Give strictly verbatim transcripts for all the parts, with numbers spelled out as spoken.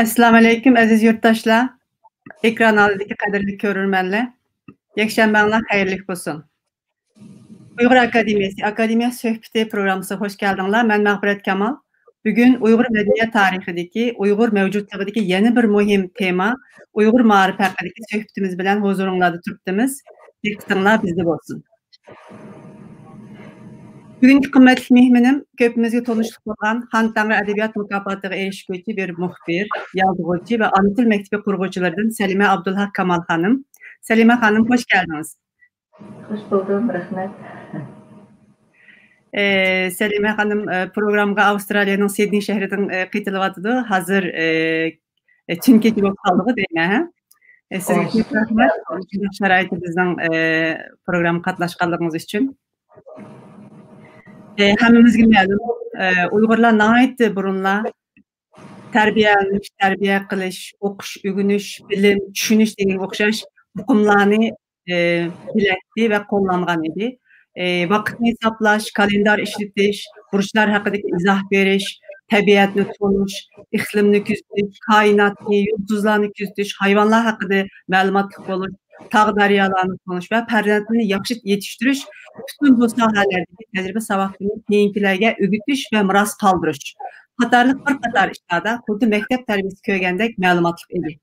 ئەسسالامۇئەلەيكۇم، ئەزىز يۇرتداشلار، ئېكران ئالدىدىكى قەدىرلىك كۆرۈرمەنلەر، يەكشەنبەڭلار خەيرلىك بولسۇن. ئۇيغۇر ئاكادېمىيەسى ئاكادېمىيە سۆھبىتى پروگراممىسىغا خوش كەلدىڭلار. مەن مەغپىرەت كامال. بۈگۈن ئۇيغۇر مەدەنىيەت تارىخىدىكى، ئۇيغۇر مەۋجۇتلۇقىدىكى يەنە بىر مۇھىم تېما، ئۇيغۇر مائارىپى ھەققىدىكى سۆھبىتىمىز بىلەن ھۇزۇرۇڭلاردا تۇرۇپتىمىز. دىققىتىڭلار بىزدە بولسۇن. بۈگۈنكى قىممەتلىك مېھمىنىم كۆپىمىزگە تونۇشلۇق بولغان خان تەڭرى ئەدەبىيات مۇكاپاتىغا ئېرىشكۈچى بىر مۇخبىر، يازغۇچى ۋە ئانا تىل مەكتىپى قۇرغۇچىلىرىدىن سەلىمە ئابدۇلھەق كامال خانىم. سەلىمە خانىم، خوش كەلدىڭىز. خوش بولدۇم، رەھمەت. ئە، سەلىمە خانىم، ئە، پروگراممىغا ئاۋسترالىيەنىڭ سىدنېي شەھىرىدىن، ئە، قېتىلىۋاتىدۇ. ھازىر، ئە، ئە، تۈن كېچە بولۇپ قالدىغۇ دەيمەن، ھە؟ ئە، سىزگە خوش. كۆپ رەھمەت. مۇشۇنداق شارائىتىمىزنىڭ، ئە، پروگراممىغا قاتناشقانلىقىڭىز ئۈچۈن. ئە، ھەممىمىزگە مەلۇم، ئە، ئۇيغۇرلار ناھايىتى بۇرۇنلا تەربىيەلىنىش، تەربىيە قىلىش، ئوقۇش، ئۆگىنىش، بىلىم، چۈشىنىش دېگەنگە ئوخشاش ئۇقۇملارنى، ئى، بىلەتتى ۋە قوللانغان ئىدى. ئى، ۋاقىتنى ھېسابلاش، كالېندار ئىشلىتىش، بۇرچلار ھەققىدىكى ئىزاھ بېرىش، تەبىئەتنى تونۇش، ئىقلىمنى كۆزىتىش، كائىناتنى، يۇلتۇزلارنى كۆزىتىش، ھايۋانلار ھەققىدە مەلۇماتلىق بولۇش، تاغ، دەريالارنى تونۇش ۋە پەرزەنتلىرىنى ياخشى يېتىشتۈرۈش، پۈتۈن بۇ ساھەلەردىكى تەجرىبە ساۋاقلىرىنى كېيىنكىلەرگە ئۆگىتىش ۋە مىراس قالدۇرۇش قاتارلىق بىر قاتار ئىشلاردا خۇددى مەكتەپ تەربىيەسى كۆرگەندەك مەلۇماتلىق ئىدى.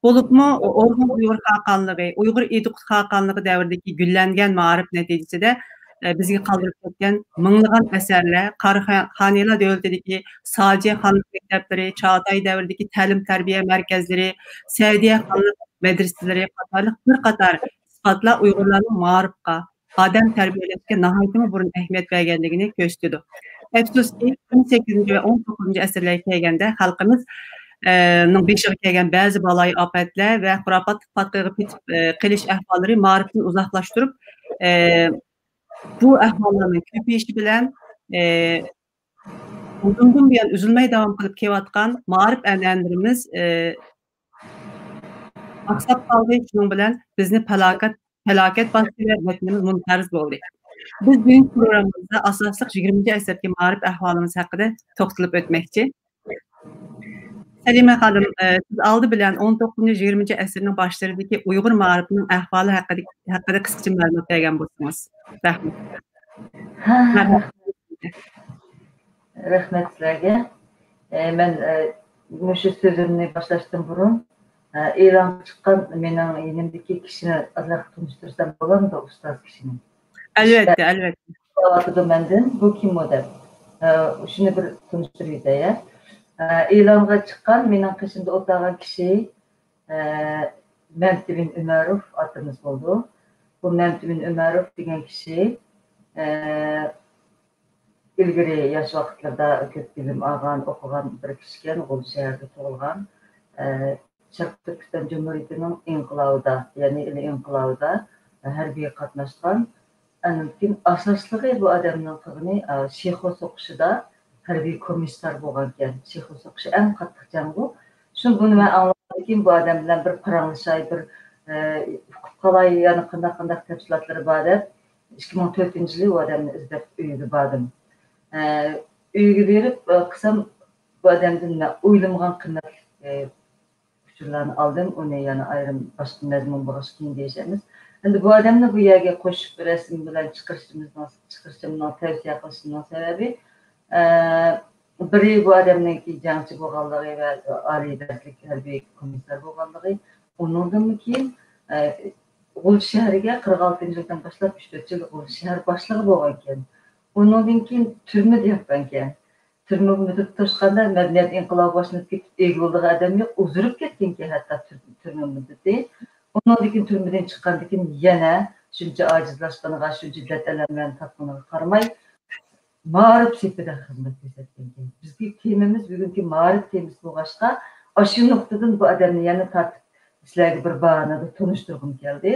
بولۇپمۇ ئورخۇن ئۇيغۇر خاقانلىقى، ئۇيغۇر ئىدىقۇت خاقانلىقى دەۋرىدىكى گۈللەنگەن مائارىپ نەتىجىسىدە، ئە، بىزگە قالدۇرۇپ كەتكەن مىڭلىغان ئەسەرلەر، قاراخانىيلار دۆلىتىدىكى ساجى خانلىق مەكتەپلىرى، چاغاتاي دەۋرىدىكى تەلىم-تەربىيە مەركەزلىرى، سەئىدىيە خانلىق مەدرىسىلىرى قاتارلىق بىر قاتار ئىسپاتلار ئۇيغۇرلارنىڭ مائارىپقا، ئادەم تەربىيەلەشكە ناھايىتىمۇ بۇرۇن ئەھمىيەت بەرگەنلىكىنى كۆرسىتىدۇ. ئەپسۇسكى، ئون سەككىزىنچى ۋە ئون توققۇزىنچى ئەسىرلەرگە كەلگەندە خەلقىمىز، ئە، نىڭ بېشىغا كەلگەن بەزى بالايىئاپەتلەر ۋە خۇراپاتلىق پاتقىقىغا پېتىپ، ئە، قېلىش ئەھۋاللىرى مائارىپنى ئۇزاقلاشتۇرۇپ، ئە، بۇ ئەھۋاللارنىڭ كۆپىيىشى بىلەن، ئە، بۇرۇندىن بۇيان ئۈزۈلمەي داۋام قىلىپ كېلىۋاتقان مائارىپ ئەنئەنىلىرىمىز، ئە، ئاقساپ قالدى. شۇنىڭ بىلەن بىزنى پالاكەت، پالاكەت باستى ۋە ۋەتىنىمىز مۇنقەرز بولدى. بىز بۈگۈنكى پروگراممىمىزدا ئاساسلىق يىگىرمىنچى ئەسىردىكى مائارىپ ئەھۋالىمىز ھەققىدە توختىلىپ ئۆتمەكچى. سەلىمە خانىم، ئە، سىز ئالدى بىلەن ئون توققۇزىنچى، يىگىرمىنچى ئەسىرنىڭ باشلىرىدىكى ئۇيغۇر مائارىپىنىڭ ئەھۋالى ھەققىدە، ھەققىدە قىسقىچە مەلۇمات بەرگەن بولسىڭىز. رەھمەت. ھە، مەرھەبا. رەھمەت سىلەرگە. ئە، مەن، ئە، مۇشۇ سۆزۈمنى باشلاشتىن بۇرۇن، ئە، ئېلانغا چىققان مېنىڭ يېنىمدىكى كىشىنى ئازراق تونۇشتۇرسام بولامدۇ، ئۇستاز كىشىنى؟ ئەلۋەتتە، ئەلۋەتتە. سوراۋاتىدۇ مەندىن، «بۇ كىم ئۇ؟» دەپ. ئە، شۇنى بىر تونۇشتۇرۇۋېتەي، ھە. ئە، ئېلانغا چىققان مېنىڭ قېشىمدا ئولتۇرغان كىشى، ئە، مەمتىمىن ئۆمەروف ئاتىمىز بولىدۇ. بۇ مەمتىمىن ئۆمەروف دېگەن كىشى، ئە، ئىلگىرى ياش ۋاقىتلىرىدا كۆپ بىلىم ئالغان، ئوقۇغان بىر كىشىكەن، غۇلجا شەھىرىدە تۇغۇلغان. ئە، شەرقىي تۈركىستان جۇمھۇرىيىتىنىڭ ئىنقىلابىدا، يەنى ئىلى ئىنقىلابىدا ھەربىيگە قاتناشقان. ئاندىن كېيىن ئاساسلىقى بۇ ئادەمنىڭ قىلغىنى، ئە، شىخۇ سوقۇشىدا ھەربىي كومىسسار بولغانىكەن. شىخۇ سوقۇشى ئەڭ قاتتىق جەڭ بۇ. شۇ بۇنى مەن ئاڭلىغاندىن كېيىن بۇ ئادەم بىلەن بىر پاراڭلىشاي، بىر، ئە، ئۇقۇپ قالاي، يەنە قانداق، قانداق تەپسىلاتلىرى بار دەپ، ئىككى مىڭ تۆتىنچى يىلى ئۇ ئادەمنى ئىزدەپ ئۆيىگە باردىم. ئە، ئۆيىگە بېرىپ، ئە، قىلسام، بۇ ئادەمدىن مەن ئويلىمىغان قىممەتلىك، ئە، ئۇچۇرلارنى ئالدىم. ئۇنى يەنە ئايرىم باشقا مەزمۇن بولغاچ كېيىن دېيىش ئەمەس. ئەمدى بۇ ئادەمنى بۇ يەرگە قوشۇپ رەسىم بىلەن چىقىرىشىمىزنىڭ، چىقىرىشىمنىڭ، تەۋسىيە قىلىشىمنىڭ سەۋەبى، ئە، بىرى بۇ ئادەمنىڭكى جەڭچى بولغانلىقى ۋە ئالىي دەرىجىلىك ھەربىي كومىسسار بولغانلىقى، ئۇنىڭدىنمۇ كېيىن، ئە، غۇلجا شەھىرىگە قىرىق ئالتىنچى يىلدىن باشلاپ ئۈچ تۆت يىل غۇلجا شەھەر باشلىقى بولغانىكەن. ئۇنىڭدىن كېيىن تۈرمىدە ياتقانىكەن. تۈرمە مۇددىتى توشقاندا مەدەنىيەت ئىنقىلابى باشلىنىپ كېتىپ ئىگە بولىدىغان ئادەم يوق، ئۇزىرىپ كەتكەنكەن ھەتتا تۈر-، تۈرمە مۇددىتى. ئۇنىڭدىن كېيىن تۈرمىدىن چىققاندىن كېيىن يەنە شۇنچە ئاجىزلاشقىنىغا، شۇنچە دەرد ئەلەملەرنى تارتقىنىغا قارىماي، مائارىپ سېپىدە خىزمەت كۆرسەتكەنكەن. بىزدىكى تېمىمىز بۈگۈنكى مائارىپ تېمىسى بولغاچقا، ئاشۇ نۇقتىدىن بۇ ئادەمنى يەنە تارتىپ سىلەرگە بىر باھانىدا تونۇشتۇرغۇم كەلدى.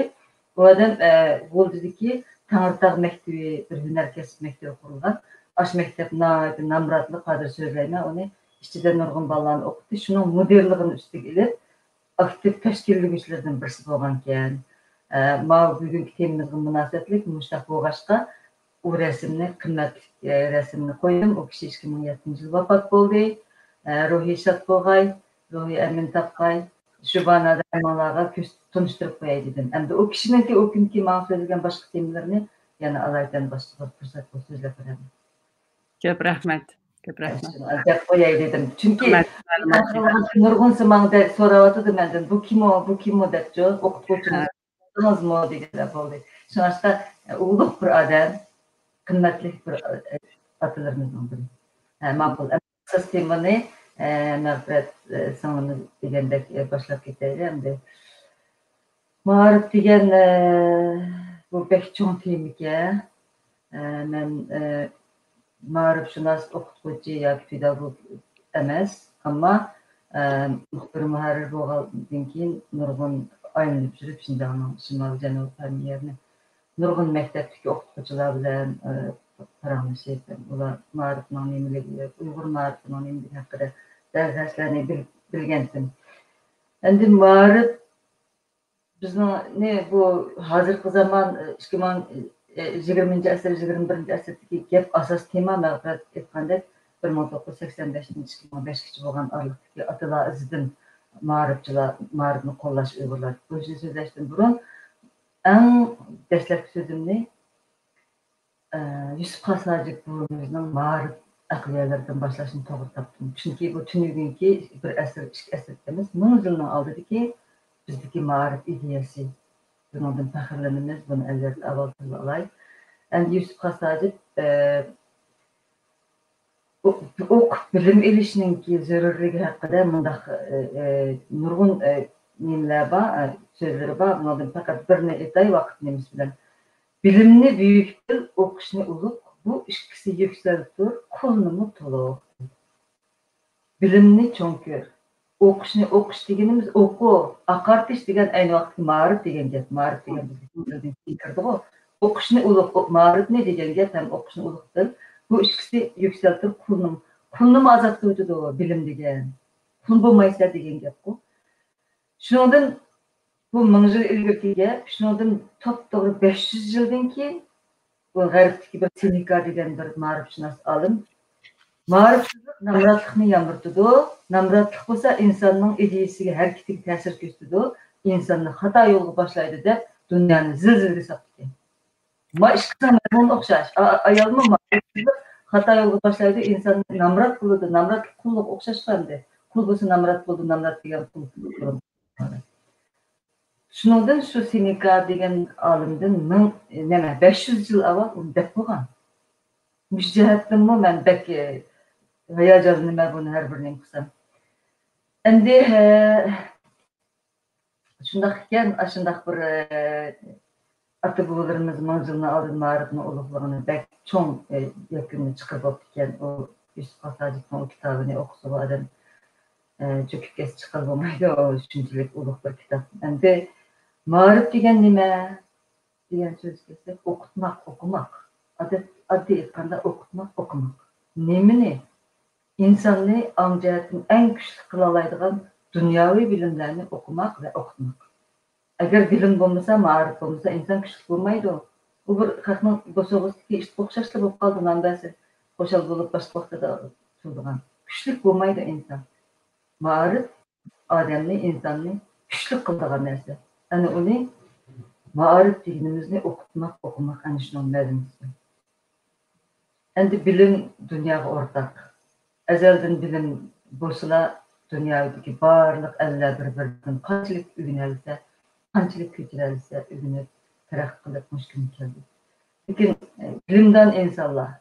بۇ ئادەم، ئە، غۇلجىدىكى تەڭرىتاغ مەكتىپى، بىر ھۈنەر كەسىپ مەكتىپى قۇرۇلغان. ئاشۇ مەكتەپ ناھايىتى نامراتلىق، ھازىر سۆزلەيمەن ئۇنى، ئىچىدە نۇرغۇن بالىلارنى ئوقۇتتى. شۇنىڭ مۇدىرلىقىنى ئۈستىگە ئېلىپ، ئاكتىپ تەشكىللىگۈچىلەردىن بىرسى بولغانىكەن. ئە، ماۋۇ بۈگۈنكى تېمىمىزغا مۇناسىۋەتلىك مۇشۇنداق بولغاچقا، ئۇ رەسىمنى، قىممەتلىك، ئە، رەسىمنى قويدۇم. ئۇ كىشى ئىككى مىڭ يەتتىنچى يىلى ۋاپات بولدى. ئە، روھى شاد بولغاي. روھىي ئەمىن تاپقاي، شۇ بانادا ھەممىڭلارغا كۆرس-، تونۇشتۇرۇپ قوياي دېدىم. ئەمدى ئۇ كىشىنىڭكى ئۇ كۈنكى ماڭا سۆزلىگەن باشقا تېمىلىرىنى يەنە ئالايىتەن باشقا بىر پۇرسەت بولسا سۆزلەپ بېرەمەن. كۆپ رەھمەت. كۆپ رەھمەت. دەپ قوياي دېدىم. چۈنكى رەھمەت. نۇرغۇنسى ماڭا دە-، سوراۋاتىدۇ مەندىن، «بۇ كىم ئۇ، بۇ كىم ئۇ؟» دەپچۇ. ئوقۇتقۇچىڭىز ئوقۇدىڭىزمۇ دېگەندە بولدى. شۇڭلاشقا، ئۇلۇغ بىر ئادەم، قىممەتلىك بىر، ئاتىلىرىمىزنىڭ بىرى. ھە، ماقۇل. ئاساس تېمىنى، ئە، مەغپىرەت، ئە، سىڭلىمىز دېگەندەك، ئە، باشلاپ كېتەيلى ئەمدى. مائارىپ دېگەن، ئە، بۇ بەك چوڭ تېمىكەن. ئە، مەن، ئە، مائارىپشۇناس، ئوقۇتقۇچى ياكى پېداگوگ ئەمەس، ئەمما، ئە، مۇخبىر مۇھەررىر بولغاندىن كېيىن نۇرغۇن ئايلىنىپ يۈرۈپ شىنجاڭنىڭ شىمالىي جەنۇبىي پەن يېرىنى نۇرغۇن مەكتەپتىكى ئوقۇتقۇچىلار بىلەن، ئە، پاراڭلىشىپ، ئۇلار مائارىپنىڭ نېمىلىكى، ئۇيغۇر مائارىپىنىڭ نېمىلىكى ھەققىدە بەزى نەرسىلەرنى بىل-، بىلگەنتىم. ئەمدى مائارىپ بىزنىڭ نى بۇ ھازىرقى زامان، ئىككى مىڭ، يىگىرمىنچى ئەسىر، يىگىرمە بىرىنچى ئەسىردىكى گەپ ئاساس تېما مەغپىرەت ئېيتقاندەك، بىر مىڭ توققۇز يۈز سەكسەن بەشتىن ئىككى مىڭ بەشكىچە بولغان ئارىلىقتىكى ئاتىلار ئىزىدىن مائارىپچىلار، مائارىپنى قوللاش ئۇيغۇرلار بۇ ئىشنى سۆزلەشتىن بۇرۇن ئەڭ دەسلەپكى سۆزۈمنى، ئە، يۈسۈپ خاس ھاجىپ بوۋىمىزنىڭ مائارىپ ئەقلىيەلىرىدىن باشلاشنى توغرا تاپتىم. چۈنكى بۇ تۈنۈگۈنكى بىر ئەسىر، ئىككى ئەسىر ئەمەس، مىڭ يىلنىڭ ئالدىدىكى بىزدىكى مائارىپ ئىدىيەسى. بۇنىڭدىن پەخىرلىنىمىز، بۇنى ئەلۋەتتە ئاۋۋال تىلغا ئالاي. ئەمدى يۈسۈپ خاس ھاجىپ، ئە، ئو-، ئوقۇپ بىلىم ئېلىشنىڭكى زۆرۈرلۈكى ھەققىدە مۇنداق، ئە، ئە، نۇرغۇن، ئە، نېمىلەر بار، ئە، سۆزلىرى بار. بۇنىڭدىن پەقەت بىرنى ئېيتاي ۋاقىت نېمىسى بىلەن. بىلىمنى بۈيۈك بىل، ئوقۇشنى ئۇلۇغ، بۇ ئىككىسى يۈكسەلتۇر قۇلنىمۇ تولۇق. بىلىمنى چوڭ كۆر، ئوقۇشنى، ئوقۇش دېگىنىمىز ئوقۇ، ئاقارتىش دېگەن ئەينى ۋاقىتتىكى مائارىپ دېگەن گەپ. مائارىپ دېگەن بىزگە كىرىدىغۇ. ئوقۇشنى ئۇلۇغ، ئو-، مائارىپنى دېگەن گەپ ھەم ئوقۇشنى ئۇلۇغ بىل. بۇ ئىككىسى يۈكسەلتىپ قۇلنىڭ، قۇلنىمۇ ئازاد قىلىۋېتىدۇ بىلىم دېگەن. قۇل بولمايسەن دېگەن گەپقۇ. شۇنىڭدىن بۇ مىڭ يىل ئىلگىرىكى گەپ، شۇنىڭدىن توپتوغرا بەش يۈز يىلدىن كېيىن بۇ غەربتىكى بىر سېنېكا دېگەن بىر مائارىپشۇناس ئالىم، مائارىپسىزلىق نامراتلىقنى ياندۇرتىدۇ، نامراتلىق بولسا ئىنساننىڭ ئىدىيىسىگە، ھەرىكىتىگە تەسىر كۆرسىتىدۇ، ئىنساننى خاتا يولغا باشلايدۇ دەپ دۇنيانى زىلزىلىگە ساپتىكەن. ما ئىككىسىنىڭ مەزمۇنى ئوخشاش. ئا-، ئايالمۇ مائارىپسىزلىق خاتا يولغا باشلايدۇ، ئىنساننى نامرات قىلىدۇ، نامراتلىق قۇللۇق ئوخشاشقۇ ئەمدى. قۇل بولسا نامرات بولىدۇ، نامرات دېگەن قۇل. شۇنىڭدىن شۇ سېنېكا دېگەن ئالىمدىن مىڭ، نېمە، بەش يۈز يىل ئاۋۋال ئۇنى دەپ بولغان. مۇشۇ جەھەتتىنمۇ مەن بەك، ئى، ھاياجانلىنىمەن بۇنى ھەر بىر نېمە قىلسام. ئەمدى، ھە، شۇنداق ئىكەن، ئاشۇنداق بىر، ئى، ئاتا-بوۋىلىرىمىز مىڭ يىلنى ئالدىن مائارىپنى ئۇلۇغلىغىنى بەك چوڭ، ئى، يەكۈننى چىقىرىپ بوپتىكەن. ئۇ يۈسۈپ خاس ھاجىپنىڭ ئۇ كىتابىنى ئوقۇسىغۇ ئادەم ئە، چۆكۈپ كەتسە چىققىلى بولمايدۇ، ئۇ شۇنچىلىك ئۇلۇغ بىر كىتاب. ئەمدى مائارىپ دېگەن نېمە؟ دېگەن سۆزگە كەلسەك، ئوقۇتماق، ئوقۇماق. ئادەت-، ئاددىي ئېيتقاندا، ئوقۇتماق، ئوقۇماق. نېمىنى؟ ئىنساننى ئاڭ جەھەتتىن ئەڭ كۈچلۈك قىلالايدىغان دۇنياۋى بىلىملەرنى ئوقۇماق ۋە ئوقۇتماق. ئەگەر بىلىم بولمىسا، مائارىپ بولمىسا، ئىنسان كۈچلۈك بولمايدۇ. ئۇ بىر خەقنىڭ بوسۇغىسىدىكى ئىتقا ئوخشاشلا بولۇپ قالدى، نان بەرسە، خۇشال بولۇپ باشقا ۋاقتىدا تۇرىدىغان. كۈچلۈك بولمايدۇ ئىنسان. مائارىپ ئادەمنى، ئىنساننى كۈچلۈك قىلىدىغان نەرسە. ئەنە ئۇنى مائارىپ دېگىنىمىزنى ئوقۇتماق، ئوقۇماق، ئەنە شۇنىڭ مەزمۇنى. ئەمدى بىلىم دۇنياغا ئورتاق. ئەزەلدىن بىلىم بولسىلا، دۇنيادىكى بارلىق ئەللەر بىر-بىرىدىن قانچىلىك ئۆگىنەلىسە، قانچىلىك كۆچۈرەلىسە، ئۆگىنىپ، تەرەققىي قىلىپ مۇشۇ كۈنگە كەلدى. لېكىن، ئە، بىلىمدان ئىنسانلار،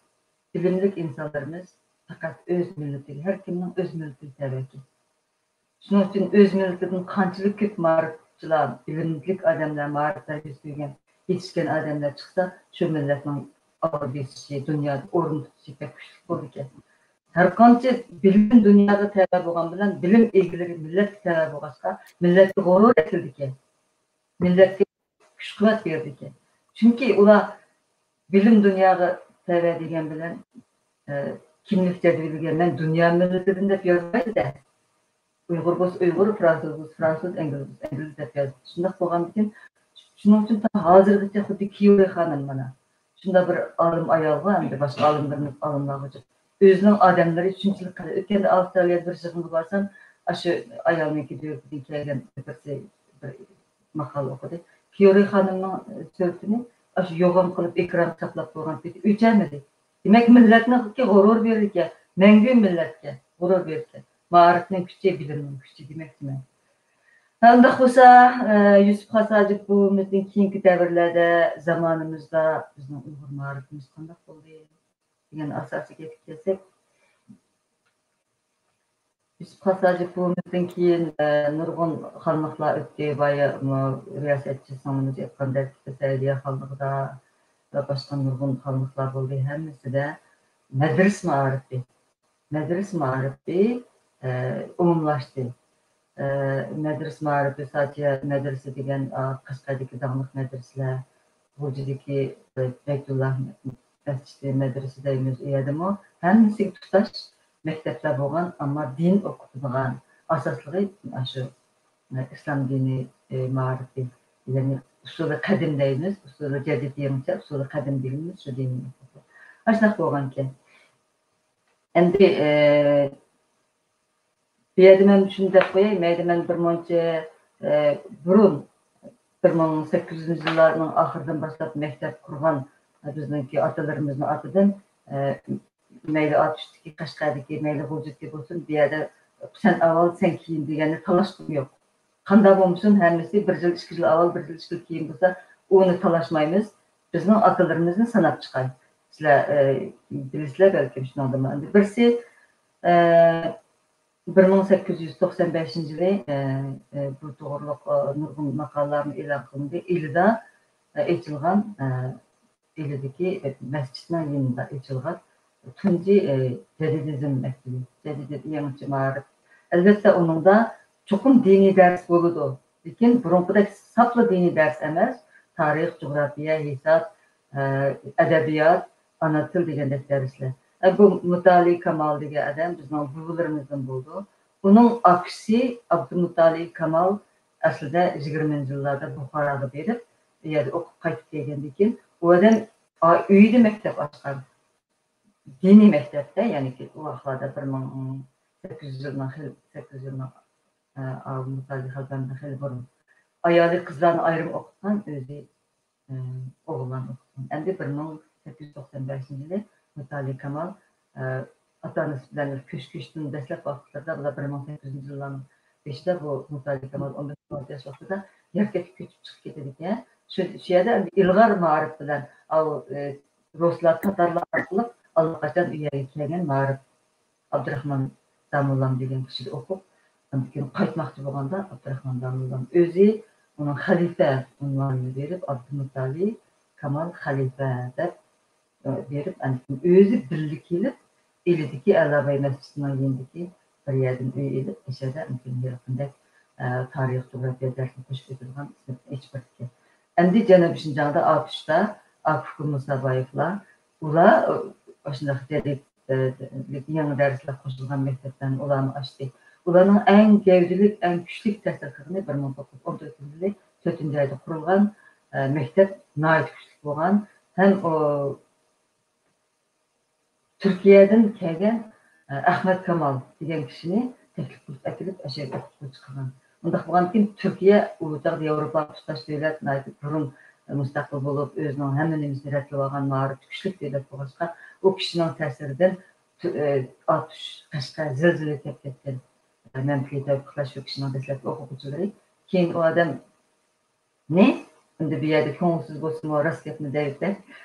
بىلىملىك ئىنسانلىرىمىز پەقەت ئۆز مىللىتىگە، ھەر كىمنىڭ ئۆز مىللىتىگە تەۋەكىل. شۇنىڭ ئۈچۈن ئۆز مىللىتىدىن قانچىلىك كۆپ مائارىپچىلار، بىلىملىك ئادەملەر، مائارىپ دەرىجىسىگە كەلگەن، يېتىشكەن ئادەملەر چىقسا، شۇ مىللەتنىڭ ئالغا بېسىشى، دۇنيادا ئورۇن تۇتۇشى بەك كۈچلۈك بولىدىكەن. ھەرقانچە بىلىم دۇنياغا تەۋە بولغان بىلەن، بىلىم ئىگىلىرى مىللەتكە تەۋە بولغاچقا، مىللەتكە غۇرۇر ئەكېلىدىكەن. مىللەتكە كۈچ-قۇۋۋەت بېرىدىكەن. چۈنكى ئۇلار بىلىم دۇنياغا تەۋە دېگەن بىلەن، ئە، كىملىك جەدۋىلىگە مەن دۇنيا مىللىتىدىن دەپ يازمايدۇ-دە. ئۇيغۇر بولسا ئۇيغۇر، فرانسۇز بولسا فرانسۇز، ئىنگلىز بولسا ئىنگلىز دەپ يازىدۇ. شۇنداق بولغاندىكىن، شۇنىڭ ئۈچۈن تا ھازىرغىچە خۇددى كيۇرى خانىم مانا شۇنداق بىر ئالىم ئايالغا، ئەمدى باشقا ئالىملىرىمىز، ئالىملارغىچە ئۆزىنىڭ ئادەملىرى شۇنچىلىك قەدىر. ئۆتكەندە ئاۋسترالىيەدە بىر يىغىنغا بارسام، ئاشۇ ئايالنىڭكى دۆلىتىدىن كەلگەن بىرسى بىر ماقالە ئوقۇدى. پيورى خانىمنىڭ سۈرىتىنى ئاشۇ يوغان قىلىپ ئېكران ساپلاپ قويغان پېتى ئۆچەلمىدى. دېمەك، مىللەتنىڭكى غۇرۇر بېرىدىكەن، مەڭگۈ مىللەتكە غۇرۇر بېرىدىكەن. مائارىپنىڭ كۈچى، بىلىمنىڭ كۈچى دېمەكچىمەن. ئۇنداق بولسا، ئە، يۈسۈپ خاس ھاجىپ بوۋىمىزدىن كېيىنكى دەۋرلەردە زامانىمىزدا بىزنىڭ ئۇيغۇر مائارىپىمىز قانداق بولدى دېگەن ئاساسىي گەپكە كەلسەك، يۈسۈپ خاس ھاجىپ بوۋىمىزدىن كېيىن، ئە، نۇرغۇن خانلىقلار ئۆتتى. بايا، مۇ-، رىياسەتچى سىڭلىمىز ئېيتقاندەك، سەئىدىيە خانلىقىدا ۋە باشقا نۇرغۇن خانلىقلار بولدى. ھەممىسىدە مەدرىسە مائارىپى، مەدرىسە مائارىپى، ئە، ئومۇملاشتى. ئە، مەدرىسە مائارىپى، ساتىيە مەدرىسە دېگەن، ئا، قەشقەردىكى داڭلىق مەدرىسىلەر، غۇلجىدىكى، ئە، بەيتۇللا مەسچىتى مەدرىسە دەيمىز، ئۇ يەردىمۇ ھەممىسىگە تۇتاش مەكتەپلەر بولغان، ئەمما دىن ئوقۇتىدىغان ئاساسلىقى ئاشۇ، ئە، ئىسلام دىنى، ئە، مائارىپى، يەنى ئۇسۇلى قەدىم دەيمىز، ئۇسۇلى جەدىد، يېڭىچە، ئۇسۇلى قەدىم دېگىنىمىز شۇ دىننى ئوقۇتىدۇ. ئاشۇنداق بولغانىكەن. ئەمدى، ئە، بۇ يەردە مەن شۇنى دەپ قوياي، مەيلى مەن بىر مۇنچە، ئە، بۇرۇن، بىر مىڭ سەككىز يۈزىنچى يىللارنىڭ ئاخىرىدىن باشلاپ مەكتەپ قۇرغان، ئە، بىزنىڭكى ئاتىلىرىمىزنىڭ ئاتىدىن، ئە، مەيلى ئاتۇشتىكى، قەشقەردىكى، مەيلى غۇلجىدىكى بولسۇن، بۇ يەردە سەن ئاۋۋال، سەن كېيىن دېگەننى تالاشقۇم يوق. قانداق بولمىسۇن، ھەممىسى بىر يىل، ئىككى يىل ئاۋۋال، بىر يىل، ئىككى يىل كېيىن بولسا، ئۇنى تالاشمايمىز. بىزنىڭ ئاتىلىرىمىزنى ساناپ چىقاي. سىلەر، ئە، بىلىسىلەر بەلكىم شۇنىڭدىنمۇ. ئەمدى بىرسى، ئە، بىر مىڭ سەككىز يۈز توقسان بەشىنچى يىلى، ئە، ئە، بۇ توغرۇلۇق، ئە، نۇرغۇن ماقالىلەرمۇ ئېلان قىلىندى. ئىلىدا، ئە، ئېچىلغان، ئە، ئىلىدىكى، ئە، مەسچىتنىڭ يېنىدا ئېچىلغان تۇنجى، ئە، جەدىدىزم مەكتىپى، جەدىدىز-، يېڭىچە مائارىپ. ئەلۋەتتە، ئۇنىڭدا چوقۇم دىنىي دەرس بولىدۇ، لېكىن بۇرۇنقىدەك ساپلا دىنىي دەرس ئەمەس، تارىخ، جۇغراپىيە، ھېساب، ئە، ئەدەبىيات، ئانا تىل دېگەندەك دەرسلەر. ئە، بۇ مۇتالىي كامال دېگەن ئادەم بىزنىڭ بوۋىلىرىمىزدىن بولىدۇ. ئۇنىڭ ئاكىسى ئابدۇمۇتالىي كامال ئەسلىدە يىگىرمىنچى يىللاردا بۇخاراغا بېرىپ، ئۇ يەردە ئوقۇپ قايتىپ كەلگەندىن كېيىن، ئۇ ئادەم، ئا، ئۆيىدە مەكتەپ ئاچقان. دىنىي مەكتەپتە، يەنى ئۇ ۋاقىتلاردا بىر مىڭ سەككىز يۈز يىلنىڭ خېلى، سەككىز يۈز يىلنىڭ، ئە، ئالدىن مۇتالىي خەلپەمدىن خېلى بۇرۇن. ئايالى قىزلارنى ئايرىم ئوقۇتقان، ئۆزى، ئە، ئوغۇللارنى ئوقۇتقان. ئەمدى بىر مىڭ سەككىز يۈز توقسان بەشىنچى يىلى مۇتالىي كامال، ئە، ئاتا-ئانىسى بىلەن كۆچ-، كۆچتىن دەسلەپ ۋاقىتلىرىدا، بۇلار بىر مىڭ سەككىز يۈز يىللارنىڭ بېشىدا، بۇ مۇتالىي كامال ئون بەش، ئون ئالتە ياش ۋاقتىدا يەركەككە كۆچۈپ چىقىپ كېتىدىكەن. شۇ، شۇ يەردە ئەمدى ئىلغار مائارىپ بىلەن، ئاۋۇ، ئە، رۇسلار، تاتارلار ئارقىلىق ئاللىقاچان ئۇ يەرگە كەلگەن مائارىپ. ئابدۇراخمان داموللام دېگەن كىشىدە ئوقۇپ، ئاندىن كېيىن قايتماقچى بولغاندا، ئابدۇراخمان داموللام ئۆزى ئۇنىڭ خەلىپە ئۇنۋانىنى بېرىپ، ئابدۇمۇتالىي كامال خەلىپە دەپ، ئە، بېرىپ، ئاندىن كېيىن ئۆزى بىللە كېلىپ، ئىلىدىكى ئەلاباي مەسچىتىنىڭ يېنىدىكى بىر يەردىن ئۆي ئېلىپ، ئەشەدە ئاندىن كېيىن ھېلىقىندەك، ئە، تارىخ، جۇغراپىيە دەرسىنى قوشۇپ ئۆتىدىغان سىنىپنى ئېچىپ بېرىپتىكەن. ئەمدى جەنۇبىي شىنجاڭدا ئاتۇشتا ئاكۇكۇم مۇسابايېۋلار، ئۇلار، ئاشۇنداق جەدىد، ئە، يېڭى دەرسلەر قوشۇلغان مەكتەپلەرنى ئۇلارمۇ ئاچتى. ئۇلارنىڭ ئەڭ گەۋدىلىك، ئەڭ كۈچلۈك تەسىر قىلغىنى بىر مىڭ توققۇز يۈز ئون تۆتىنچى يىلى تۆتىنچى ئايدا قۇرۇلغان، ئە، مەكتەپ ناھايىتى كۈچلۈك بولغان ھەم ئۇ تۈركىيەدىن كەلگەن، ئە، ئەخمەت كامال دېگەن كىشىنى تەكلىپ قىلىپ ئەكېلىپ، ئەشەگە ئوقۇتقۇچى قىلغان. ئۇنداق بولغاندىكىن، تۈركىيە ئۇ چاغدا ياۋروپانىڭ تۇتاش دۆلەت، ناھايىتى بۇرۇن مۇستەقىل بولۇپ، ئۆزىنىڭ ھەممە نېمىسىنى رەتلىۋالغان مائارىپتا كۈچلۈك دۆلەت بولغاچقا، ئۇ كىشىنىڭ تەسىرىدىن تۈ-، ئە، ئاتۇش، قەشقەر، زىلزىلە كەپ كەتكەن. مەمتىلى تەۋپىقلار شۇ كىشىنىڭ دەسلەپكى ئوقۇغۇچىلىرى. كېيىن ئۇ ئادەم نى، ئەمدى بۇ يەردە كۆڭۈلسىز بولسىمۇ، راست گەپنى دەۋېتەي.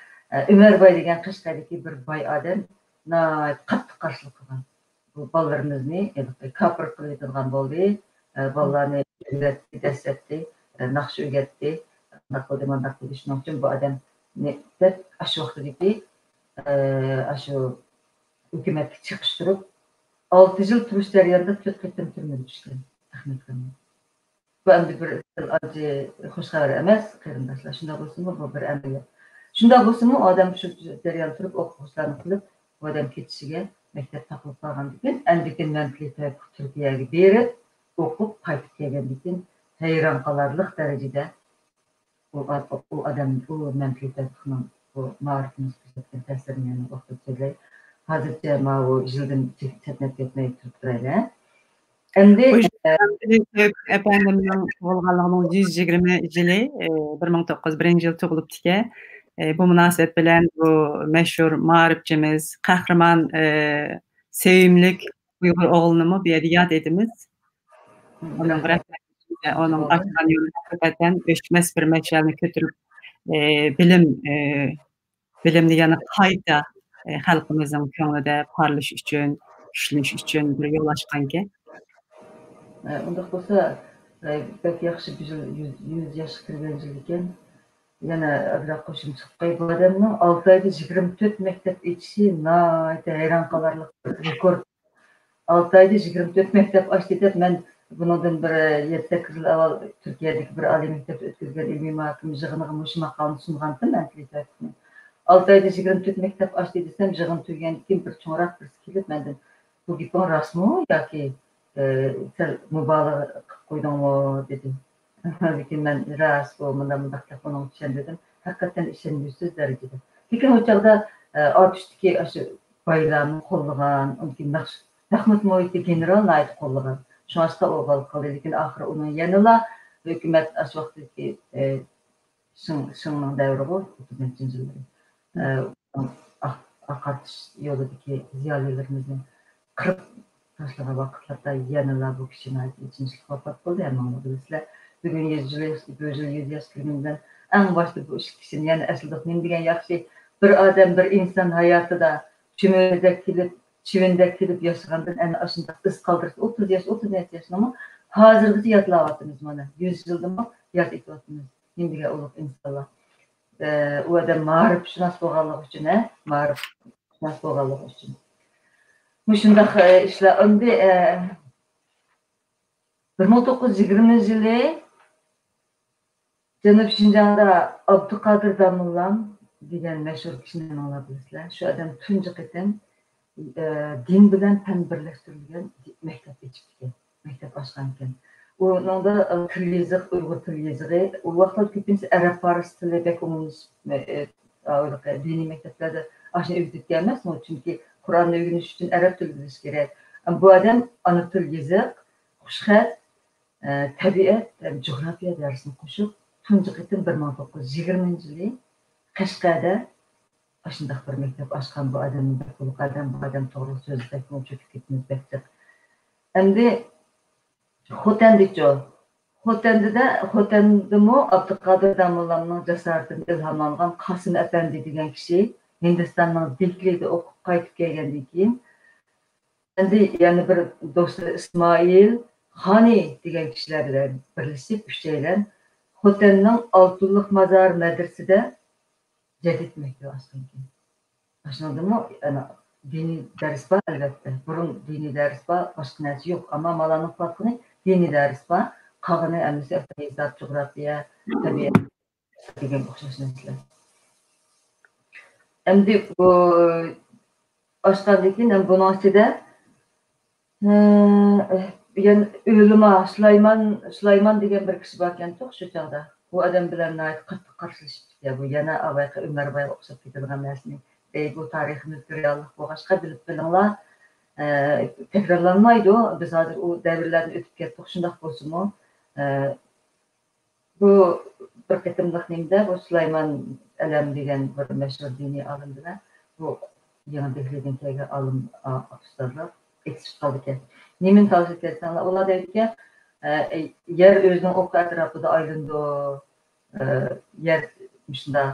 ئە، ئۆمەرباي دېگەن قەشقەردىكى بىر باي ئادەم ناھايىتى قاتتىق قارشىلىق قىلغان. بۇ بالىلىرىمىزنى ھېلىقى كاپىر قىلىۋېتىدىغان بولدى. ئە، بالىلارنى ئۆگەتتى، دەسسەتتى، ئە، ناخشا ئۆگەتتى، ئانداق قىلدى، مانداق قىلدى. شۇنىڭ ئۈچۈن بۇ ئادەمنى دەپ، ئاشۇ ۋاقتىدىكى، ئە، ئاشۇ ھۆكۈمەتكە چېقىشتۇرۇپ، ئالتە يىل تۇرۇش جەريانىدا تۆت قېتىم تۈرمىگە چۈشكەن ئەخمەت كامال. بۇ ئەمدى بىر ئانچە خۇش خەۋەر ئەمەس، قېرىنداشلار. شۇنداق بولسىمۇ، بۇ بىر ئەمەلىيەت. شۇنداق بولسىمۇ، ئادەم شۇ جەريان تۇرۇپ، ئوقۇغۇچىلارنى قىلىپ، بۇ ئادەم كېتىشىگە مەكتەپ تاپىلىپ قالغاندىن كېيىن، ئەمدىكىن مەمتىلى تەۋپىق تۈركىيەگە بېرىپ، ئوقۇپ، قايتىپ كەلگەندىن كېيىن، ھەيران قالارلىق دەرىجىدە ئۇ ئا-، ئۇ ئادەم، ئۇ مەمتىلى تەۋپىقنىڭ بۇ مائارىپىمىزغا كۆرسەتكەن تەسىرىنى يەنە ئوقۇپ سۆزلەي. ھازىرچە ماۋۇ يىلدىن چەت-، چەتنەپ كەتمەي تۇرۇپ تۇرايلى. ئەمدى ئەپەندىمنىڭ تۇغۇلغانلىقىنىڭ يۈز يىگىرمە يىلى، بىر مىڭ توققۇز يۈز بىرىنچى يىل تۇغۇلۇپتىكەن. بۇ مۇناسىۋەت بىلەن بۇ مەشھۇر مائارىپچىمىز، قەھرىمان، سۆيۈملۈك ئۇيغۇر ئوغلىنىمۇ بۇ يەردە ياد ئېتىمىز. ئۇنىڭ رەھمىتى، ئۇنىڭ ئاچقان يولى ھەقىقەتەن ئۆچمەس بىر مەشئەلنى كۆتۈرۈپ، بىلىم، بىلىمنى يەنە قايتا خەلقىمىزنىڭ كۆڭلىدە پارلىشى ئۈچۈن، كۈچلىنىشى ئۈچۈن بىر يول ئاچقانكەن. ئۇنداق بولسا، بەك ياخشى، بۇ يىل يۈز ياشقا كىرگەن يىل ئىكەن. يەنە ئازراق قوشۇمچە قىلىپ قوياي. بۇ ئادەمنىڭ ئالتە ئايدا يىگىرمە تۆت مەكتەپ ئېچىشى ناھايىتى ھەيران قالارلىق رېكورت. ئالتە ئايدا يىگىرمە تۆت مەكتەپ ئاچتى دەپ، مەن بۇنىڭدىن بىر يەتتە سەككىز يىل ئاۋۋال تۈركىيەدىكى بىر ئالىي مەكتەپتە ئۆتكۈزگەن ئىلمىي مۇھاكىمە يىغىنىغا مۇشۇ ماقالىنى سۇنغانتىم، مەن تېلېفون. ئالتە ئايدا يىگىرمە تۆت مەكتەپ ئاچتى دېسەم، يىغىن تۈگىگەندىن كېيىن بىر چوڭراق بىرسى كېلىپ مەندىن، بۇ گېپىڭ راستمۇ ياكى، ئە، سەل مۇبالىغە قىلىپ قويدۇڭمۇ؟ دېدى. لېكىن مەن راست، بۇ مۇنداق، مۇنداق دەپ ئۇنىڭغا ئىشەندۈردۈم. ھەقىقەتەن ئىشەنگۈسىز دەرىجىدە. لېكىن ئۇ چاغدا، ئە، ئاتۇشتىكى ئاشۇ بايلارمۇ قوللىغان، ئۇنىڭكى مەخ-، مەخمۇت مۇھىتى گېنېرال ناھايىتى قوللىغان. شۇڭلاشقا ئوبال قىلدى. لېكىن ئاخىرى ئۇنىڭ يەنىلا ھۆكۈمەت ئاشۇ ۋاقىتتىكى، ئە، شىڭ، شىڭنىڭ دەۋرىغۇ، ئوتتۇز نەچچىنچى يىللىرى. ئە، ئاق-، ئاقارتىش يولىدىكى زىيالىيلىرىمىزنى قىرىپ تاشلىغان ۋاقىتلاردا يەنىلا بۇ كىشى ناھايىتى ئېچىنىشلىق ۋاپات بولدى. ھەممىڭلار بىلىسىلەر، بۈگۈن يۈز يىل، بۇ يىل يۈز ياش كىرگىنى بىلەن ئەڭ باشتا بۇ ئىككى كىشىنى يەنە ئەسلىدۇق. نېمە دېگەن ياخشى، بىر ئادەم، بىر ئىنسان ھاياتىدا چۈمۈلىدەك كېلىپ، چىۋىندەك كېلىپ ياشىغاندىن ئەنە ئاشۇنداق ئىز قالدۇرسا، ئوتتۇز ياش، ئوتتۇز نەچچە ياشنىمۇ ھازىرغىچە يادلاۋاتىمىز مانا. يۈز يىلدىمۇ ياد ئېتىۋاتىمىز. نېمە دېگەن ئۇلۇغ ئىنسانلار. ئە، ئۇ ئادەم مائارىپشۇناس بولغانلىقى ئۈچۈن، ھە، مائارىپشۇناس بولغانلىقى ئۈچۈن. مۇشۇنداق، ئە، ئىشلار. ئەمدى، ئە، بىر مىڭ توققۇز يۈز يىگىرمىنچى يىلى جەنۇبىي شىنجاڭدا ئابدۇقادىر داموللام دېگەن مەشھۇر كىشىنى ھەممىڭلار بىلىسىلەر. شۇ ئادەم تۇنجى قېتىم، ئە، دىن بىلەن پەن بىرلەشتۈرۈلگەن مەكتەپ ئېچىپتىكەن. مەكتەپ ئاچقانىكەن. ئۇنىڭدا، ئە، تىل يېزىق، ئۇيغۇر تىل يېزىقى، ئۇ ۋاقىتلاردا كۆپىنچە ئەرەب، پارس تىلى بەك ئومۇملىشىپ، ئە، ئە، دىنىي مەكتەپلەردە ئاشۇنى ئۆگىتىدىكەن ئەمەسمۇ؟ چۈنكى قۇرئاننى ئۆگىنىش ئۈچۈن ئەرەب تىلى بىلىش كېرەك. بۇ ئادەم ئانا تىل يېزىق، خۇشخەت، ئە، تەبىئەت ھەم جۇغراپىيە دەرسىنى قوشۇپ، تۇنجى قېتىم بىر مىڭ توققۇز يۈز يىگىرمىنچى يىلى قەشقەردە ئاشۇنداق بىر مەكتەپ ئاچقان بۇ ئادەمنى بەك ئۇلۇغ ئادەم، بۇ ئادەم توغرىلىق سۆزلىسەكمۇ چۆكۈپ كېتىمىز بەك جىق. ئەمدى خوتەندىچۇ؟ خوتەندىدە، خوتەندىمۇ ئابدۇقادىر داموللامنىڭ جاسارىتىدىن ئىلھاملانغان قاسىم ئەپەندى دېگەن كىشى ھىندىستاننىڭ دېھلىدا ئوقۇپ قايتىپ كەلگەندىن كېيىن، ئەمدى يەنە بىر دوستى ئىسمائىل خانى دېگەن كىشىلەر بىلەن بىرلىشىپ، ئۈچەيلەن خوتەننىڭ ئالتۇنلۇق مازار مەدرىسىدە جەدىد مەكتەپ ئاچقانىكەن. ئاشۇنىڭدىمۇ، ئەنە، دىنىي دەرس بار، ئەلۋەتتە. بۇرۇن دىنىي دەرس بار، باشقا نەرسە يوق. ئەمما مالارنىڭ پاتقىنى دىنىي دەرس بار. قالغىنى ھەممىسى ھېساب، جۇغراپىيە، تەبىئەت دېگەن ئوخشاش نەرسىلەر. ئەمدى بۇ ئاچقاندىن كېيىن ھەم بۇنىڭ ئىچىدە، ئە، يەنە ئۆلىما سۇلايمان، سۇلايمان دېگەن بىر كىشى باركەنتۇق شۇ چاغدا. بۇ ئادەم بىلەن ناھايىتى قاتتىق قارشىلىشىپتىكەن. بۇ يەنە ئاۋايقى ئۆمەربايغا ئوخشاپ كېتىدىغان نەرسىنى. ئەي، بۇ تارىخىمىزدا رېئاللىق بولغاچقا بىلىپ بېلىڭلار، ئە، تەكرارلانمايدۇ. بىز ھازىر ئۇ دەۋرلەردىن ئۆتۈپ كەتتۇق. شۇنداق بولسىمۇ، ئە، بۇ بىر قېتىملىق نېمىدە، بۇ سۇلايمان ئەلەم دېگەن بىر مەشھۇر دىنىي ئالىم بىلەن بۇ يېڭى دېھلىدىن كەلگەن ئالىم، ئا-، ئۇستازلار ئېتىشىپ قالىدىكەن. نېمىنى تالىشىپ كەتسەڭلار، ئۇلار دەيدىكەن، ئە، يەر ئۆزىنىڭ ئوقى ئەتراپىدا ئايلىنىدۇ، ئە، يەر مۇشۇنداق،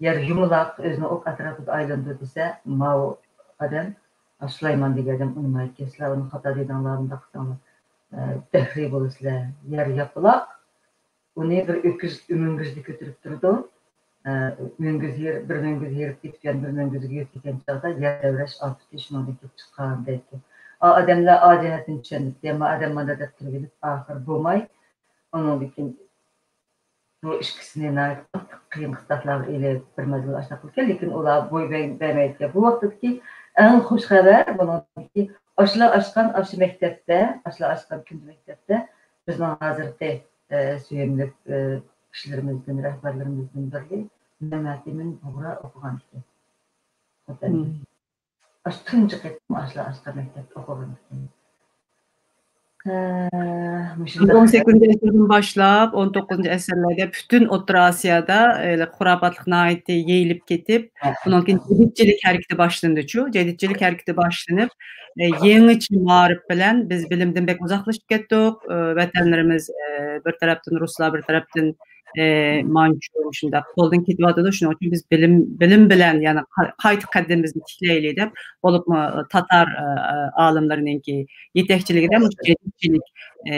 يەر يۇمىلاق، ئۆزىنىڭ ئوقى ئەتراپىدا ئايلىنىدۇ دېسە، ماۋۇ ئادەم، سۇلايمان دېگەن ئادەم ئۇنىمايدىكەن، سىلەر ئۇنى خاتا دېدىڭلار، مۇنداق قىلساڭلار، ئە، دەھرىي بولىسىلەر، يەر ياپىلاق، ئۇنى بىر ئۆكۈز مۈڭگۈزدە كۆتۈرۈپ تۇرىدۇ. ئە، مۈڭگۈز ھېرىپ، بىر مۈڭگۈز ھېرىپ كېتىپ، يەنە بىر مۈڭگۈزگە يۆتكىگەن چاغدا يەر تەۋرەش ئاپىتى شۇنىڭدىن كېلىپ چىققان دەيدىكەن. ئا، ئادەملەر ئا جەھەتتىن چۈشەندىكەن، ما ئادەم مانا دەپ تۇرۇۋېلىپ، ئاخىر بولماي، ئۇنىڭدىن كېيىن بۇ ئىككىسىنى ناھايىتى قاتتىق قىيىن قىستاقلارغا ئېلىپ، بىر مەزگىل ئاشۇنداق قىلغان، لېكىن ئۇلار بوي بەر-، بەرمەيدىكەن. بۇ ۋاقىتتىكى ئەڭ خۇش خەۋەر، بۇنىڭدىكى ئاشۇلار ئاچقان ئاشۇ مەكتەپتە، ئاشۇلار ئاچقان كۈندە مەكتەپتە بىزنىڭ ھازىرقى، ئە، سۆيۈملۈك، ئە، كىشىلىرىمىزدىن، رەھبەرلىرىمىزدىن بىرى مەمەتئىمىن بۇغرا ئوقۇغان ئىكەن. خوتەندە. ئاشۇ تۇنجى قېتىم ئاشۇلار ئاشقان مەكتەپتە ئوقۇغان ئىكەن. ئون سەككىزىنچى ئەسىردىن باشلاپ، ئون توققۇزىنچى ئەسىرلەردە پۈتۈن ئوتتۇرا ئاسىيادا، ئە، خۇراپاتلىق ناھايىتى يېيىلىپ كېتىپ، ئۇنىڭدىن كېيىن جەدىدچىلىك ھەرىكىتى باشلىنىدىچۇ. جەدىدچىلىك ھەرىكىتى باشلىنىپ، ئە، يېڭىچە مائارىپ بىلەن بىز بىلىمدىن بەك ئۇزاقلىشىپ كەتتۇق. ئە، ۋەتەنلىرىمىز، ئە، بىر تەرەپتىن رۇسلار، بىر تەرەپتىن، ئە، مانچۇ، شۇنداق قولدىن كېتىۋاتىدۇ. شۇنىڭ ئۈچۈن بىز بىلىم، بىلىم بىلەن يەنە قا-، قايتا قەدىمىمىزنى تىكلەيلى دەپ، بولۇپمۇ تاتار، ئە، ئە، ئالىملىرىنىڭكى يېتەكچىلىكىدە مۇشۇ جەدىدچىلىك، ئە،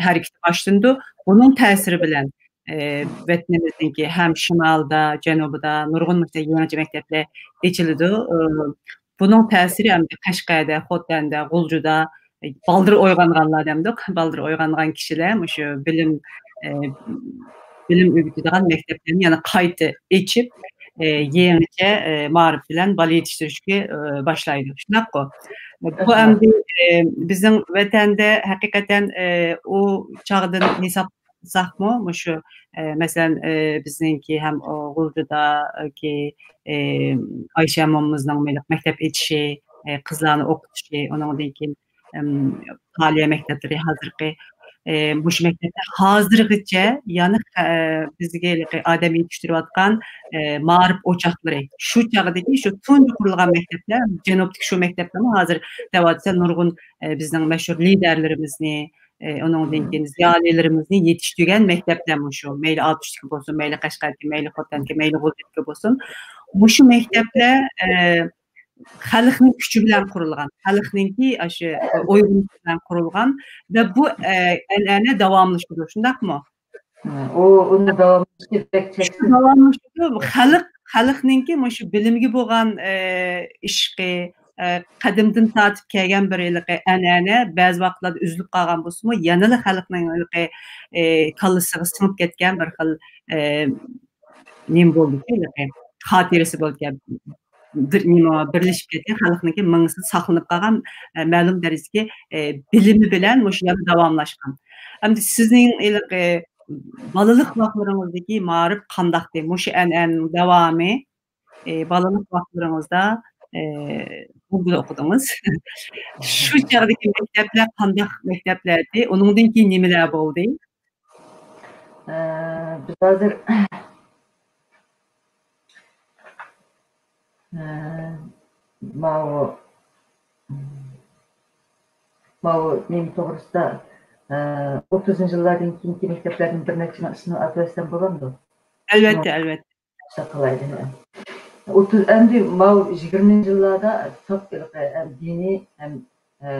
ھەرىكىتى باشلىنىدۇ. بۇنىڭ تەسىرى بىلەن، ئە، ۋەتىنىمىزنىڭكى ھەم شىمالىدا، جەنۇبىدا نۇرغۇن مەكتەپ، يېڭىچە مەكتەپلەر ئېچىلىدۇ. ئە، بۇنىڭ تەسىرى ئەمدى قەشقەردە، خوتەندە، غۇلجىدا، ئە، بالدۇر ئويغانغانلار دەمدۇق، بالدۇر ئويغانغان كىشىلەر مۇشۇ بىلىم، ئە، بىلىم ئۆگىتىدىغان مەكتەپلەرنى يەنە قايتا ئېچىپ، ئە، يېڭىچە، ئە، مائارىپ بىلەن بالا يېتىشتۈرۈشكە، ئە، باشلايدۇ. شۇنداققۇ؟ بۇ ئەمدى، ئە، بىزنىڭ ۋەتەندە ھەقىقەتەن، ئە، ئۇ چاغدىن ھېسابلىساقمۇ، مۇشۇ، ئە، مەسىلەن، ئە، بىزنىڭكى ھەم، ئۇ، غۇلجىداكى، ئە، ئايشە مومىمىزنىڭ مەكتەپ ئېچىشى، ئە، قىزلارنى ئوقۇتۇشى، ئۇنىڭدىن كېيىن، ئىم، پالىيە مەكتەپلىرى ھازىرقى، ئە، مۇشۇ مەكتەپلەر ھازىرغىچە يەنە، ئە، بىزگە ھېلىقى ئادەم يېتىشتۈرۈۋاتقان، ئە، مائارىپ ئوچاقلىرى. شۇ چاغدىكى شۇ تۇنجى قۇرۇلغان مەكتەپلەر، جەنۇبتىكى شۇ مەكتەپلەرمۇ ھازىر دەۋاتسا نۇرغۇن، ئە، بىزنىڭ مەشھۇر لىدەرلىرىمىزنى، ئە، ئۇنىڭدىن كېيىن زىيالىيلىرىمىزنى يېتىشتۈرگەن مەكتەپلەر مۇشۇ. مەيلى ئاتۇشتىكى بولسۇن، مەيلى قەشقەردىكى، مەيلى خوتەندىكى، مەيلى غۇلجىدىكى بولسۇن. مۇشۇ مەكتەپلەر، ئە، خەلقنىڭ كۈچى بىلەن قۇرۇلغان، خەلقنىڭكى ئاشۇ ئويغىنىشى بىلەن قۇرۇلغان ۋە بۇ، ئە، ئەنئەنە داۋاملىشىدۇ، شۇنداقمۇ؟ ئۇ، ئۇنى داۋاملىشىشى بەك چەكسىز. داۋاملىشىدۇ. خەلق، خەلقنىڭكى مۇشۇ بىلىمگە بولغان، ئە، ئىشقى، ئە، قەدىمدىن تارتىپ كەلگەن بىر ھېلىقى ئەنئەنە، بەزى ۋاقىتلاردا ئۈزۈلۈپ قالغان بولسىمۇ، يەنىلا خەلقنىڭ ھېلىقى، ئە، كاللىسىغا سىڭىپ كەتكەن بىر خىل، ئە، نېمە بولدىكەن، خاتىرىسى بولدىكەن، بىر نېمە بىرلىشىپ كەتكەن خەلقنىڭكى مېڭىسىدە ساقلىنىپ قالغان، ئە، مەلۇم دەرىجىدىكى، ئە، بىلىمى بىلەن مۇشۇ يەردە داۋاملاشقان. ئەمدى سىزنىڭ ھېلىقى بالىلىق ۋاقىتلىرىڭىزدىكى مائارىپ قانداقتى؟ مۇشۇ ئەنئەنىنىڭ داۋامى، ئە، بالىلىق ۋاقىتلىرىڭىزدا، ئە، غۇلجىدا ئوقۇدىڭىز. شۇ چاغدىكى مەكتەپلەر قانداق مەكتەپلەردى؟ ئۇنىڭدىن كېيىن نېمىلەر بولدى؟ ئە، بىز ھازىر، ئە، ماۋۇ، ماۋۇ نېمە توغرىسىدا، ئە، ئوتتۇزىنچى يىللاردىن كېيىنكى مەكتەپلەردىن بىر نەچچىنىڭ ئىسمىنى ئاتىۋەتسەم بولامدۇ؟ ئەلۋەتتە، ئەلۋەتتە. قىلايلى. ئوتتۇز، ئەمدى ماۋۇ يىگىرمىنچى يىللاردا ساپ ھېلىقى ھەم دىنىي ھەم، ئە،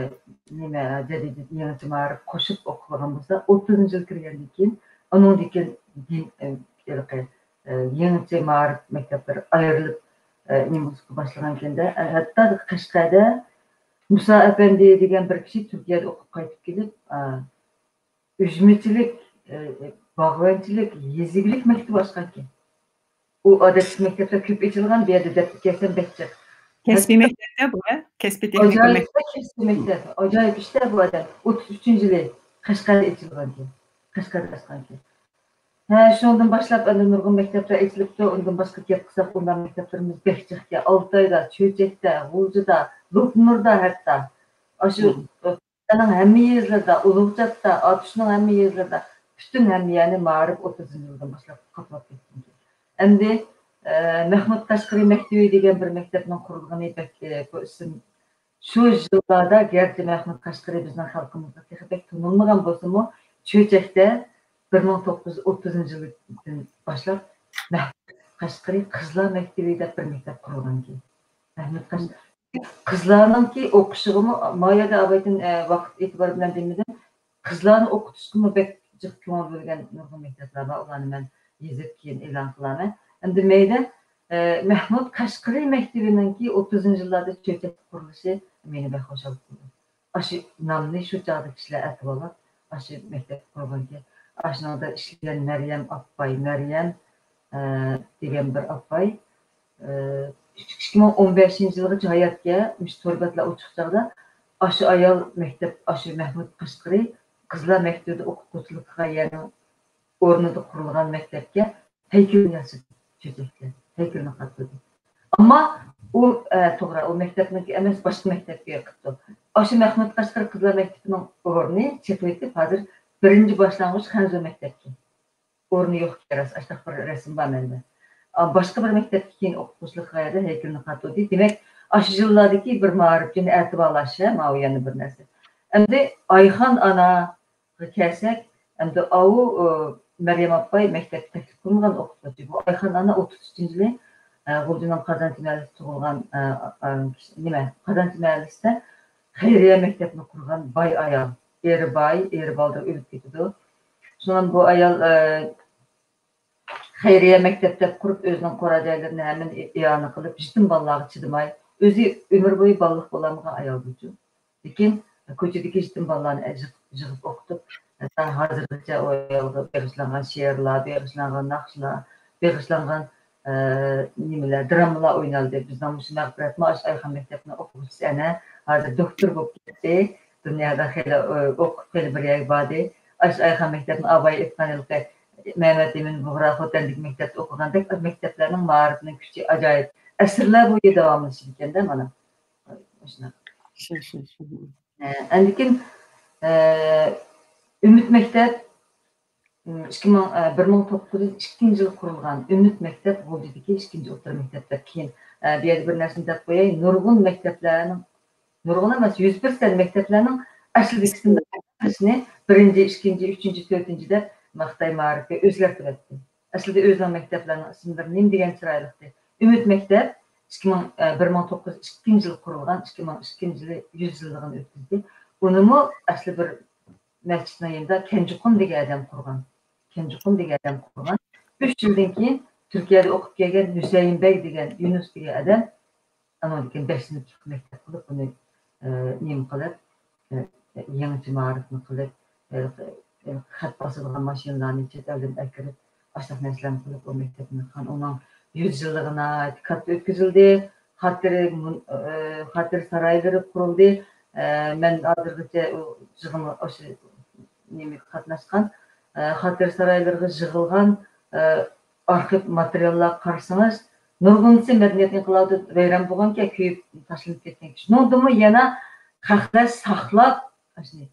نېمە، جەدىدىيەت، يېڭىچە مائارىپ قوشۇپ ئوقۇلغان بولسا، ئوتتۇزىنچى يىل كىرگەندىن كېيىن، ئۇنىڭدىن كېيىن دىن، ئە، ھېلىقى، ئە، يېڭىچە مائارىپ مەكتەپلىرى ئايرىلىپ، ئە، نېمە بولۇشقا باشلىغانكەن-دە، ئە، ھەتتا قەشقەردە مۇسا ئەپەندى دېگەن بىر كىشى تۈركىيەدە ئوقۇپ قايتىپ كېلىپ، ئە، ئۈجمىچىلىك، ئە، باغۋەنچىلىك، يېزا ئىگىلىك مەكتىپى ئاچقانكەن. ئۇ ئادەتتىكى مەكتەپلەر كۆپ ئېچىلغان، بۇ يەردە دەپ كەلسەم بەك جىق. كەسپىي مەكتەپتە بۇ، ھە؟ كەسپىي تېخنىكا ئاجايىپ مەكتەپ. كەسپىي مەكتەپ. ئاجايىپ ئىشتە بۇ ئادەم. ئوتتۇز ئۈچىنچى يىلى قەشقەردە ئېچىلغانكەن. قەشقەردە ئاچقانكەن. ھە، شۇنىڭدىن باشلاپ ئەمدى نۇرغۇن مەكتەپلەر ئېچىلىپتۇ. ئۇندىن باشقا گەپ قىلساق، ئۇنداق مەكتەپلىرىمىز بەك جىقكەن. ئالتايدا، چۆچەكتە، غۇلجىدا، لوپنۇردا ھەتتا. ئاشۇ مم. ئۇنىڭ ھەممە يېزىلىرىدا، ئۇلۇغچاتتا، ئاتۇشنىڭ ھەممە يېزىلىرىدا پۈتۈن ھەممە يەرنى مائارىپ ئوتتۇزىنچى يىلدىن باشلاپ قاپلاپ كەتكەن. ئەمدى، ئە، مەھمۇد قەشقىرى مەكتىۋى دېگەن بىر مەكتەپنىڭ قۇرۇلغىنى بەك، ئە، بۇ ئىسىم شۇ يىللاردا، گەرچە مەھمۇد قەشقىرى بىزنىڭ خەلقىمىزغا تېخى بەك تونۇلمىغان بولسىمۇ، چۆچەكتە بىر مىڭ توققۇز يۈز ئوتتۇزىنچى يىلدىن باشلاپ مەھمۇد قەشقىرى قىزلار مەكتىۋى دەپ بىر مەكتەپ قۇرۇلغانىكەن. مەھمۇد قەشقىرى قىزلارنىڭكى ئوقۇشىغىمۇ، ما يەردە ئاۋايتىن، ئە، ۋاقىت ئېتىبارى بىلەن دېمىدىم. قىزلارنى ئوقۇتۇشقىمۇ بەك جىق كۆڭۈل بۆلگەن نۇرغۇن مەكتەپلەر بار. ئۇلارنى مەن يېزىپ كېيىن ئېلان قىلارمەن. ئەمدى مەيلى، ئە، مەھمۇد قەشقىرى مەكتىۋىنىڭكى ئوتتۇزىنچى يىللاردا چۆچەكتە قۇرۇلۇشى مېنى بەك خۇشال قىلدى. ئاشۇ نامنى شۇ چاغدا كىشىلەر ئەتىۋالغان، ئاشۇ مەكتەپنى قۇرغانكەن. ئاشۇنىڭدا ئىشلىگەن مەريەم ئاپاي، مەريەم، ئە، دېگەن بىر ئاپاي، ئىككى مىڭ ئون بەشىنچى يىلغىچە ھاياتكەن، مۇشۇ تور بەتلەر ئوچۇق چاغدا ئاشۇ ئايال مەكتەپ، ئاشۇ مەھمۇد قەشقىرى قىزلار مەكتىپىدە ئوقۇتقۇچىلىق قىلغان يەرنىڭ ئورنىدا قۇرۇلغان مەكتەپكە ھەيكىلىنى ياسىدى، چۆچەكلەر ھەيكىلىنى قاتلىدى. ئەمما ئۇ، ئە، توغرا، ئۇ مەكتەپنىڭكى ئەمەس، باشقا مەكتەپكە قىپتۇ. ئاشۇ مەخمۇت قەشقەر قىزلار مەكتىپىنىڭ ئورنى چېقىۋېتىپ، ھازىر بىرىنچى باشلانغۇچ خەنزۇ مەكتەپكە ئورنى يوق ئىكەن، راست، ئاشۇنداق بىر رەسىم بار مەندە. ئا، باشقا بىر مەكتەپكە كېيىن ئوقۇتقۇچىلىق قىلغان ھەيكىلنى قاتۇردى. دېمەك، ئاشۇ يىللاردىكى بىر مائارىپچىنى ئەتىۋارلاش، ھە، ماۋۇ يەنە بىر نەرسە. ئەمدى ئايخان ئاناغا كەلسەك، ئەمدى ئاۋۇ، ئۇ، مەريەم ئاپاي مەكتەپكە تەكلىپ قىلمىغان ئوقۇتقۇچى. بۇ ئايخان ئانا ئوتتۇز ئۈچىنچى يىلى، ئە، غۇلجىنىڭ قازانچى مەھەللىسىدە تۇغۇلغان، ئە، ئە، نېمە، قازانچى مەھەللىسىدە خەيرىيە مەكتەپنى قۇرغان باي ئايال. ئېرى باي، ئېرى بالدۇر ئۆلۈپ كېتىدۇ. شۇڭا بۇ ئايال، ئە، خەيرىيە مەكتەپ دەپ قۇرۇپ، ئۆزىنىڭ قورا جايلىرىنى ھەممىنى ئىئانە قىلىپ، يېتىم بالىلارغا چىدىماي، ئۆزى ئۆمۈر بويى بالىلىق بولالمىغان ئايال بۇچۇ. لېكىن كوچىدىكى يېتىم بالىلارنى يىغ-، يىغىپ ئوقۇتۇپ، ھەتتا ھازىرغىچە ئۇ ئايالغا بېغىشلانغان شېئىرلار، بېغىشلانغان ناخشىلار، بېغىشلانغان، ئە، نېمىلەر، درامىلار ئوينالدى. بىزنىڭ مۇشۇ مەغپىرەتمۇ ئاشۇ ئايخان مەكتەپنىڭ ئوقۇغۇچىسى ئەنە ھازىر دوكتور بولۇپ كەتتى. دۇنيادا خېلى، ئە، ئوقۇپ خېلى بىر يەرگە باردى. ئاشۇ ئايخان مەكتەپنى ئاباي ئېيتقان ھېلىقى مەمەت ئىمىن بۇغرا خوتەندىكى مەكتەپتە ئوقۇغاندەك، مەكتەپلەرنىڭ مائارىپىنىڭ كۈچى ئاجايىپ. ئەسىرلەر بويى داۋاملىشىدىكەن-دە مانا. شۇنداق. شۇ، شۇ، شۇ. ئە، ئاندىن كېيىن، ئە، ئۈمىد مەكتەپ، ئىم، ئىككى مىڭ، ئە، بىر مىڭ توققۇز يۈز ئىككىنچى يىلى قۇرۇلغان ئۈمىد مەكتەپ غۇلجىدىكى ئىككىنچى ئوتتۇرا مەكتەپ دەپ كېيىن، ئە، بۇ يەردە بىر نەرسىنى دەپ قوياي، نۇرغۇن مەكتەپلەرنىڭ، نۇرغۇن ئەمەس، يۈز پىرسەنت مەكتەپلەرنىڭ ئەسلىدىكى ئىسمىنى بىرىنچى، ئىككىنچى، ئۈچىنچى، تۆتىنچى دەپ خىتاي مائارىپى ئۆزگەرتىۋەتتى. ئەسلىدە ئۆزىنىڭ مەكتەپلەرنىڭ ئىسىملىرى نېمە دېگەن چىرايلىقتى. ئۈمىد مەكتەپ ئىككى مىڭ، ئە، بىر مىڭ توققۇز يۈز ئىككىنچى يىلى قۇرۇلغان، ئىككى مىڭ ئىككىنچى يىلى يۈز يىللىقىنى ئۆتكۈزدى. ئۇنىمۇ ئەسلى بىر مەسچىتنىڭ يېنىدا كەنجىقۇم دېگەن ئادەم قۇرغان. كەنجىقۇم دېگەن ئادەم قۇرغان. ئۈچ يىلدىن كېيىن تۈركىيەدە ئوقۇپ كەلگەن ھۈسەيىن بەگ دېگەن، يۇنۇس دېگەن ئادەم ئانىڭدىن كېيىن بەش سىنىپلىق مەكتەپ قىلىپ، بۇنى، ئە، نېمە قىلىپ، ئە، يېڭىچە مائارىپنى قىلىپ، ئە، ئە، خەت باسىدىغان ماشىنىلارنى چەت ئەلدىن ئەكىرىپ، ئاشۇنداق نەرسىلەرنى قىلىپ، ئۇ مەكتەپنى قىلغان. ئۇنىڭ يۈز يىللىقى ناھايىتى كاتتا ئۆتكۈزۈلدى. خاتىرە مۇن-، ئە، خاتىرە سارايلىرى قۇرۇلدى. ئە، مەن ھازىرغىچە ئۇ يىغىنغا، ئاشۇ نېمىگە قاتناشقان، ئە، خاتىرە سارايلىرىغا يىغىلغان، ئە، ئارخىپ ماتېرىياللارغا قارىسىڭىز، نۇرغۇنىسى مەدەنىيەت ئىنقىلابىدا ۋەيران بولغانكەن، كۆيۈپ تاشلىنىپ كەتكەن. شۇنىڭدىمۇ يەنە خەقلەر ساقلاپ، ئاشۇ،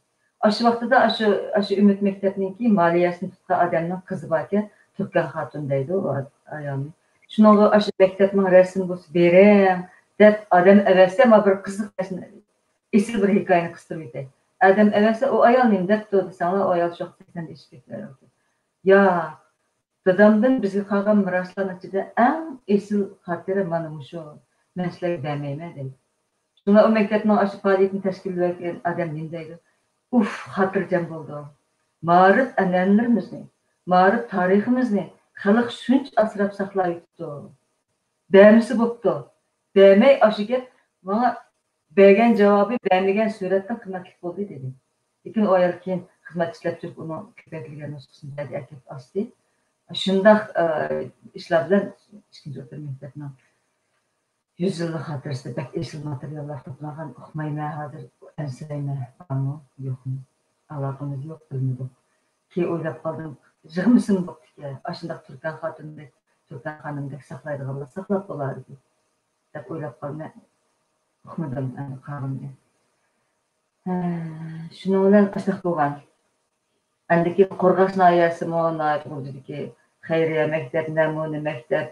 ئاشۇ ۋاقتىدا ئاشۇ، ئاشۇ ئۈمىد مەكتەپنىڭكى مالىيەسىنى تۇتقان ئادەمنىڭ قىزى باركەن، تۈركەن خاتۇن دەيدۇ ئۇ ئايالنى. شۇنىڭغا ئاشۇ مەكتەپنىڭ رەسىمى بولسا بېرىڭ دەپ ئادەم ئەۋەتسە، مانا بىر قىزىق رەسىم، ئېسىل بىر ھېكايىنى قىستۇرۇۋېتەي. ئادەم ئەۋەتسە، ئۇ ئايال نېمە دەپتۇ دېسەڭلار، ئۇ ئايال شۇ ۋاقىت سەكسەندىن ئېشىپ كەتكەن. يا، دادامدىن بىزگە قالغان مىراسلارنىڭ ئىچىدە ئەڭ ئېسىل خاتىرە مانا مۇشۇ. مەن سىلەرگە بەرمەيمەن دەيدۇ. شۇڭا ئۇ مەكتەپنىڭ ئاشۇ پائالىيىتىنى تەشكىللىۋەتكەن ئادەم نېمە دەيدۇ؟ ئۇف، خاتىرجەم بولدۇم. مائارىپ ئەنئەنىلىرىمىزنى، مائارىپ تارىخىمىزنى خەلق شۇنچە ئاسراپ ساقلاۋېتىپتۇ. بەرمىسە بوپتۇ. بەرمەي ئاشۇ گەپ ماڭا بەرگەن جاۋابى بەرمىگەن سۈرەتتىن قىممەتلىك بولدى دېدى. لېكىن ئۇ ئايال كېيىن خىزمەت ئىشلەپ تۇرۇپ ئۇنىڭ كۆپەيتىلگەن نۇسخىسىنى بەردى، ئەكېلىپ ئاستى. شۇنداق، ئە، ئىشلار بىلەن ئىككىنچى ئوتتۇرا مەكتەپنىڭ يۈز يىللىق خاتىرىسىدە بەك ئېسىل ماتېرىياللار توپلانغان، ئۇقمايمەن ھازىر، ئەنسىرەيمەن، بارمۇ، يوقمۇ؟ ئالاقىمىز يوق، بىلمىدۇق. كېيىن ئويلاپ قالدىم، يىغمىسىمۇ بوپتىكەن، ئاشۇنداق تۈركەن خاتۇندەك، تۈركەن خانىمدەك ساقلايدىغانلار ساقلاپ بولار ئىدى، دەپ ئويلاپ قالدىم. ئۇقمىدىم ئەمدى قالغىنىنى. ھە، شۇنىڭ بىلەن ئاشۇنداق بولغان. ئاندىن كېيىن قورغاس ناھىيەسىمۇ ناھايىتى غۇلجىدىكى خەيرىيە مەكتەپ، نەمۇنە مەكتەپ،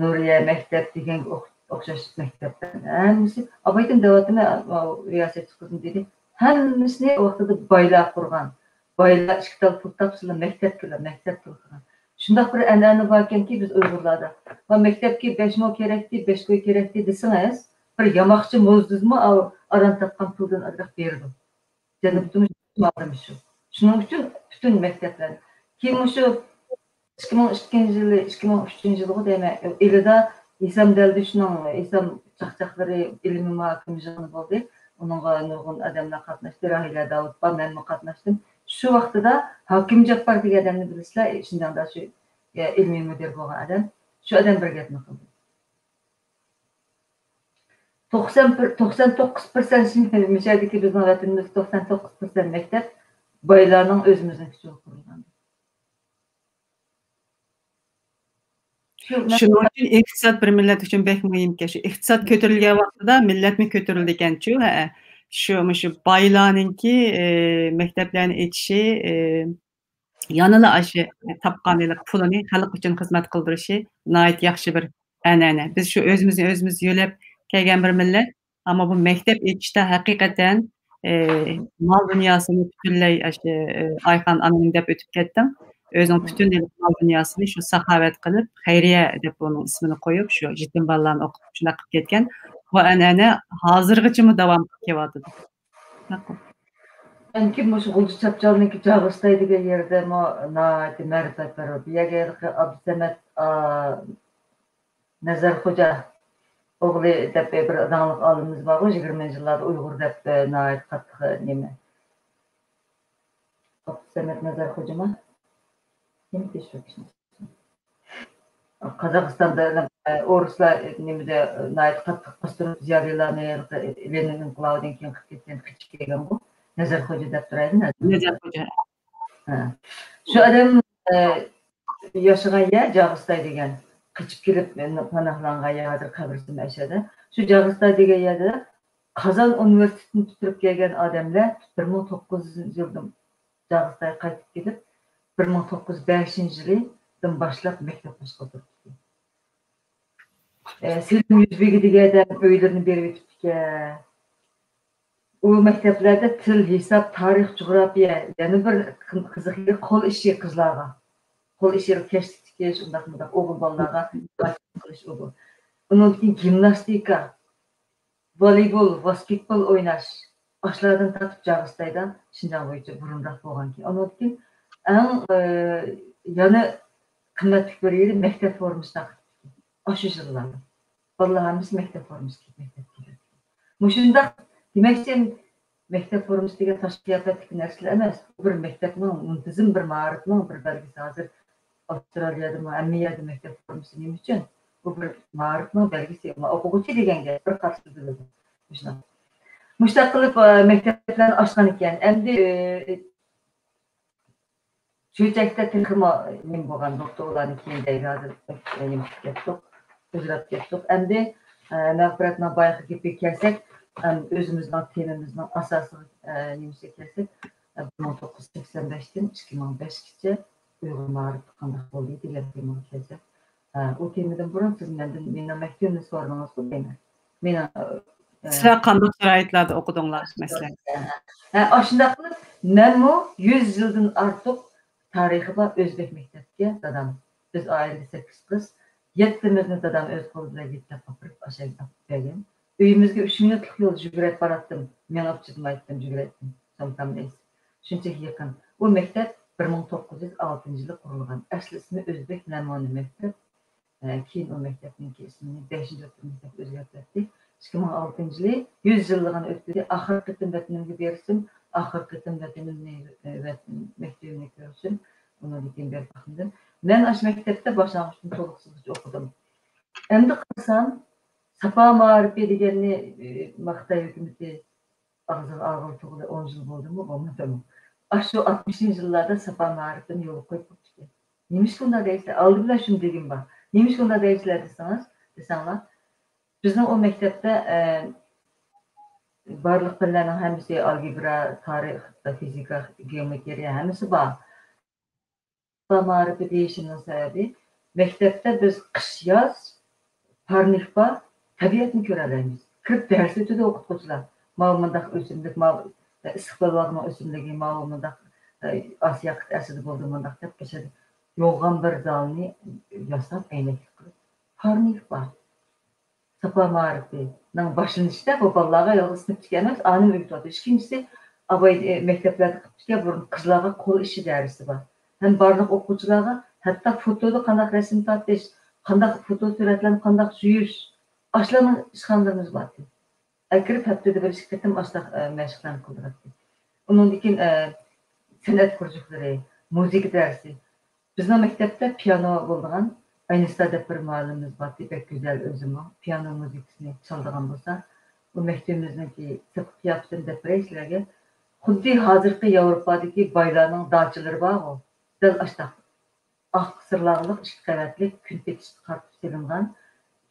نۇرىيە مەكتەپ دېگەنگە ئوخ-، ئوخشاش مەكتەپلەر. ھەممىسى، ئاۋايتىم دەۋاتىمەن، ئاۋۇ رىياسەتچى قىزمۇ دېدى، ھەممىسىنى ۋاقتىدا بايلار قۇرغان. بايلار ئىككى تال پۇل تاپسىلا مەكتەپكىلا، مەكتەپكىلا قىلغان. شۇنداق بىر ئەنئەنە باركەنكى بىز ئۇيغۇرلاردا. ۋە مەكتەپكە بەش مو كېرەكتى، بەش كوي كېرەكتى دېسىڭىز، بىر ياماقچى موزدۇزمۇ ئاۋۇ ئاران تاپقان پۇلدىن ئازراق بېرىدۇ. جەنۇبتىمۇ شۇ، شۇ. شۇنىڭ ئۈچۈن پۈتۈن مەكتەپلەر. كېيىن مۇشۇ ئىككى مىڭ ئىككىنچى يىلى، ئىككى مىڭ ئۈچىنچى يىلغۇ دەيمەن، ئىلىدا ھېسام دەلدۈشنىڭ، ھېسام چاقچاقلىرى ئىلمىي مۇھاكىمە يىغىنى بولدى. ئۇنىڭغا نۇرغۇن ئادەملەر قاتناشتى، راھىلە داۋۇت بار، مەنمۇ قاتناشتىم. شۇ ۋاقتىدا ھاكىم جاپپار دېگەن ئادەمنى بىلىسىلەر، شىنجاڭدا شۇ، ئە، ئىلمىي مۇدىر بولغان ئادەم. شۇ ئادەم بىر گەپنى قىلدى. توقسان بىر، توقسان توققۇز پىرسەنت، مىشەدىكى بىزنىڭ ۋەتىنىمىزدە توقسان توققۇز پىرسەنت مەكتەپ بايلارنىڭ ئۆزىمىزنىڭ كۈچىگە قۇرۇلغان. شۇ شۇنىڭ ئۈچۈن ئىقتىساد بىر مىللەت ئۈچۈن بەك مۇھىمكەن. شۇ ئىقتىساد كۆتۈرۈلگەن ۋاقتىدا مىللەتمۇ كۆتۈرۈلىدىكەنچۇ، ھە. شۇ، مۇشۇ بايلارنىڭكى، ئى، مەكتەپلەرنى ئېچىشى، ئى، يەنىلا ئاشۇ تاپقان ھېلىقى پۇلىنى خەلق ئۈچۈن خىزمەت قىلدۇرۇشى ناھايىتى ياخشى بىر ئەنئەنە. بىز شۇ ئۆزىمىزنى ئۆزىمىز يۆلەپ كەلگەن بىر مىللەت. ئەمما بۇ مەكتەپ ئېچىشتا ھەقىقەتەن، ئى، مال دۇنياسىنى پۈتۈنلەي ئاشۇ، ئى، ئايخان ئانىنىڭ دەپ ئۆتۈپ كەتتىڭ. ئۆزىنىڭ پۈتۈن مال دۇنياسىنى شۇ ساخاۋەت قىلىپ، خەيرىيە دەپ ئۇنىڭ ئىسمىنى قويۇپ، شۇ يېتىم بالىلارنى ئوقۇتۇپ شۇنداق قىلىپ كەتكەن. بۇ ئەنئەنە ھازىرغىچىمۇ داۋام قىلىپ كېلىۋاتىدۇ. ماقۇل. ئەنكى مۇشۇ غۇلجا چاپچالنىڭكى جاغىستاي دېگەن يېرىدىمۇ ناھايىتى مەرىپەت بار. بۇ يەرگە ھېلىقى ئابدۇسەمەت، ئا، نەزەر خوجا ئوغلى دەپ بىر داڭلىق ئالىمىمىز بارغۇ، يىگىرمىنچى يىللاردا ئۇيغۇر دەپ، ئە، ناھايىتى قاتتىق، ئە، نېمە. ئابدۇسەمەت نەزەر خوجىما؟ كىمكى شۇ كىشى؟ قازاقىستاندا، ئە، ئورۇسلار، ئە، نېمىدە، ئە، ناھايىتى قاتتىق باستۇرۇپ زىيالىيلارنى، ئە، لېنىن ئىنقىلابىدىن كېيىن قىلىپ كەتكەن، قېچىپ كەلگەنغۇ. نەزەر خوجا دەپ تۇرايلى، نەزەر. نەزەر خوجا. ھە. شۇ ئادەم، ئە، ياشىغان يەر جاغىستاي دېگەن. قېچىپ كېلىپ، ئە، پاناھلانغان يەر ھازىر قەبرىستان ئەشەدە. شۇ جاغىستاي دېگەن يەردە قازان ئۇنىۋېرسىتېتىنى پۈتتۈرۈپ كەلگەن ئادەملەر بىر مىڭ توققۇز يۈز يىلدىن جاغىستايغا قايتىپ كېلىپ، بىر مىڭ توققۇز يۈز بەشىنچى يىلىدىن باشلاپ مەكتەپ باشقۇرۇپ تۇرۇپتۇ. ئە، سېلىم يۈزبېگى دېگەن ئادەم ئۆيلىرىنى بېرىۋېتىپتىكەن. ئۇ مەكتەپلەردە تىل، ھېساب، تارىخ، جۇغراپىيە، يەنە بىر قىزىق يېرى قول ئىشى قىزلارغا. قول ئىشى، كەشتە تىكىش، ئۇنداق مۇنداق ئوغۇل بالىلارغا قىلىش ئۇ بۇ. ئۇنىڭدىن كېيىن گىمناستىكا، ۋالىبول، ۋاسكېتبول ئويناش، ئاشۇلاردىن تارتىپ جاغىستايدا شىنجاڭ بويىچە بۇرۇنراق بولغانكەن. ئۇنىڭدىن كېيىن ئەڭ، ئى، يەنە قىممەتلىك بىر يېرى مەكتەپ فورمىسى تارقىتىپتىكەن. ئاشۇ يىللاردا بالىلار ھەممىسى مەكتەپ فورمىسى كىيىپ مەكتەپكە كېلىدۇ. مۇشۇنداق دېمەكچى، مەكتەپ فورمىسى دېگەن تاشقى قىياپەتتىكى نەرسىلەر ئەمەس. بۇ بىر مەكتەپنىڭ، مۇنتىزىم بىر مائارىپنىڭ بىر بەلگىسى. ھازىر ئاۋسترالىيەدىمۇ ھەممە يەردە مەكتەپ فورمىسى. نېمە ئۈچۈن؟ بۇ بىر مائارىپنىڭ بەلگىسى. ئوقۇغۇچى دېگەن گەپ بىر قاتلىق بىلىدۇ. مۇشۇنداق. مۇشۇنداق قىلىپ، ئە، مەكتەپلەرنى ئاچقان ئىكەن. ئەمدى، ئە، چۆچەكتە تېخىمۇ نېمە بولغان، دوختۇر ئۇلارنى كېيىن دەيدۇ، ھازىر نېمە قىلىپ كەتتۇق، ئۇزىراپ كەتتۇق. ئەمدى، ئە، مەغپىرەتنىڭ بايىقى گېپىگە كەلسەك، ئەم، ئۆزىمىزنىڭ تېمىمىزنىڭ ئاساسىي، ئە، نېمىسىگە كەلسەك، ئە، بىر مىڭ توققۇز يۈز سەكسەن بەشتىن ئىككى مىڭ بەشكىچە ئۇيغۇر مائارىپى قانداق بولدى دېگەن تېمىغا كەلسەك، ئە، ئۇ تېمىدىن بۇرۇن سىز مەندىن مېنىڭ مەكتىۋىمنى سورىدىڭىزغۇ دەيمەن. مېنىڭ، ئە، سىلەر قانداق شارائىتلاردا ئوقۇدۇڭلار، مەسىلەن؟ ھە، ئاشۇنداق قىلىپ مەنمۇ يۈز يىلدىن ئارتۇق تارىخى بار ئۆزبېك مەكتەپكە دادام، بىز ئائىلىدە سەككىز قىز، يەتتىمىزنى دادام ئۆز قولى بىلەن يېتىلەپ ئاپىرىپ، ئاشۇ يەرگە ئاپىرىپ بەرگەن. ئۆيىمىزگە ئۈچ مىنۇتلۇق يول يۈگۈرۈپ باراتتىم. مېڭىپ چىدىمايتتىم، يۈگۈرەتتىم. سومكامنى ئېسىپ. شۇنچىلىك يېقىن. ئۇ مەكتەپ بىر مىڭ توققۇز يۈز ئالتىنچى يىلى قۇرۇلغان. ئەسلى ئىسمى ئۆزبېك نەمۇنە مەكتەپ. ئە، كېيىن ئۇ مەكتەپنىڭكى ئىسمىنى بەشىنچى ئوتتۇرا مەكتەپكە ئۆزگەرتىۋەتتى. ئىككى مىڭ ئالتىنچى يىلى يۈز يىللىقىنى ئۆتكۈزدى. ئاخىرقى قېتىم ۋەتىنىمگە بېرىشىم، ئاخىرقى قېتىم ۋەتىنىمنى، ئە، ۋەتىن، مەكتىۋىمنى كۆرۈشۈم، ئۇنىڭدىن كېيىن بېرىپ باقمىدىم. مەن ئاشۇ مەكتەپتە باشلانغۇچتىن تولۇقسىزغىچە ئوقۇدۇم. ئەمدى قارىسام، ساپا مائارىپى دېگەننى، ئى، ماختاي ھۆكۈمىتى ئاغزىغا ئالغىلى تۇرغىلى ئون يىل بولدىمۇ، بولمىدىمۇ؟ ئاشۇ ئاتمىشىنچى يىللاردا ساپا مائارىپىنى يولغا قويۇپ بوپتىكەن. نېمىشقا ئۇنداق دەيسىلەر؟ ئالدى بىلەن شۇنى دېگۈم بار. نېمىشقا ئۇنداق دەيسىلەر دېسىڭىز، دېسەڭلار، بىزنىڭ ئۇ مەكتەپتە، ئە، بارلىق پەنلەرنىڭ ھەممىسى، ئالگېبرا، تارىخ، فىزىكا، گېئومېتىرىيە، ھەممىسى بار. مائارىپى دېيىشىمنىڭ سەۋەبى، مەكتەپتە بىز قىش، ياز، پارنىك بار، تەبىئەتنى كۆرەلەيمىز. كىرىپ دەرس ئۆتىدۇ ئوقۇتقۇچىلار. ماۋۇ مۇنداق ئۆسۈملۈك، ماۋۇ ئىسسىق بەلباغنىڭ ئۆسۈملۈكى، ماۋۇ مۇنداق، ئاسىيا قىتئەسىدە بولدى مۇنداق دەپ، ئەشەدە يوغان بىر زالنى ياساپ، ئەينەكلىك قىلىپ، پارنىك بار. ساپا مائارىپىنىڭ باشلىنىشىدا بۇ بالىلارغا يالغۇز سىنىپتىكى ئەمەس، ئانىمۇ ئۆگىتىۋاتىدۇ. ئىككىنچىسى، ئاباي، ئە، مەكتەپلەردە قىپتىكەن، بۇرۇن قىزلارغا قول ئىشى دەرسى بار. ھەم بارلىق ئوقۇغۇچىلارغا ھەتتا فوتودا قانداق رەسىم تارتىش، قانداق فوتو سۈرەتلەرنى قانداق يۇيۇش، ئاشۇلارنىڭ ئىشخانىلىرىمىز بارتى. ئەكىرىپ ھەپتىدە بىر ئىككى قېتىم ئاشۇنداق، ئە، مەشىقلەرنى قىلدۇراتتى. ئۇنىڭدىن كېيىن، ئە، سەنئەت كۇرژۇكلىرى، مۇزىكا دەرسى. بىزنىڭ مەكتەپتە پىيانو بولىدىغان ئاينىستا دەپ بىر مۇئەللىمىمىز بارتى، بەك گۈزەل ئۆزىمۇ. پىيانو مۇزىكىسىنى چالىدىغان بولسا، ئۇ مەكتىۋىمىزنىڭكى سىرتقى قىياپىتىنى دەپ بېرەي سىلەرگە. خۇددى ھازىرقى ياۋروپادىكى بايلارنىڭ داچىلىرى بارغۇ، دەل ئاشۇنداق. ئاق سىرلاغلىق ئىككى قەۋەتلىك كۈن پېتىشقا قارىتىپ سېلىنغان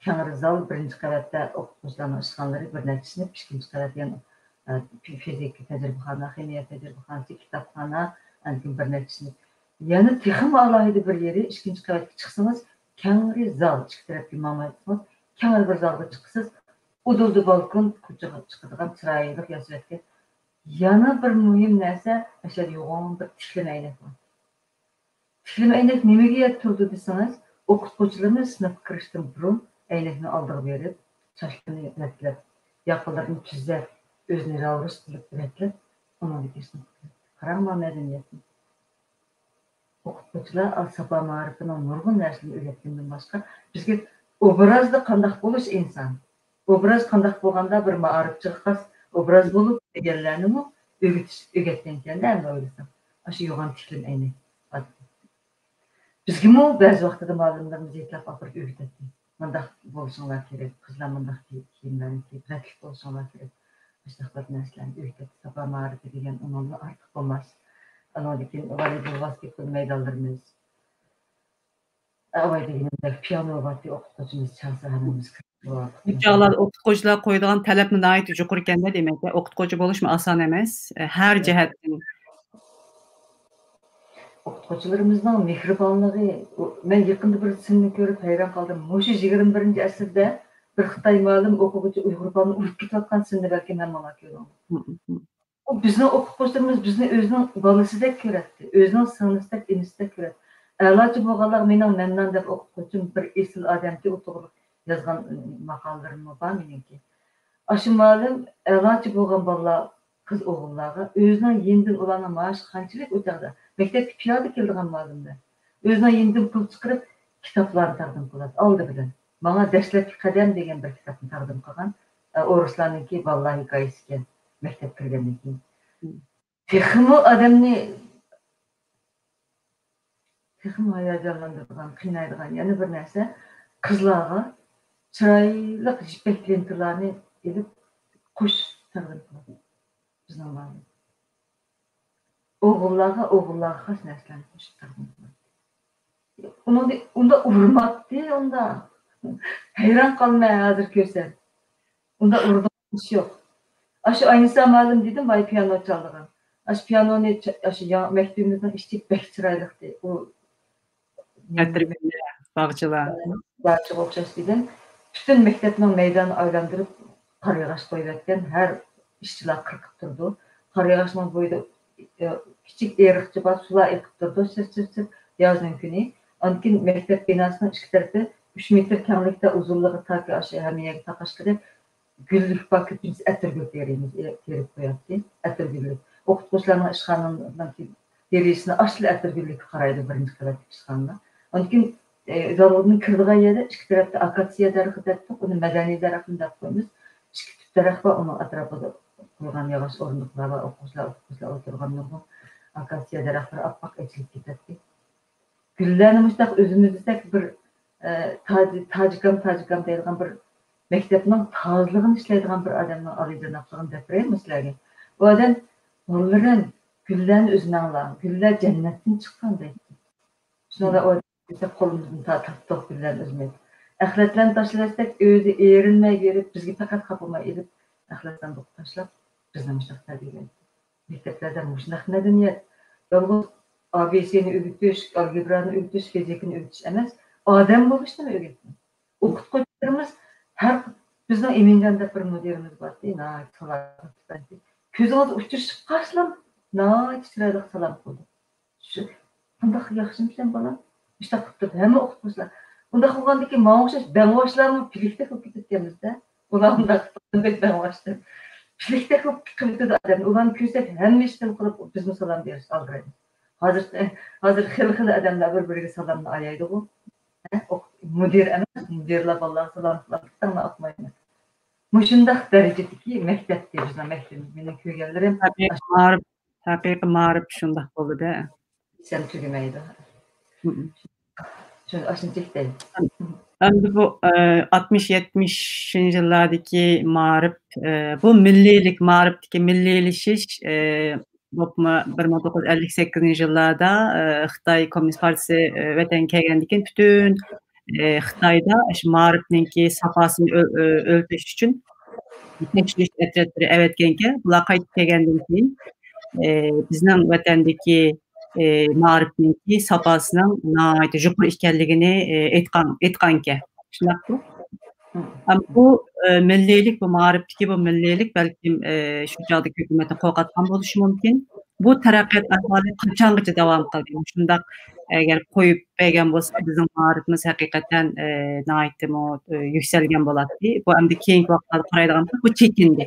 كەڭرى زال، بىرىنچى قەۋەتتە ئوقۇتقۇچىلارنىڭ ئىشخانىلىرى، بىر نەچچە سىنىپ، ئىككىنچى قەۋەتتە يەنە ئە، في-، فىزىكا تەجرىبىخانا، خىمىيە تەجرىبىخانىسى، كىتابخانا، ئاندىن كېيىن بىر نەچچە سىنىپ. يەنە تېخىمۇ ئالاھىدە بىر يېرى، ئىككىنچى قەۋەتكە چىقسىڭىز، كەڭرى زال، ئىككى تەرەپكە ماڭمايتسىڭىز، كەڭرى بىر زالغا چىقىسىز. ئۇدۇلدا بالكون، كوچىغا چىقىدىغان چىرايلىق ياسىۋەتكەن. يەنە بىر مۇھىم نەرسە، ئەشەدە يوغان بىر تىكلىمە ئەينەك بار. تىكلىمە ئەينەك نېمىگە يەتتۈرىدۇ دېسىڭىز، ئوقۇتقۇچىلىرىمىز سىنىپقا كىرىشتىن بۇرۇن ئەينەكنىڭ ئالدىغا بېرىپ، چاچلىرىنى رەتلەپ، ياقىلىرىنى تۈزەپ، ئۆزىنى راۋرۇس قىلىپ رەتلەپ، ئۇنىڭدىن كېيىن سىنىپقا كىرىدۇ. قاراڭ، مانا مەدەنىيەتنى. ئوقۇتقۇچىلار ساپا مائارىپىنىڭ نۇرغۇن نەرسىلىرىنى ئۆگەتكەندىن باشقا، بىزگە ئوبرازدا قانداق بولۇش ئىنسان، ئوبراز قانداق بولغاندا بىر مائارىپچىغا خاس ئوبراز بولۇپ دېگەنلەرنىمۇ ئۆگىتىش، ئۆگەتكەنكەندە، ئەمدى ئويلىسام. ئاشۇ يوغان تىكلىمە ئەينەك. بىزگىمۇ بەزى ۋاقتىدا مۇئەللىملىرىمىز يېتىلەپ ئاپىرىپ ئۆگىتەتتى. مۇنداق بولۇشۇڭلار كېرەك، قىزلار مۇنداق كىي-، كىيىملەرنى كىيىپ، رەتلىك بولۇشۇڭلار كېرەك. ئاشۇنداق بىر نەرسىلەرنى ئۆگىتەتتى. ساپا مائارىپى دېگەن ئۇنىڭدىن ئارتۇق بولماس. ئانىڭدىن كېيىن ۋالىبول، ۋاسكېتبول مەيدانلىرىمىز. ئاۋاي دېگىنىمدەك پىيانو بارتى، ئوقۇتقۇچىمىز چالسا ھەممىمىز كىرىپ بۇ چاغلاردا ئوقۇتقۇچىلار قويىدىغان تەلەپمۇ ناھايىتى يۇقىرى ئىكەن-دە، دېمەك، ئوقۇتقۇچى بولۇشمۇ ئاسان ئەمەس، ھەر جەھەتتىن. ئوقۇتقۇچىلىرىمىزنىڭ مېھرىبانلىقى، ئۇ، مەن يېقىندا بىر سىننى كۆرۈپ ھەيران قالدىم. مۇشۇ يىگىرمە بىرىنچى ئەسىردە بىر خىتاي مۇئەللىم ئوقۇغۇچى ئۇيغۇر بالىنى ئۇرۇپ كېتىۋاتقان سىننى بەلكىم ھەممىڭلار كۆردۈڭلار. ئۇ بىزنىڭ ئوقۇتقۇچىلىرىمىز بىزنى ئۆزىنىڭ بالىسىدەك كۆرەتتى، ئۆزىنىڭ سىڭلىسىدەك، ئىنىسىدەك كۆرەتتى. ئەلاچى بولغانلارغا مېنىڭ مەننان دەپ ئوقۇتقۇچىم بىر ئېسىل ئادەمتى، ئۇ توغرىلىق يازغان ماقالىلىرىممۇ بار مېنىڭكى. ئاشۇ مۇئەللىم ئەلاچى بولغان بالىلار، قىز ئوغۇللارغا ئۆزىنىڭ يېنىدىن، ئۇلارنىڭ مائاشى قانچىلىك ئۇ چاغدا، مەكتەپكە پىيادە كېلىدىغان مۇئەللىملەر، ئۆزىنىڭ يېنىدىن پۇل چىقىرىپ كىتابلارنى تەقدىم قىلاتتى. ئالدى بىلەن ماڭا دەسلەپكى قەدەم دېگەن بىر كىتابنى تەقدىم قىلغان. ئە، ئورۇسلارنىڭكى بالىلار ھېكايىسى ئىكەن، مەكتەپكە كىرگەندىن كېيىن. تېخىمۇ ئادەمنى، تېخىمۇ ھاياجانلاندۇرىدىغان، قىينايدىغان يەنە بىر نەرسە، قىزلارغا چىرايلىق يىپەك لېنتىلارنى ئېلىپ قوش تەقدىم قىلىدۇ. بىزنىڭ بالىلار. ئوغۇللارغا، ئوغۇللارغا خاس نەرسىلەرنى قوشۇپ تەقدىم قىلىدۇ. ئۇنىڭدى-، ئۇنداق ئۇرماتتى، ئۇنداق. ھەيران قالىمەن ھازىر كۆرسەم. ئۇنداق ئۇرىدىغان ئىش يوق. ئاشۇ ئاينىسا مۇئەللىم دېدىم، بايا پىيانو چالىدىغان. ئاشۇ پىيانونى چا-، ئاشۇ يا-، مەكتىۋىمىزنىڭ ئىچى بەك چىرايلىقتى. ئۇ ئەتىرگۈللەر، باغچىلار. باغچىغا ئوخشاش دېدىم. پۈتۈن مەكتەپنىڭ مەيدانىنى ئايلاندۇرۇپ، قارىياغاچ قويۇۋەتكەن، ھەر ئىشچىلار قىرقىپ تۇرىدۇ. قارىياغاچنىڭ بويىدا، ئە، كىچىك ئېرىقچە بار، سۇلار ئېقىپ تۇرىدۇ، سىرت، سىرت، سىرت، يازنىڭ كۈنى. ئاندىن كېيىن مەكتەپ بىناسىنىڭ ئىككى تەرىپى ئۈچ مېتىر كەڭلىكتە، ئۇزۇنلۇقى تاكى ئاشۇ ھەممە يەرگە تاقاشقىدەك گۈللۈك بار، كۆپىنچىسى ئەتىرگۈل تېرىيمىز، ئېرىق تېرىپ قوياتتى، ئەتىرگۈللۈك. ئوقۇتقۇچىلارنىڭ ئىشخانىنىڭكى دېرىزىسىنى ئاچسىلا ئەتىرگۈللۈككە قارايدۇ، بىرىنچى قەۋەتتىكى ئىشخانىدا. ئاندىن كېيىن، ئى، زالغىدىن كىرىدىغان يەردە ئىككى تەرەپتە ئاكاتسىيە دەرىخى دەپتۇق، ئۇنى مەدەنىي دەرەخمۇ دەپ قويىمىز. ئىككى تۈپ دەرەخ بار، ئۇنىڭ ئەتراپىدا قويغان ياغاچ ئورۇندۇقلار بار، ئوقۇغۇچىلار، ئوقۇغۇچىلار ئولتۇرغان نۇرغۇن ئاكاتسىيە دەرەخلىرى ئاپئاق ئېچىلىپ كېتەتتى. گۈللەرنى مۇشۇنداق ئۆزىمىز دېسەك، بىر، ئە، تاجى-، تاجىكام، تاجىكام دەيدىغان بىر مەكتەپنىڭ تازىلىقىنى ئىشلەيدىغان بىر ئادەمنىڭ ئالىيجانابلىقىنى دەپ بېرەيمۇ سىلەرگە؟ ئۇ ئادەم، «بالىلىرىم، گۈللەرنى ئۈزمەڭلار، گۈللەر جەننەتتىن چىققان» دەيتتى. شۇنىڭدا ئۇ ئادەم قولىمىزدىن تا-، تارتتۇق گۈللەرنى ئۈزمەي. ئەخلەتلەرنى تاشلىۋەتسەك، ئۆزى ئېرىنمەي بېرىپ، بىزگە پەقەت خاپىماي ئېلىپ، ئەخلەت ساندۇققا تاشلاپ، بىزنى مۇشۇنداق تەربىيەلەيدۇ. مەكتەپلەردە مۇشۇنداق مەدەنىيەت. يالغۇز ئا بې سېنى ئۆگىتىش، ئالگېبرانى ئۆگىتىش، فىزىكىنى ئۆگىتىش ئەمەس، ئادەم بولۇشنىمۇ ئۆگەتتى. ئوقۇتقۇچىلىرىمىز ھەر، بىزنىڭ ئىمىنجان دەپ بىر مۇدىرىمىز بارتى، ناھايىتى سالاھىيەتلىك. كۆزىڭىز ئۇچرىشىپ قالسىلا، ناھايىتى چىرايلىق سالام قىلدى. شۇ، «قانداق، ياخشىمۇسەن بالام؟» مۇشۇنداق قىلىپ تۇردى. ھەممە ئوقۇتقۇچىلار. ئۇنداق بولغاندىكىن ماڭا ئوخشاش بەڭۋاشلارمۇ پىلىكتەك بولۇپ كېتىدىكەنمىز-دە. ئۇلار ئۇنداق بەڭۋاشتىن. پىلىكتەك بولۇپ قېلىۋېتىدۇ ئادەم. ئۇلارنى كۆرسەك ھەممە ئىشتىن قىلىپ بىزمۇ سالام بېرىشكە ئالدىرايمىز. ھازىر، ھازىر خېلى-خېلى ئادەملەر بىر-بىرىگە سالامنى ئايايدىغۇ. ھە؟ ئوق-، مۇدىر ئەمەس، مۇدىرلار بالىلارغا سالام قىلىدۇ، تەڭلا ئاقمايمەن. مۇشۇنداق دەرىجىدىكى مەكتەپتى بىزنىڭ مەكتىپىمىز. مېنىڭ كۆرگەنلىرىم ھەقىقىي مائارىپ، ھەقىقىي مائارىپ شۇنداق بولىدۇ. دېسەم تۈگىمەيدۇ. شۇ، ئاشۇنچىلىك دەيمەن. ئەمدى بۇ، ئە، ئاتمىش، يەتمىشىنچى يىللاردىكى مائارىپ، ئە، بۇ مىللىيلىك، مائارىپتىكى مىللىيلىشىش، ئە، بولۇپمۇ بىر مىڭ توققۇز يۈز ئەللىك سەككىزىنچى يىللاردا، ئە، خىتاي كوممۇنىست پارتىيىسى، ئە، ۋەتەنگە كەلگەندىن كېيىن پۈتۈن، ئە، خىتايدا شۇ مائارىپنىڭكى ساپاسىنى ئۆ-، ئۆ-، ئۆلچەش ئۈچۈن تەكشۈرۈش ئەترەتلىرى ئەۋەتكەنكەن. بۇلار قايتىپ كەلگەندىن كېيىن، ئى، بىزنىڭ ۋەتەندىكى، ئى، مائارىپنىڭكى ساپاسىنىڭ ناھايىتى يۇقىرى ئىكەنلىكىنى، ئى، ئېيتقان، ئېيتقانكەن. شۇنداققۇ؟ ئەمما بۇ، ئى، مىللىيلىك، بۇ مائارىپتىكى بۇ مىللىيلىك بەلكىم، ئى، شۇ چاغدىكى ھۆكۈمەتنى قورقۇتقان بولۇشى مۇمكىن. بۇ تەرەققىيات ئەھۋالى قاچانغىچە داۋام قىلدى؟ شۇنداق ئەگەر قويۇپ بەرگەن بولسا، بىزنىڭ مائارىپىمىز ھەقىقەتەن، ئى، ناھايىتىمۇ، ئى، يۈكسەلگەن بولاتتى. بۇ ئەمدى كېيىنكى ۋاقىتلاردا قارايدىغان بولساق، بۇ چېكىندى.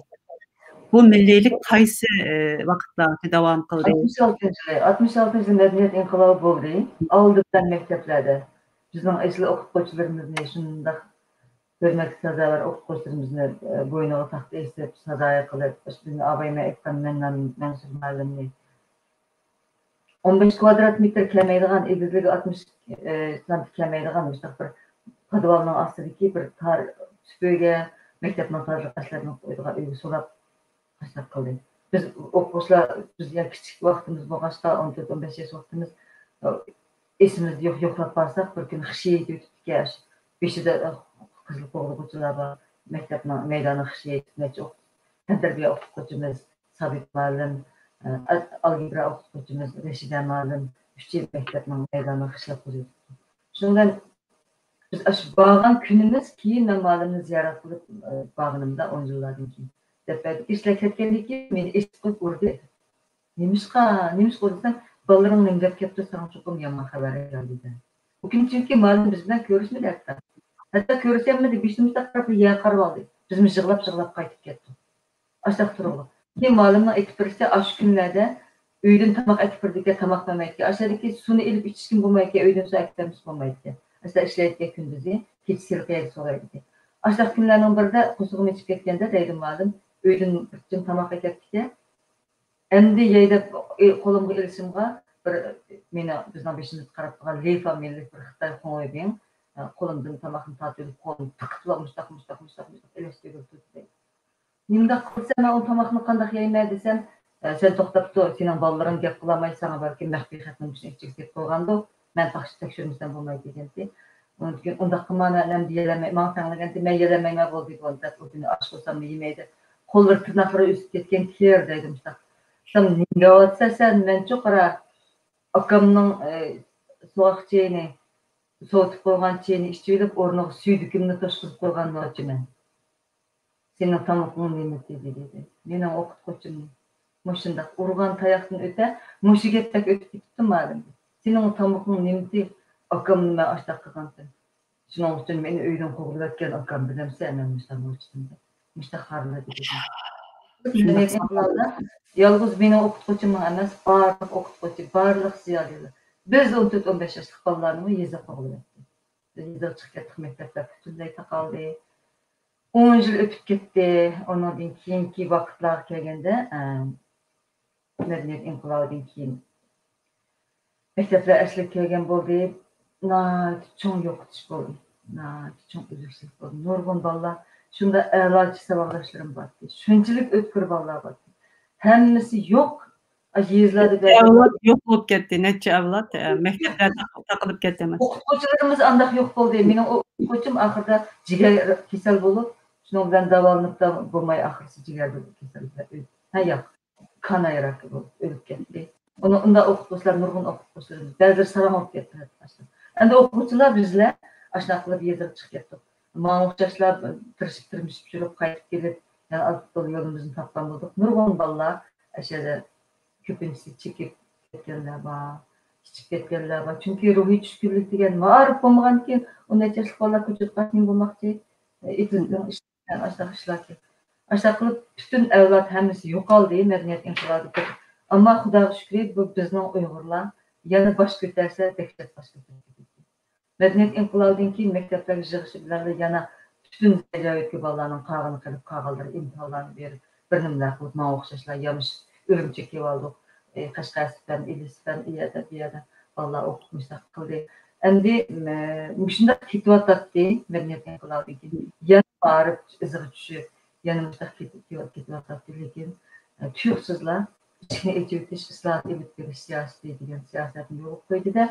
بۇ مىللىيلىك قايسى، ئى، ۋاقىتلارغىچە داۋام قىلدى؟ ئاتمىش ئالتىنچى يىلى، ئاتمىش ئالتىنچى يىلى مەدەنىيەت ئىنقىلابى بولدى. ئالدى بىلەن مەكتەپلەردە بىزنىڭ ئەسلى ئوقۇتقۇچىلىرىمىزنى شۇنداق ھۆرمەتكە سازاۋەر ئوقۇتقۇچىلىرىمىزنى، ئە، بوينىغا تاختا ئېسىپ، سازايى قىلىپ، ئاشۇ بىزنى ئاباي مەن ئېيتقان مەننان مەنسۇر مۇئەللىمنى ئون بەش كۋادرات مېتىر كەلمەيدىغان، ئېگىزلىكى ئاتمىش، ئە، سانتى كەلمەيدىغان مۇشۇنداق بىر پادىۋالنىڭ ئاستىدىكى بىر تار تۈپىگە مەكتەپنىڭ تازىلىق ئەشلىرىنى قويىدىغان ئۆيگە سولاپ، ئاشۇنداق قىلدى. بىز ئوقۇغۇچىلار، بىز يا كىچىك ۋاقتىمىز بولغاچقا، ئون تۆت، ئون بەش ياش ۋاقتىمىز، ئە، ئېسىمىزدە يوق، يوقلاپ بارساق، بىر كۈنى خىشى يېتىۋېتىپتىكەن. بېشىدا، ئە، قىزىل قوغلىغۇچىلار بار. مەكتەپنىڭ مەيدانى خىشى يېتىپ، نەچچە ئوق-، تەنتەربىيە ئوقۇتقۇچىمىز، سابىت مۇئەللىم، ئە، ئال-، ئالگېبرا ئوقۇتقۇچىمىز رەشىدە مۇئەللىم، ئۈچى مەكتەپنىڭ مەيدانى خىشلاپ قويۇپتۇ. شۇنىڭ بىلەن بىز ئاشۇ بارغان كۈنىمىز، كېيىن مەن مۇئەللىمنى زىيارەت قىلىپ، ئە، بارغىنىمدا ئون يىللاردىن كېيىن. دەپ بەردى. ئىشلەپ كەتكەندىن كېيىن مېنى ئېسىپ قويۇپ ئۇردى. نېمىشقا، نېمىشقا ئۇردى دېسەم، بالىلىرىڭ نېمە دەپ كەپتۇ، ساڭا چوقۇم يامان خەۋەر كەلدى دېدى. ئۇ كۈن چۈنكى مۇئەللىم بىز بىلەن كۆرۈشمىدى ھەتتا. ھەتتا كۆرۈشەلمىدى، بېشىمىزدا قاراپ يەرگە قارىۋالدى. بىزمۇ يىغلاپ-يىغلاپ قايتىپ كەتتۇق. ئاشۇنداق تۇرۇڭلار. كېيىن مۇئەللىمنىڭ ئېيتىپ بېرىشىچە، ئاشۇ كۈنلەردە ئۆيدىن تاماق ئەكىپ بېرىدىكەن، تاماق بەرمەيدىكەن. ئاشۇ يەردىكى سۇنى ئېلىپ ئىچىشكىمۇ بولمايدىكەن، ئۆيدىن سۇ ئەكىپ بەرمىسە بولمايدىكەن. ئەسلى ئىشلەيدىكەن كۈندۈزى، كېچىسى ھېلىقى يەرگە سولايدىكەن. ئاشۇنداق كۈنلەرنىڭ بىرىدە قورسىقىم ئېچىپ كەتكەندە، دەيدۇ مۇئەللىم، ئۆيدىن بىر جىم تاماق ئەكەپتىكەن. ئەمدى يەي دەپ، ئى، قولۇمغا ئېلىشىمغا بىر مېنى بىزنىڭ بېشىمىزغا قاراپ تۇرغان لى فامىلىلىك بىر خىتاي خۇڭلېبىڭ، ئە، قولۇمدىن تاماقنى تارتىۋېلىپ، قولۇمنى تىقىپ، مۇشتاق، مۇشتاق، مۇشتاق، مۇشتاق ئېلىشتۇرۇپ تۇردى. نېمانداق قىلسام مەن ئۇ تاماقنى قانداق يەيمەن دېسەم، ئە، سەن توختاپ تۇر، سېنىڭ بالىلىرىڭ گەپ قىلالماي، ساڭا بەلكىم مەخپىي خەتنى مۇشۇنىڭ ئىچىگە سېلىپ قويغاندۇ، مەن تاخشا تەكشۈرمىسەم بولمايدۇ دېگەنتى. ئۇنىڭدىن كېيىن ئۇنداق قىلما، مەن ئەمدى يېلەمەي، ماڭا تەڭلىگەنتى، مەن يېلەمەيمەن بولدى بۇ دەپ، ئۇ كۈنى ئاش بولساممۇ يېمەي دەپ، قوللىرى تىرناقلىرى ئۆسۈپ كەتكەن كىر دەيدۇ مۇشتاق. سەن نېمە دەۋاتىسەن سەن؟ مەنچۇ قارا، ئاكامنىڭ، ئە، سوغۇق چېيىنى، سوۋۇتۇپ قويغان چېيىنى ئىچىۋېلىپ، ئورنىغا سۈيدۈكۈمنى توشقۇزۇپ قويغان نوچىمەن. سېنىڭ تامىقىڭ نېمىتى؟ دېدى. مېنىڭ ئوقۇتقۇچىمنى. مۇشۇنداق ئۇرغان تاياقتىن ئۆتە، مۇشۇ گەپتەك ئۆتۈپ كېتىپتۇ مۇئەللىم. سېنىڭ تامىقىڭ نېمىتى؟ ئاكامنى مەن ئاشتاق قىلغانتىم. شۇنىڭ ئۈچۈن مېنى ئۆيدىن قوغلىۋەتكەن ئاكام، بىلەمسەن، مەن مۇشتاق نوچىدىن دەپ، مۇشتاق خارلىدى دېدى. يالغۇز مېنىڭ ئوقۇتقۇچىمنىڭ ئەمەس، بارلىق ئوقۇتقۇچى، بارلىق زىيالىيلار. بىز ئون تۆت، ئون بەش ياشلىق بالىلارنىمۇ يېزا قوغلىۋەتتى. بىز يېزىغا چىقىپ كەتتۇق، مەكتەپلەر پۈتۈنلەي تاقالدى. ئون يىل ئۆتۈپ كەتتى. ئۇنىڭدىن كېيىنكى ۋاقىتلارغا كەلگەندە، ئە، مەدەنىيەت ئىنقىلابىدىن كېيىن مەكتەپلەر ئەسلىگە كەلگەن بولدى. ناھايىتى چوڭ يوقىتىش بولدى. ناھايىتى چوڭ ئۈزۈكسىزلىك بولدى. نۇرغۇن بالىلار، شۇنداق ئەلاچى ساۋاقداشلىرىم بارتى. شۇنچىلىك ئۆتكۈر بالىلار بارتى. ھەممىسى يوق. ئاشۇ يېزىلاردا نەچچە ئەۋلاد يوق بولۇپ كەتتى، نەچچە ئەۋلاد، ئە، مەكتەپلەر تاق-، تاقىلىپ كەتتى، ئەمەس. ئوقۇتقۇچىلىرىمىز ئانداق يوق بولدى. مېنىڭ ئوقۇتقۇچىم ئاخىرىدا جىگەر كېسەل بولۇپ، شۇنىڭ بىلەن داۋالىنىپلا بولماي، ئاخىرسى جىگەر كېسەل بىلەن ئۆلدى. ھە، ياق. كاناي راكى بولۇپ ئۆلۈپ كەتتى. ئۇنى، ئۇنداق ئوقۇتقۇچىلار، نۇرغۇن ئوقۇتقۇچىلىرىمىز، بەزىلىرى ساراڭ بولۇپ كەتتى ھەتتا. ئەمدى ئوقۇغۇچىلار بىزلەر ئاشۇنداق قىلىپ يېزىغا چىقىپ كەتتۇق. ماڭا ئوخشاشلا تىرىشىپ، تىرمىشىپ يۈرۈپ، قايتىپ كېلىپ، يەنە ئاپتوبۇس يولىمىزنى تاپقان بولدۇق. نۇرغۇن بالىلار ئاشۇ يەردە كۆپىنچىسى چېكىپ كەتكەنلەر بار، ئىچىپ كەتكەنلەر بار. چۈنكى روھىي چۈشكۈنلۈك دېگەن مائارىپ بولمىغاندىكىن، ئون نەچچە ياشلىق بالىلار كوچىدا قاچىدىن بولماقچى، ئېتىزنىڭ ئىشى، ئاشۇنداق ئىشلاركەن. ئاشۇنداق قىلىپ پۈتۈن ئەۋلاد ھەممىسى يوقالدى مەدەنىيەت ئىنقىلابىدا. ئەمما خۇداغا شۈكرى، بۇ بىزنىڭ ئۇيغۇرلار يەنە باش كۆتەرسە، دەھشەت باش كۆتۈرۈپ كېتىدۇ. مەدەنىيەت ئىنقىلابىدىن كېيىن مەكتەپلەرگە يىغىشى بىلەنلا يەنە پۈتۈن زايەۋىدىكى بالىلارنىڭ قالغىنى قېلىپ، قالغانلىرى ئىمتىھانلارنى بېرىپ، بىر نېمىلەر قىلىپ، ماڭا ئوخشاشلا يامىشىپ ئۈرۈمچىگە كېلىۋالدۇق. ئى، قەشقەر سىفەن، ئىلى سىفەن، ئۇ يەردە، بۇ يەردە بالىلار ئوقۇپ مۇشۇنداق قىلدى. ئەمدى، مە-، مۇشۇنداق كېتىۋاتاتتى مەدەنىيەت ئىنقىلابىدىن كېيىن. يەنە مائارىپ ئىزىغا چۈشۈپ، يەنە مۇشۇنداق كېتىپ، كېتىۋاتاتتى. لېكىن، ئە، تۇيۇقسىزلا ئىشىكنى ئېچىۋېتىش، ئىسلاھات ئېلىپ بېرىش سىياسىتى دېگەن سىياسەتنى يولغا قويدى-دە،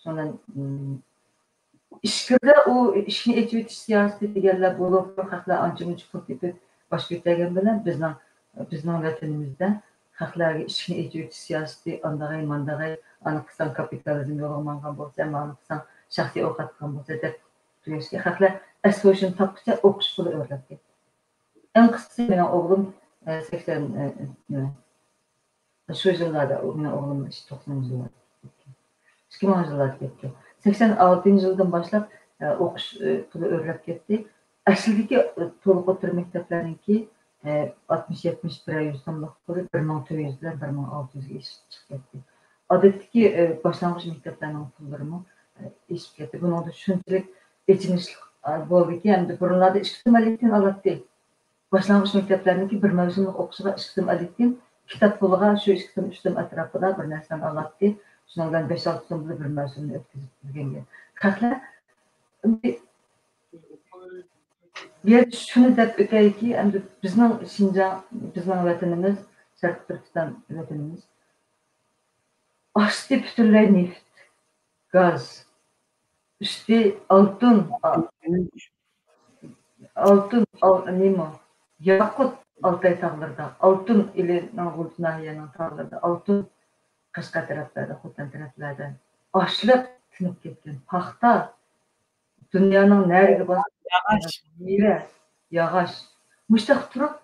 شۇنىڭ بىلەن، ئىم، ئىچكىرىدە ئۇ ئىشىكنى ئېچىۋېتىش سىياسىتى دېگەنلەر بولۇپ، خەقلەر ئانچە-مۇنچە پۇل تېپىپ، باش كۆتەرگەن بىلەن بىزنىڭ، بىزنىڭ ۋەتىنىمىزدە خەقلەرگە ئىشىكنى ئېچىۋېتىش سىياسىتى، ئانداغاي، مانداغاي، ئانا قىلساڭ كاپىتالىزم يولىغا ماڭغان بولسا، مانا قىلساڭ شەخسىي ئوقۇتقان بولسا دەپ تۈگەشكە خەقلەر ئەس ھوشىنى تاپقۇچە ئوقۇش پۇلى ئۆرلەپ كەتتى. ئەڭ قىسقىسى مېنىڭ ئوغلۇم، ئە، سەكسەن، ئە، ئە، شۇ يىللاردا، ئۇ مېنىڭ ئوغلۇم توقسىنىنچى يىللاردا كەتكەن. ئىككى مىڭىنچى يىللاردا كەتكەن. سەكسەن ئالتىنچى يىلدىن باشلاپ، ئە، ئوقۇش، ئە، پۇلى ئۆرلەپ كەتتى. ئەسلىدىكى، ئە، تولۇق ئوتتۇرا مەكتەپلەرنىڭكى، ئە، ئاتمىش، يەتمىش، بىرەر يۈز سوملۇق پۇلى بىر مىڭ تۆت يۈز بىلەن بىر مىڭ ئالتە يۈزگە ئېشىپ چىقىپ كەتتى. ئادەتتىكى، ئە، باشلانغۇچ مەكتەپلەرنىڭ پۇللىرىمۇ، ئە، ئېشىپ كەتتى. بۇنىڭدا شۇنچىلىك ئېچىنىشلىق، ئە، بولدىكى، ئەمدى بۇرۇنلاردا ئىككى سوم ئەللىك تىيىن ئالاتتى. باشلانغۇچ مەكتەپلەرنىڭكى بىر مەۋسۇملۇق ئوقۇشىغا ئىككى سوم ئەللىك تىيىن، كىتاب پۇلىغا شۇ ئىككى سوم، ئۈچ سوم ئەتراپىدا بىر نەرسىلەرنى ئالاتتى. شۇنىڭ بىلەن بەش-ئالتە سوم بىلەن بىر مەۋسۇمنى ئۆتكۈزۈپ يۈرگەن. خەقلەر ئەمدى بۇ يەردە شۇنى دەپ ئۆتەيكى، ئەمدى بىزنىڭ شىنجاڭ، بىزنىڭ ۋەتىنىمىز، شەرقىي تۈركىستان ۋەتىنىمىز ئاستى پۈتۈنلەي نېفىت، گاز، ئۈستى ئالتۇن، ئا-، ئالتۇن، ئال-، نېمە؟ ياقۇت ئالتاي تاغلىرىدا، ئالتۇن ئىلىنىڭ غۇلجا ناھىيەنىڭ تاغلىرىدا، ئالتۇن قەشقەر تەرەپلەردە، خوتەن تەرەپلەردە ئاشلىق تىنىپ كەتكەن، پاختا دۇنيانىڭ نەرىگە بارسا ياغاچ. مېۋە، ياغاچ. مۇشۇنداق تۇرۇپ،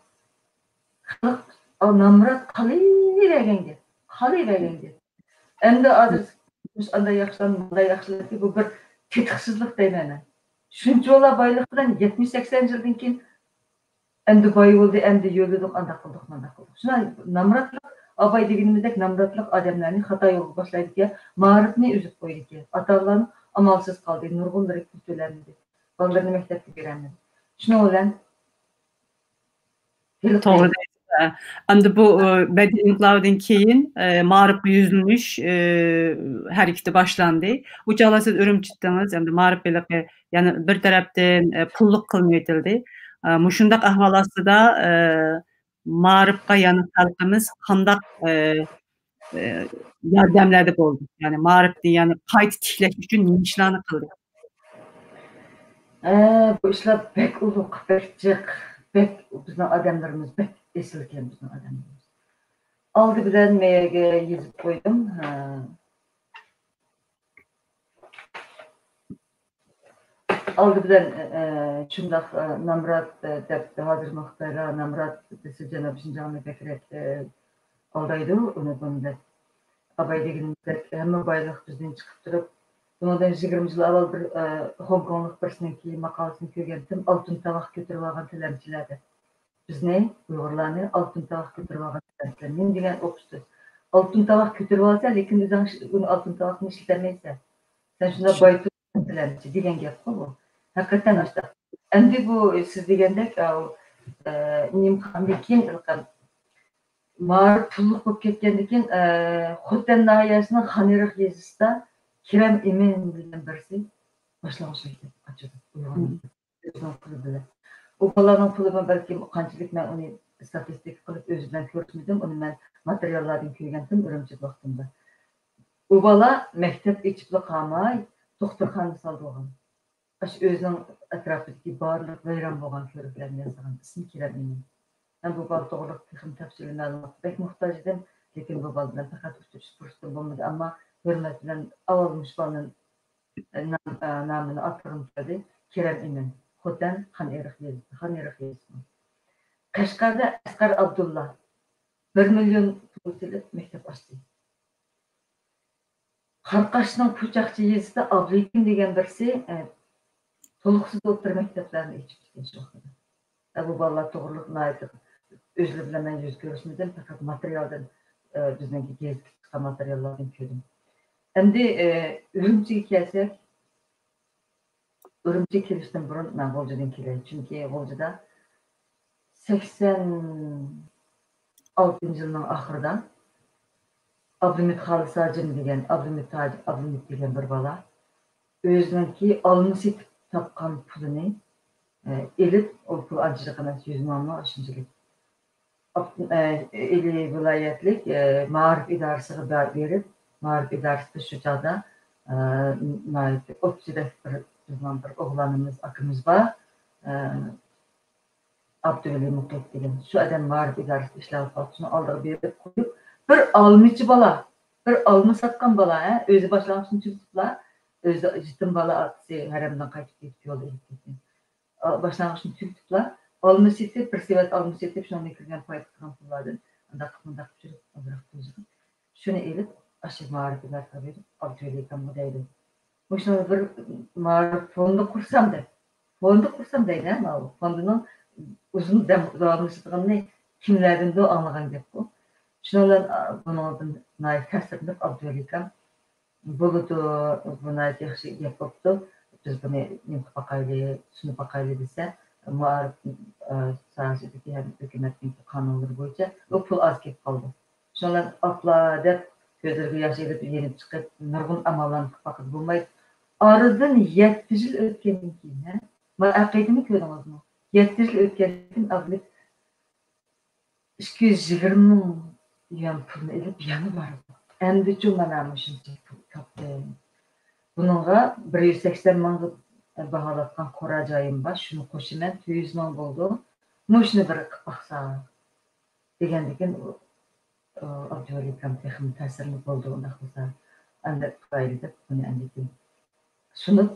خەلق، ئا، نامرات قالىۋەرگەن گەپ، قالىۋەرگەن گەپ. ئەمدى ھازىر مۇشۇ ئانداق ياخشىلار، مۇنداق ياخشىلار، بۇ بىر تېتىقسىزلىق دەيمەن مەن. شۇنچىۋالا بايلىق بىلەن يەتمىش، سەكسەن يىلدىن كېيىن ئەمدى باي بولدى، ئەمدى يۆلىدۇق، ئانداق قىلدۇق، مانداق قىلدۇق. شۇنداق نامراتلىق، ئاباي دېگىنىمىزدەك نامراتلىق ئادەملەرنى خاتا يولغا باشلايدىكەن، مائارىپنى ئۈزۈپ قويىدىكەن. ئاتا-ئانىلارنىڭ ئامالسىز قالدى، نۇرغۇنلىرى پۇل تۆلەلمىدى. بالىلىرىنى مەكتەپكە بېرەلمىدى. شۇنىڭ بىلەن ھېلىقى توغرا دەيسىز. ئەمدى بۇ، ئە، مەدەنىيەت ئىنقىلابىدىن كېيىن، ئە، مائارىپقا يۈزلىنىش، ئە، ھەرىكىتى باشلاندى. ئۇ چاغلار سىز ئۈرۈمچىدىڭىز، ئەمدى مائارىپ ھېلىقى يەنە بىر تەرەپتىن، ئە، پۇللۇق قىلىنىۋېتىلدى. ئە، مۇشۇنداق ئەھۋال ئاستىدا، ئە، مائارىپقا يەنە خەلقىمىز قانداق، ئە، ئە، ياردەملەردە بولدى؟ يەنى مائارىپنى يەنە قايتا تىكلەش ئۈچۈن نېمە ئىشلارنى قىلدى؟ ئە، بۇ ئىشلار بەك ئۇلۇغ، بەك جىق، بەك بىزنىڭ ئادەملىرىمىز بەك ئېسىلكەن، بىزنىڭ ئادەملىرىمىز. ئالدى بىلەن مەيەگە يېزىپ قويدۇم. ھە. ئالدى بىلەن، ئە، شۇنداق، ئە، نامرات، ئە، دەپ ھازىر مۇختەرلەر نامرات دېسە، جەنۇبىي شىنجاڭنى بەكرەك، ئە، ئالدايدۇ، ئۇنى بۇنى دەپ. ئاباي دېگىنىمىزدەك ھەممە بايلىق بىزدىن چىقىپ تۇرۇپ، بۇنىڭدىن يىگىرمە يىل ئاۋۋال بىر، ئە، خوڭكوڭلۇق بىرسىنىڭكى ماقالىسىنى كۆرگەنتىم، ئالتۇن تاۋاق كۆتۈرۈۋالغان تىلەمچىلەر دەپ. بىزنى، ئۇيغۇرلارنى ئالتۇن تاۋاق كۆتۈرۈۋالغان تىلەمچىلەر. نېمە دېگەن ئوقۇشتۇر. ئالتۇن تاۋاق كۆتۈرۈۋالسا، لېكىن ئۆزۈڭ ئىش-، ئۇنى ئالتۇن تاۋاقنى ئىشلىتەلمەيسەن. سەن شۇنداق باي تۇرۇپ تىلەمچى دېگەن گەپقۇ بۇ. ھەقىقەتەن ئاشۇنداق. ئەمدى بۇ سىز دېگەندەك، ئاۋۇ، ئە، نېمە قىلغاندىن كېيىن، مائارىپ پۇللۇق بولۇپ كەتكەندىن كېيىن، ئە، خوتەن ناھىيەسىنىڭ خانئېرىق يېزىسىدا كېرەم ئىمىن دېگەن بىرسى باشلانغۇچ مەكتەپ ئاچىدۇ. ئۇيغۇرنىڭ ئۆزىنىڭ پۇلى بىلەن. ئۇ بالىنىڭ پۇلىمۇ بەلكىم قانچىلىك، مەن ئۇنى ئىستاتىستىكا قىلىپ ئۆزى بىلەن كۆرۈشمىدىم. ئۇنى مەن ماتېرىياللاردىن كۆرگەنتىم ئۈرۈمچىدە ۋاقتىمدا. ئۇ بالا مەكتەپ ئېچىپلا قالماي، دوختۇرخانا سالدۇرغان. ئاشۇ ئۆزىنىڭ ئەتراپىدىكى بارلىق ۋەيران بولغان كۆۋرۈكلەرنى ياسىغان. ئىسمى كېرەم ئىمىن. مەن بۇ بالا توغرىلىق تېخىمۇ تەپسىلىي مەلۇماتقا بەك موھتاج ئىدىم، لېكىن بۇ بالا بىلەن پەقەت ئۇچرىشىش پۇرسىتىم بولمىدى، ئەمما ھۆرمەت بىلەن ئاۋۋال مۇشۇ بالىنى، نام-، نامىنى ئاتىغۇم كەلدى. كېرەم ئىمىن، خوتەن خانئېرىق يېزىسى، خانئېرىق يېزىسىنىڭ. قەشقەردە ئەسقەر ئابدۇللا بىر مىليون پۇل سېلىپ مەكتەپ ئاچتى. قاراقاشنىڭ پۇچاقچى يېزىسىدا ئابلىكىم دېگەن بىرسى، ئە، تولۇقسىز ئوتتۇرا مەكتەپلەرنى ئېچىپتىكەن شۇ ۋاقتىدا. ئە، بۇ بالىلار توغرىلىق ناھايىتى ئۆزلىرى بىلەن مەن يۈز كۆرۈشمىدىم، پەقەت ماتېرىيالدىن، ئە، بىزنىڭكى گېزىتكە چىققان ماتېرىياللاردىن كۆردۈم. ئەمدى، ئە، ئۈرۈمچىگە كەلسەك، ئۈرۈمچىگە كېلىشتىن بۇرۇن مەن غۇلجىدىن كېلەي، چۈنكى غۇلجىدا سەكسەن ئالتىنچى يىلنىڭ ئاخىرىدا ئابلىمىت خالىساجىم دېگەن، ئابلىمىت تاج-، ئابلىمىت دېگەن بىر بالا ئۆزىنىڭكى ئالما سېتىپ تاپقان پۇلىنى، ئە، ئېلىپ، ئۇ پۇل ئانچە جىق ئەمەس، يۈز مىڭمۇ ئاشۇنچىلىك. ئاپت-، ئە، ئىلى ۋىلايەتلىك، ئە، مائارىپ ئىدارىسىغا بە-، بېرىپ، مائارىپ ئىدارىسىدا شۇ چاغدا، ئە، ناھايىتى ئوپچىدەك بىر، بىزنىڭ بىر ئوغلانىمىز، ئاكىمىز بار. ئە، ئابدۇۋەلى مۇقىت دېگەن شۇ ئادەم مائارىپ ئىدارىسىدا ئىشلەۋاتقان، شۇنىڭ ئالدىغا بېرىپ قويۇپ، بىر ئالمىچى بالا، بىر ئالما ساتقان بالا، ھە، ئۆزى باشلانغۇچتىن تۈگىتىپلا، ئۆزى يېتىم بالا، ئاتىسى ھەرەمدىن قايتىپ كېتىپ يولدا ئۆلۈپ كەتكەن. ئا، باشلانغۇچتىن تۈگىتىپلا، ئالما سېتىپ، بىر سېۋەت ئالما سېتىپ، شۇنىڭدىن كىرگەن پايدا قىلغان پۇللاردىن ئانداق قىلىپ، مۇنداق قىلىپ يۈرۈپ، ئازراق پۇل يىغىپ، شۇنى ئېلىپ، ئاشۇ مائارىپ ئىدارىسىغا بېرىپ، ئابدۇۋەلى ئاكامغا دەيدۇ. مۇشۇنى بىر مائارىپ فوندى قۇرسام دەپ. فوندى قۇرسام دەيدۇ، ھە، ماۋۇ. فوندىنىڭ ئۇزۇن دەم-، داۋاملىشىدىغىنىنى كىملەردىندۇ ئاڭلىغان گەپ بۇ. شۇنىڭ بىلەن، ئا، بۇنىڭدىن ناھايىتى تەسىرلىنىپ، ئابدۇۋەلى ئاكام، «بولىدۇ، بۇ ناھايىتى ياخشى گەپ بوپتۇ. بىز بۇنى نېمە قىلىپ باقايلى، سۇنۇپ باقايلى» دېسە، مائارىپ، ئا، ساھەسىدىكى ھەم ھۆكۈمەتنىڭ قانۇنلىرى بويىچە بۇ پۇل ئاز كېلىپ قالدى. شۇنىڭ بىلەن ئاپلا دەپ كۆزلىرىگە ياش ئېلىپ يېنىپ چىقىپ، نۇرغۇن ئاماللارنى قىلىپ باققىلى بولمايدۇ. ئارىدىن يەتتە يىل ئۆتكەندىن كېيىن، ھە؟ مانا ئەقىدىنى كۆردىڭىزمۇ؟ يەتتە يىل ئۆتكەندىن كېيىن ئابلىك ئىككى يۈز يىگىرمە مىڭ يۈەن پۇلنى ئېلىپ يەنە بارىدۇ. ئەمدىچۇ مانا مۇشۇنچە پۇل تاپتىم. بۇنىڭغا بىر يۈز سەكسەن مىڭغا باھالاتقان قورا جايىم بار، شۇنى قوشىمەن، تۆت يۈز مىڭ بولىدۇ. مۇشۇنى بىر قىلىپ باقسا. دېگەندىكىن ئۇ، ئۇ، ئابدۇۋەلى ئاكام تېخىمۇ تەسىرلىنىپ، «بولدى، ئۇنداق بولسا ئەمدى قىلايلى» دەپ، بۇنى ئەمدىكىن سۇنۇپ،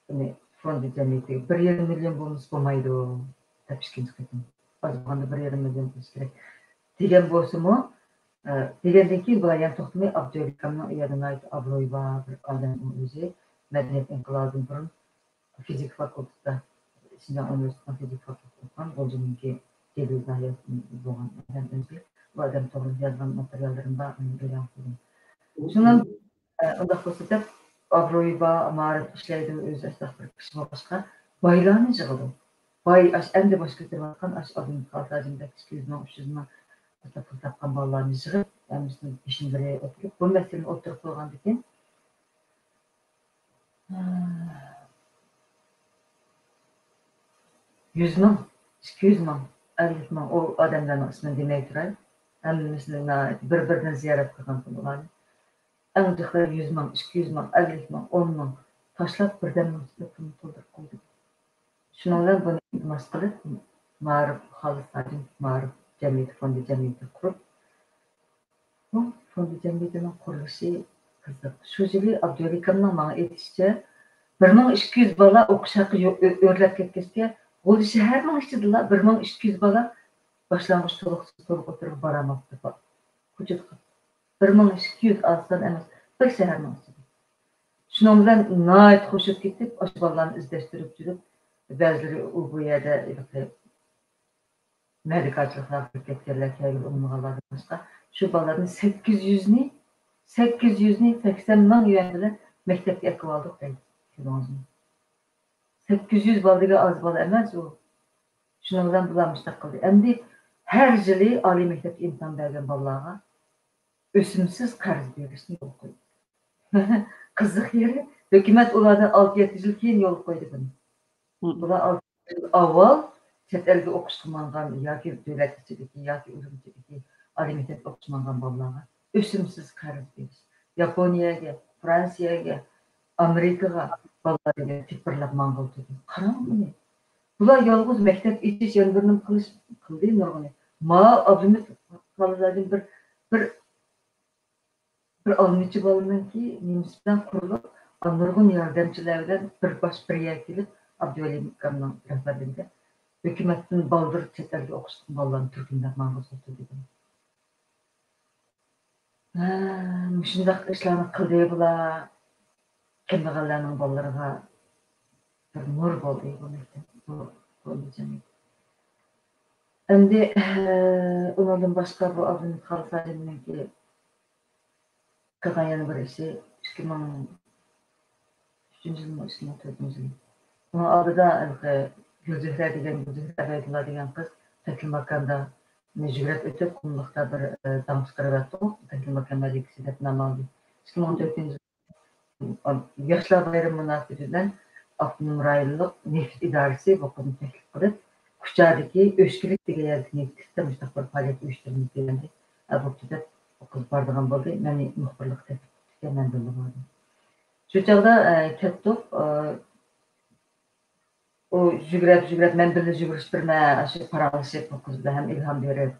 بۇنى فوندى جەمئىيىتىگە بىر يېرىم مىليون بولمىسا بولمايدۇ دەپ ئىككىنچى قېتىم. ئاز بولغاندا بىر يېرىم مىليون بولسا كېرەك دېگەن بولسىمۇ، ئە، دېگەندىن كېيىن بۇلار يەنە توختىماي، ئابدۇۋەلى ئاكامنىڭ ئۇ يەردە ناھايىتى ئابرۇيى بار بىر ئادەم ئۇ ئۆزى، مەدەنىيەت ئىنقىلابىدىن بۇرۇن فىزىكا فاكۇلتېتىدا، شىنجاڭ ئۇنىۋېرسىتېتىنىڭ فىزىكا فاكۇلتېتىدا ئوقۇغان، غۇلجىنىڭكى جېدىل ناھىيەسىدىن بولغان ئادەم ئۆزى. بۇ ئادەم توغرىلىق يازغان ماتېرىياللىرىم بار، ئۇنى ئېلان قىلدىم. شۇنىڭ، ئە، ئۇنداق بولسا دەپ، ئابرۇيى بار، مائارىپ ئىشلەيدۇ، ئۆزى ئاشۇنداق بىر كىشى بولغاچقا، بايلارنى يىغىدۇ. باي، ئاشۇ ئەمدى باش كۆتۈرۈۋاتقان ئاشۇ ئابلىمىت خالىساجىندەك ئىككى يۈز مىڭ، ئۈچ يۈز مىڭ ئاتاپ پۇل تاپقان بالىلارنى يىغىپ، ھەممىسىنىڭ بېشىنى بىر يەرگە ئولتۇرۇپ، بۇ مەسىلىنى ئوتتۇرىغا قويغاندىكىن، يۈز مىڭ، ئىككى يۈز مىڭ، ئەللىك مىڭ، ئۇ ئادەملەرنىڭ ئىسمىنى دېمەي تۇراي. ھەممىسىنى ناھايىتى بىر-بىرىدىن زىيارەت قىلغان بۇلارنى. ئەڭ جىقلار يۈز مىڭ، ئىككى يۈز مىڭ، ئەللىك مىڭ، ئون مىڭ تاشلاپ، بىردەمنىڭ ئىچىدە پۇلنى تولدۇرۇپ قويدى. شۇنىڭ بىلەن بۇنى ئىلتىماس قىلىپ، مائارىپ خالىس ھاجىم مائارىپ جەمئىيىتى، فوندى جەمئىيىتى قۇرۇپ، بۇ فوندى جەمئىيىتىنىڭ قۇرۇلۇشى قىزىق. شۇ يىلى ئابدۇۋەلى ئاكامنىڭ ماڭا ئېيتىشىچە، بىر مىڭ ئىككى يۈز بالا ئوقۇش ھەققى يو-، ئۆ-، ئۆرلەپ كەتكەچكە، غۇلجا شەھەرنىڭ ئىچىدىلا بىر مىڭ ئىككى يۈز بالا باشلانغۇچ تولۇقسىز تولۇق ئوتتۇرىغا بارالماپتۇ. كوچىدا قاپتۇ. بىر مىڭ ئىككى يۈز ئاز سان ئەمەس، بىر شەھەرنىڭ ئىچىدە. شۇنىڭ بىلەن ناھايىتى خۇشۇپ كېتىپ، ئاشۇ بالىلارنى ئىزدەشتۈرۈپ يۈرۈپ، بەزىلىرى ئۇ بۇ يەردە ھېلىقى مەدىكارچىلىقلارغا كىرىپ كەتكەنلەر، كەلگىلى ئۇنىمىغانلاردىن باشقا، شۇ بالىلاردىن سەككىز يۈزنى، سەككىز يۈزنى سەكسەن مىڭ يۈەن بىلەن مەكتەپكە ئەكىۋالدۇق دەيدۇ. كۆرۈڭىزمۇ؟ سەككىز يۈز بالا دېگەن ئاز بالا ئەمەس ئۇ. شۇنىڭ بىلەن بۇلار مۇشۇنداق قىلدى. ئەمدى ھەر يىلى ئالىي مەكتەپكە ئىمتىھان بەرگەن بالىلارغا ئۆسۈمسىز قەرز بېرىشنى يولغا قويدى. قىزىق يېرى، ھۆكۈمەت ئۇلاردىن ئالتە يەتتە يىل كېيىن يولغا قويدى بۇنى. بۇلار ئالتە يەتتە يىل ئاۋۋال چەت ئەلگە ئوقۇشقا ماڭغان ياكى دۆلەت ئىچىدىكى ياكى ئۇيغۇر ئىچىدىكى ئالىي مەكتەپكە ئوقۇشقا ماڭغان بالىلارغا ئۆسۈمسىز قەرز بېرىش. ياپونىيەگە، فرانسىيەگە، ئامېرىكىغا بالىلار دېگەن تىپىرلاپ ماڭغىلى تۇردى. قاراڭ بۇنى. بۇلار يالغۇز مەكتەپ ئېچىش، يەنە بىر نېمە قىلىش قىلدى نۇرغۇنى. ماۋۇ ئابلىمىت خالىساجىن بىر، بىر، بىر ئالمىچى بالىنىڭكى نېمىسى بىلەن قۇرۇلۇپ، نۇرغۇن ياردەمچىلەر بىلەن بىر باش بىر يەرگە كېلىپ، ئابدۇۋەلى ئاكامنىڭ رەھبەرلىكىدە ھۆكۈمەتتىن بالدۇر چەت ئەلگە ئوقۇشقا بالىلارنى تۈركۈملەپ ماڭغۇزۇپتۇ دېدىم. ھە، مۇشۇنداق ئىشلارنى قىلدى بۇلار. كەمبەغەللەرنىڭ بالىلىرىغا بىر نۇر بولدى بۇ مەكتەپ، بۇ، بۇ جەمئىيەت. ئەمدى، ئۇنىڭدىن باشقا بۇ ئابلىمىت خالىساجىننىڭكى قىلغان يەنە بىر ئىشى، ئىككى مىڭ ئۈچىنچى يىلمۇ، ئىككى مىڭ تۆتىنچى يىل. ئۇنىڭ ئالدىدا ھېلىقى گۈلزۆھرە دېگەن، گۈلزۆھرە ئەبەيدۇللا دېگەن قىز تەكلىماكاندا يۈگۈرۈپ ئۆتۈپ، قۇملۇقتا بىر، ئە، داڭ چىقىرىۋەتتۇق. تەكلىماكان مەلىكىسى دەپ نام ئالدى. ئىككى مىڭ تۆتىنچى يىل ياشلار بايرىمى مۇناسىۋىتى بىلەن ئاپتونوم رايونلۇق نېفىت ئىدارىسى بۇ قىزنى تەكلىپ قىلىپ، كۇچادىكى ئۆچكىلىك دېگەن يەردىكى نېفىت ئىشلىتىپ مۇشۇنداق بىر پائالىيەت ئۇيۇشتۇرىمىز دېگەندە، ھە، بوپتۇ دەپ، بۇ قىز بارىدىغان بولدى. مېنى مۇخبىرلىققا تەكلىپ قىپتىكەن، مەن بىللە باردىم. شۇ چاغدا، ئە، كەتتۇق، ئە، ئۇ يۈگۈرۈپ، يۈگۈرۈپ، مەن بىللە يۈگۈرۈشۈپ بېرىمەن، ئاشۇ پاراڭلىشىپ، بۇ قىز بىلەن ھەم ئىلھام بېرىپ،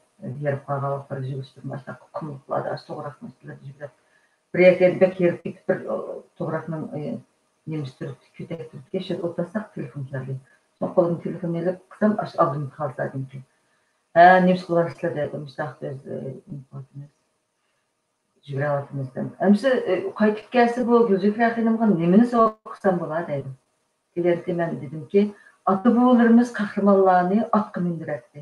ھېرىپ قالغان ۋاقىتلىرىدا يۈگۈرۈشۈپ بېرىمەن، ئاشۇنداق قۇملۇقلاردا، ئاشۇ توغراقنىڭ ئۈستىلىرىدە يۈگۈرۈپ. بىر يەردە بەك ھېرىپ كېتىپ، بىر، ئۇ، توغراقنىڭ، ئى، نېمىسى تۇرۇپتۇ، كۆتەك تۇرۇپتىكەن، شۇ يەردە ئولتۇرساق، تېلېفون كەلدى. شۇڭا قولۇمدىن تېلېفوننى ئېلىپ، قىلسام، ئاشۇ ئابلىمىت خالىس ئادەمكەن. ھە، نېمە ئىش قىلىۋاتىسىلەر دەيدۇ، مۇشۇنداق بىز، ئى، نېمە قىلىۋاتىمىز. يۈگۈرۈۋاتىمىز دەپ. ئەمىسە، ئە، قايتىپ كەلسە بۇ گۈلزۆھرە خېنىمغا نېمىنى سوۋغا قىلسام بولا دەيدۇ. دېگەنتى مەن دېدىمكى، ئاتا-بوۋىلىرىمىز قەھرىمانلارنى ئاتقا مىندۈرەتتى.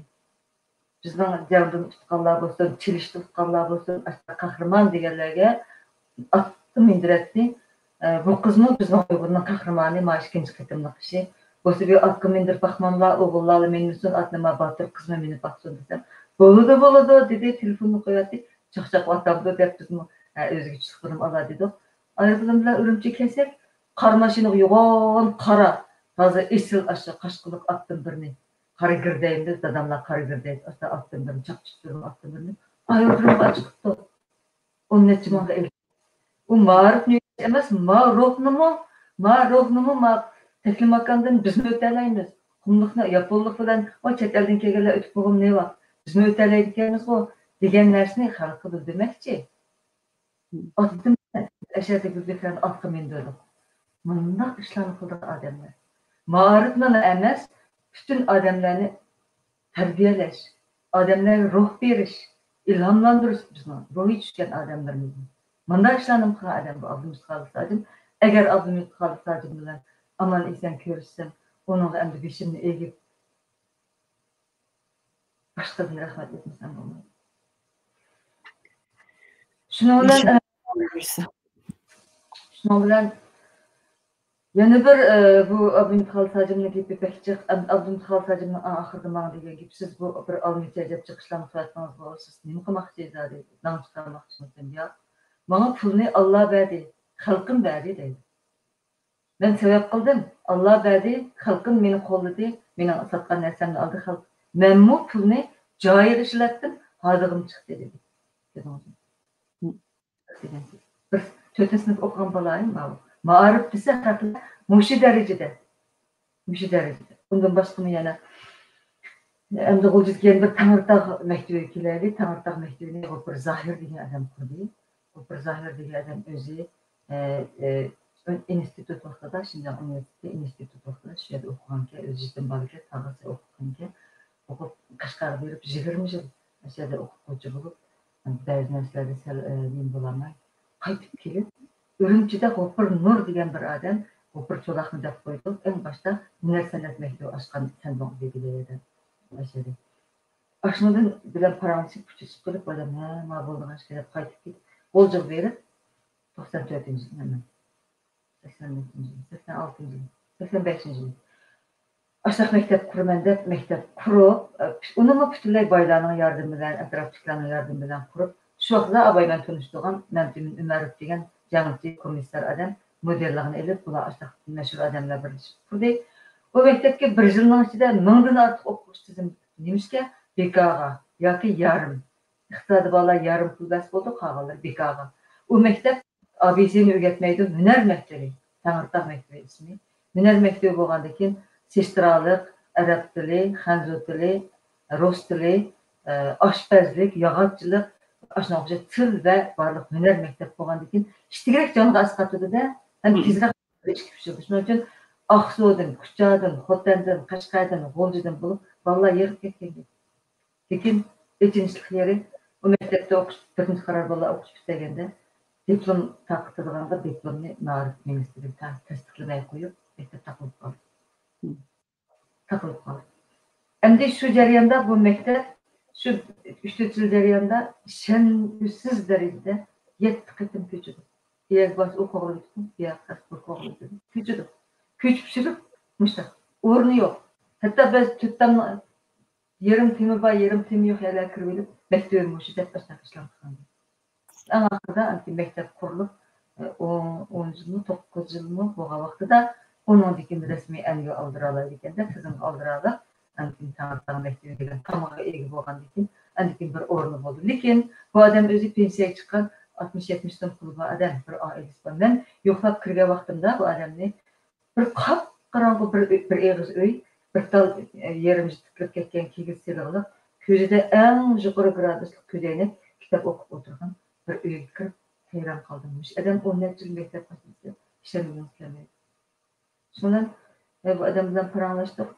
بىزنىڭ جەڭدىن ئۇتقانلار بولسۇن، چېلىشتا ئۇتقانلار بولسۇن، ئاشۇنداق قەھرىمان دېگەنلەرگە ئاتقا مىندۈرەتتى. ئە، بۇ قىزمۇ بىزنىڭ ئۇيغۇرنىڭ قەھرىمانى، مانا ئىككىنچى قېتىملىق ئىشى. بولسا بىر ئاتقا مىندۈرۈپ باقماملا، ئوغۇللارلا مىنمىسۇن، ئاتنى ما باتۇر قىزمۇ مىنىپ باقسۇن دېسەم، بولىدۇ، بولىدۇ دېدى، تېلېفوننى قويۇۋەتتى. چاقچاق ئاتامدۇ دەپ بىزمۇ، ھە، ئۆزىگە چۈشلۈك بىلىم ئالا دېدۇق. ئايروپىلان بىلەن ئۈرۈمچىگە كەلسەك، قارا ماشىنىغا يوغان قارا، تازا ئېسىل ئاشۇ قاشقىلىق ئاتتىن بىرنى، قارا گىردەيمىز، داداملار قارا گىردەي، ئاشۇ ئاتتىن بىرنى، چاقچۇق سۈرگەن ئاتتىن بىرنى ئايروپىلانغا ئەكىپ چىقىپتۇ. ئون نەچچە مىڭغا ئېلىپ. ئۇ مائارىپنى ئۆگىنىش ئەمەس، ما روھنىمۇ، ما روھنىمۇ ما تەكلىماكاندىن بىزمۇ ئۆتەلەيمىز. قۇملۇقنى ياپونلۇق بىلەن، ئۇ چەت ئەلدىن كەلگەنلەر ئۆتۈپ بولغىنى نېمە؟ بىزمۇ ئۆتەلەيدىكەنمىزغۇ دېگەن نەرسىنى خەلققە بىلدۈرمەكچى. ئاتتىن ئەشەدە گۈلزۆھرەنى ئاتقا مىندۈردۇق. مۇنداق ئىشلارنى قىلىدىغان ئادەملەر. مائارىپنىلا ئەمەس، پۈتۈن ئادەملەرنى تەربىيەلەش، ئادەملەرگە روھ بېرىش، ئىلھاملاندۇرۇش بىزنىڭ روھى چۈشكەن ئادەملىرىمىزنى. مۇنداق ئىشلارنى قىلغان ئادەم بۇ ئابلىمىت خالىس ھاجىم. ئەگەر ئابلىمىت خالىس ھاجىم بىلەن ئامان ئېسەن كۆرۈشسەم، ئۇنىڭغا ئەمدى بېشىمنى ئېگىپ، باشقىدىن رەھمەت ئېيتمىسەم بولمايدۇ. شۇنىڭ بىلەن، ئىنشاللا. شۇنىڭ بىلەن يەنە بىر، ئە، بۇ ئابلىمىت خالىس ھاجىمنىڭ گېپى بەك جىق. ئەم-، ئابلىمىت خالىس ھاجىمنىڭ ئەڭ ئاخىرىدا ماڭا دېگەن گېپى، سىز بۇ بىر ئالمىچە ئەجەب جىق ئىشلارنى قىلىۋاتتىڭىزغۇ، سىز نېمە قىلماقچى زادى؟ ناڭ چىقارماقچىمۇ دېسەم، ياق. ماڭا پۇلنى ئاللا بەردى، خەلقىم بەردى دەيدۇ. مەن سەۋەب قىلدىم، ئاللا بەردى، خەلقىم مېنى قوللىدى، مېنىڭ ساتقان نەرسەمنى ئالدى خەلق. مەنمۇ پۇلنى جايىغا ئىشلەتتىم، ھاردۇقۇم چىقتى دېدى. كۆردىڭىزمۇ؟ بىر تۆتىنچى سىنىپ ئوقۇغان بالايىم ماۋۇ. مائارىپ دېسە خەقلەر مۇشۇ دەرىجىدە. مۇشۇ دەرىجىدە. ئۇندىن باشقىمۇ يەنە، ئەمدى غۇلجىدىكى يەنە بىر تەڭرىتاغ مەكتىپىگە كېلەيلى. تەڭرىتاغ مەكتىپىنى غوپۇر زاھىر دېگەن ئادەم قۇردى. غوپۇر زاھىر دېگەن ئادەم ئۆزى، ئە، ئە، ئىنستىتۇت ۋاقتىدا، شىنجاڭ ئۇنىۋېرسىتېتى ئىنستىتۇت ۋاقتىدا شۇ يەردە ئوقۇغانىكەن، ئۆزى يېتىم بالىكەن، تاغىسى ئوقۇغانىكەن. ئوقۇپ، قەشقەرگە بېرىپ يىگىرمە يىل ئەشەدە ئوقۇتقۇچى بولۇپ، بەزى نەرسىلەردە سەل، ئە، نېمە بولالماي قايتىپ كېلىپ، ئۈرۈمچىدە غوپۇر نۇر دېگەن بىر ئادەم، غوپۇر چولاقنى دەپ قويدۇق، ئەڭ باشتا ھۈنەر سەنئەت مەكتىپى ئاچقان تەنبۇڭ بېگى دېگەن ئادەم ئەشەدە. ئاشۇنىڭ بىلەن پاراڭلىشىپ، ئۇچرىشىپ قېلىپ، ئادەم، ھە، ما بولىدىغان ئىش دەپ قايتىپ كېتىپ، غۇلجىغا بېرىپ، توقسان تۆتىنچى يىل مەن. سەكسەن نەچچىنچى يىل، سەكسەن ئالتىنچى يىل، سەكسەن بەشىنچى يىل. ئاشۇنداق مەكتەپ قۇرىمەن دەپ مەكتەپ قۇرۇپ، ئۇنىمۇ پۈتۈنلەي بايلارنىڭ ياردىمى بىلەن، ئەتراپتىكىلەرنىڭ ياردىمى بىلەن قۇرۇپ، شۇ ۋاقىتتا ئاباي مەن تونۇشتۇرغان مەمتىمىن ئۆمەروف دېگەن جەڭچى كومىسسار ئادەم مۇدىرلىقىنى ئېلىپ، بۇلار ئاشۇنداق مەشھۇر ئادەملەر بىرلىشىپ قۇردى. ئۇ مەكتەپكە بىر يىلنىڭ ئىچىدە مىڭدىن ئارتۇق ئوقۇغۇچى تىزىم. نېمىشقا؟ بىكارغا ياكى يارىم. ئىقتىسادى بارلار يارىم پۇل بەرسە بولدى، قالغانلىرى بىكارغا. ئۇ مەكتەپ ئا بى سىنى ئۆگەتمەيدۇ، ھۈنەر مەكتىۋى، تەڭرىتاغ مەكتىۋى ئىسمى. ھۈنەر مەكتىۋى بولغاندىن كېيىن، سېسترالىق، ئەرەب تىلى، خەنزۇ تىلى، رۇس تىلى، ئە، ئاشپەزلىك، ياغاچچىلىق، ئاشۇنىڭغا ئوخشاش تىل ۋە بارلىق ھۈنەر مەكتەپ بولغاندىن كېيىن، ئىشتىكرەك جانغا ئەسقاتىدۇ-دە، ھەم مم. تېزرەك ئىشقا پىشىدۇ. شۇنىڭ ئۈچۈن ئاقسۇدىن، كۇچادىن، خوتەندىن، قەشقەردىن، غۇلجىدىن بولۇپ بالىلار يىغىپ كەتكەن گەپ. لېكىن ئېچىنىشلىق يېرى، ئۇ مەكتەپتە ئوقۇش، تۆتىنچى قارار بالىلار ئوقۇش پۈتتۈرگەندە، دىپلوم تارقىتىدىغانغا دىپلومنى مائارىپ مىنىستىرى تا-، تەستىقلىمەي قويۇپ، مەكتەپ تاقىلىپ قالدى. تاقىلىپ قالدى. ئەمدى شۇ جەرياندا بۇ مەكتەپ شۇ ئۈچ تۆت يىل جەريانىدا ئىشەنگۈسىز دەرىجىدە يەتتە قېتىم كۆچىدۇ. ئىيەگە بارسا ئۇ قوغلىۋېتىدۇ، بۇياققا بارسا بۇ قوغلىۋېتىدۇ. كۆچىدۇ. كۆچۈپ چۈشۈرۈپ مۇشۇنداق. ئورنى يوق. ھەتتا بەزى تۆت تامنىڭ يېرىم تېمى بار، يېرىم تېمى يوق يەرلەرگە كىرىۋېلىپ، مەكتىۋىمۇ مۇشۇ دەپ ئاشۇنداق ئىشلارنى قىلغان. ئەڭ ئاخىرىدا ئەمدى مەكتەپ قۇرۇلۇپ، ئون، ئون يىلمۇ، توققۇز يىلمۇ بولغان ۋاقتىدا ئۇنىڭدىن كېيىن رەسمىي ئەنگە ئالدۇرالايدىكەندە، تىزىمغا ئالدۇرالاپ، ئەمدى تەڭرىتاغ مەكتىپى دېگەن تامغىغا ئىگە بولغاندىن كېيىن، ئاندىن كېيىن بىر ئورنى بولدى. لېكىن بۇ ئادەم ئۆزى پېنسىيەگە چىققان، ئاتمىش يەتمىش سوم پۇلى بار ئادەم، بىر ئائىلىسى بار. مەن يوقلاپ كىرگەن ۋاقتىمدا بۇ ئادەمنى بىر قاپ قاراڭغۇ بىر، بىر ئېغىز ئۆي، بىر تال، ئە، يېرىم تىكىلىپ كەتكەن كىگىز سېلىقلىق، كۆزىدە ئەڭ يۇقىرى گرادۇسلۇق كۆزەينەك، كىتاب ئوقۇپ ئولتۇرغان بىر ئۆيگە كىرىپ ھەيران قالدىم. مۇشۇ ئادەم ئون نەچچە يىل مەكتەپ قاتنىسى، ئىشەنگۈڭىز كەلمەيدۇ. شۇنىڭ بىلەن، ئە، بۇ ئادەم بىلەن پاراڭلاشتۇق.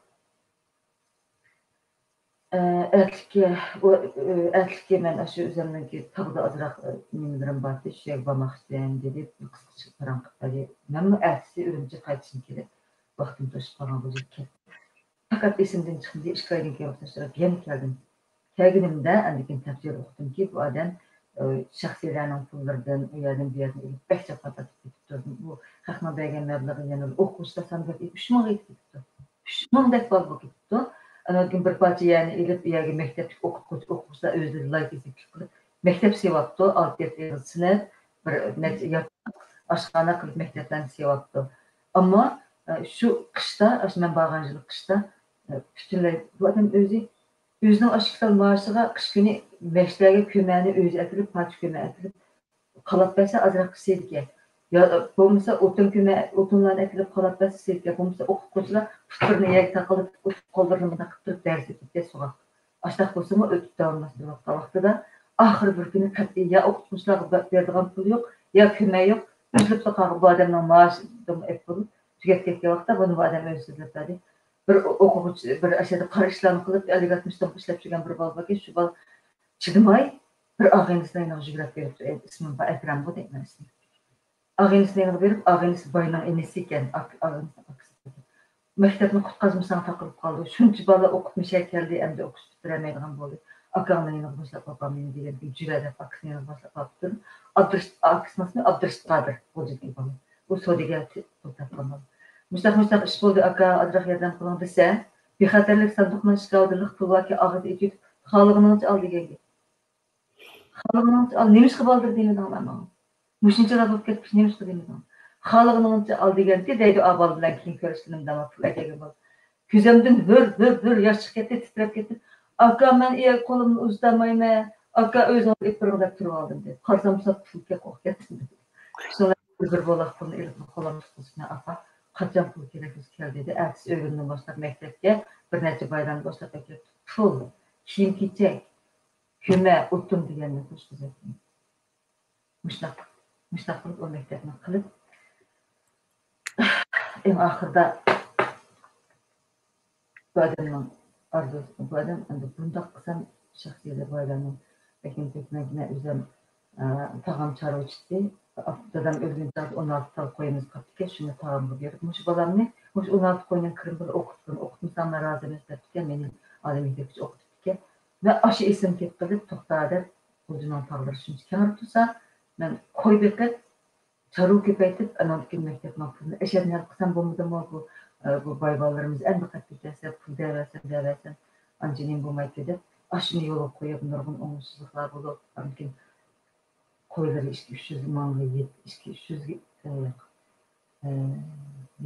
ئە، ئەتىلىككە، ئۇ، ئە، ئەتىلىككە مەن ئاشۇ ئۆزۈمنىڭكى تاغدا ئازراق، ئە، نېمىلىرىم بارتى، شۇ يەرگە بارماقچىدىم، دېدى. قىسقىچە پاراڭ قىلىپ بەردى. مەنمۇ ئەتىسى ئۈرۈمچىگە قايتىشىم كېرەك. ۋاقتىم توشۇپ قالغان بولۇپ كەتتى. پەقەت ئېسىمدىن چىقمىدى، ئىككى ئايدىن كېيىن ئوخشاشراق يەنە كەلدىم. كەلگىنىمدە ئاندىن كېيىن تەپسىلىي ئۇقتۇمكى، بۇ ئادەم، ئە، شەخسىيلەرنىڭ پۇللىرىدىن، ئۇ يەردىن بۇ يەردىن ئېلىپ، بەك چاپقان تارتىپ كېتىپتۇ. بۇ خەقنىڭ بەرگەن مەبلىغى يەنە ئوقۇغۇچىلار سانى بەك ئۈچ مىڭغا يېتىپ كېتىپتۇ. ئۈچ مىڭدەك بالا بولۇپ كېتىپتۇ. ئاندىن كېيىن بىر پارچە يەرنى ئېلىپ، ئۇ يەرگە مەكتەپتىكى ئوقۇتقۇچى، ئوقۇغۇچىلار ئۆزلىرى لايىھە تىكلىپ قىلىپ، مەكتەپ سېۋاپتۇ. ئالتە يەتتە ئېغىز سىنىپ، بىر نەچچە ياتاق، ئاشخانا قىلىپ مەكتەپلەرنى سېۋاپتۇ. ئەمما، ئە، شۇ قىشتا، ئاشۇ مەن بارغان يىلى قىشتا، ئە، پۈتۈنلەي بۇ ئادەم ئۆزى، ئۆزىنىڭ ئاشۇ كىتاب مائاشىغا قىش كۈنى مەشلەرگە كۆمەرنى ئۆزى ئەكىرىپ، پارچە كۆمەر ئەكىرىپ، قالاپ بەرسە ئازراق سېلىكە. يا بولمىسا ئوتۇن كۆمە-، ئوتۇنلارنى ئەكېلىپ قالاپ بەرسە سېلىكە. بولمىسا ئوقۇتقۇچىلار پۇتلىرىنى يەرگە تاقىلىتىپ، قوللىرىنى مۇنداق قىلىپ تۇرۇپ دەرس ئۆتۈپ كەتسە سوغۇق. ئاشتاق بولسىمۇ ئۆتۈپ داۋاملاشتۇرۇۋاتقان ۋاقتىدا ئاخىرى بىر كۈنى قەتئىي يا ئوقۇتقۇچىلارغا بە-، بېرىدىغان پۇل يوق، يا كۆمەك يوق. ئۈزۈلۈپلا قالغان بۇ ئادەمنىڭ مائاشىدىمۇ ئەپ بولۇپ تۈگەپ كەتكەن ۋاقىتتا بۇنى بۇ ئادەم ئۆزى سۆزلەپ بەردى. بىر ئوقۇغۇچى، بىر ئاشۇ يەردە قارا ئىشلارنى قىلىپ، ئەللىك ئاتمىش تومغا ئىشلەپ يۈرگەن بىر بالا باركەن، شۇ بالا چىدىماي، بىر ئاغىنىسىنىڭ يېنىغا يۈگۈرۈپ بېرىپتۇ. ئە، ئىسمىم بار، ئەكرەمغۇ دەيمەن ئىسمىنى. ئاغىنىسىنىڭ يېنىغا بېرىپ، ئاغىنىسى باينىڭ ئىنىسى ئىكەن، ئاك-، ئاغىنىسىنىڭ ئاكىسى. مەكتەپنى قۇتقازمىساڭ تاقىلىپ قالىدۇ. شۇنچە بالا ئوقۇتمىشە كەلدى، ئەمدى ئوقۇش پۈتتۈرەلمەيدىغان بولدى. ئاكاڭنىڭ يېنىغا باشلاپ ئاپار مېنى دېگەندىكىن جۈرە دەپ ئاكىسىنىڭ يېنىغا باشلاپ ئاپتۇ. ئابدۇرىش-، ئاكىسىنىڭ ئىسمى ئابدۇرېشىت قادىر، غۇلجىدىكى بالا. ئۇ سودىگەر، پۇل تاپقان بالا. مۇشۇنداق، مۇشۇنداق ئىش بولدى، ئاكا، ئازراق ياردەم قىلىڭ دېسە، بىخەتەرلىك ساندۇقىنىڭ ئىشىكى ئالدىدا لىق پۇل باركەن، ئاغزىنى ئېچىۋېتىپ، خالىغىنىڭچە ئال دېگەن گەپ. خالىغىنىڭچە ئال، نېمىشقا بالدۇر دېمىدىڭلار ماڭا؟ مۇشۇنچىلا بولۇپ كەتكۈچە نېمىشقا دېمىدىڭلار؟ خالىغىنىڭچە ئال دېگەنتى دەيدۇ، ئا بالا بىلەن كېيىن كۆرۈشكىنىمدە ماڭا پۇل ئەكەلگەن بالا. كۆزۈمدىن ھۆر، ھۆر، ھۆر ياش چىقىپ كەتتى، تىترەپ كەتتىم. ئاكا، مەن ئۇ يەرگە قولۇمنى ئۇزىتالمايمەن. ئاكا، ئۆزىڭىز ئېلىپ بېرىڭ دەپ تۇرۇۋالدىم دېدى. قارىسام، ساپ پۇل كەپ قويۇپ كەتتىم دېدى. شۇڭا بىر بولاق پۇلنى ئېلىپ، قولۇمنى تۇتقۇزۇپ، مەن ئاپا، قاچان پۇل كېرەك بولسا كەل دېدى. ئەتىسى ئۆگۈندىن باشلاپ مەكتەپكە بىر نەچچە بايرامدىن باشلاپ ئەكېلىپ، پۇل، كىيىم-كېچەك، كۆمە، ئوتۇن دېگەننى قوشقۇزاتتىم. مۇشۇنداق، مۇشۇنداق قىلىپ ئۇ مەكتەپنى قىلىپ، ئەڭ ئاخىرىدا بۇ ئادەمنىڭ ئارزۇسى، بۇ ئادەم ئەمدى بۇنداق قىلسام شەخسىيلىرى بۇ ئادەمنىڭ لېكىن مەن ئۆزۈم، ئە، تاغام چارۋىچى ئىدى. دادام ئۆلگەن چاغدا ئون ئالتە تال قويىمىز قاپتىكەن، شۇنى تاغامغا بېرىپ، مۇشۇ بالامنى، مۇشۇ ئون ئالتە قوينىڭ كىرىمى بىلەن ئوقۇتقىن، ئوقۇتمىساڭ مەن رازى ئەمەس دەپتىكەن، مېنى ئادەم يېتەكچى ئوقۇتۇپتىكەن. ۋە ئاشۇ ئېسىمگە كېلىپ قېلىپ، توختا دەپ، غۇلجىنىڭ تاغلىرى شۇنچە كەڭرى تۇرسا، مەن قوي بېقىپ، چارۋا كۆپەيتىپ، ئاناندىن كېيىن مەكتەپنىڭ پۇلىنى ئەشەدىن ھەل قىلسام بولمىدىمۇ؟ بۇ، ئە، بۇ باي بالىلىرىمىز ئەمدى قايتىپ كەتسە، پۇل دەۋەرسەم، دەۋەرسەم، ئانچە نېمە بولمايتتى دەپ، ئاشۇنى يولغا قويۇپ، نۇرغۇن ئوڭۇشسىزلىقلار بولۇپ، ئاندىن كېيىن قويلىرى ئىككى، ئۈچ يۈز مىڭغا يېتىپ، ئىككى، ئۈچ يۈزگە، ئە، ياق، ئە،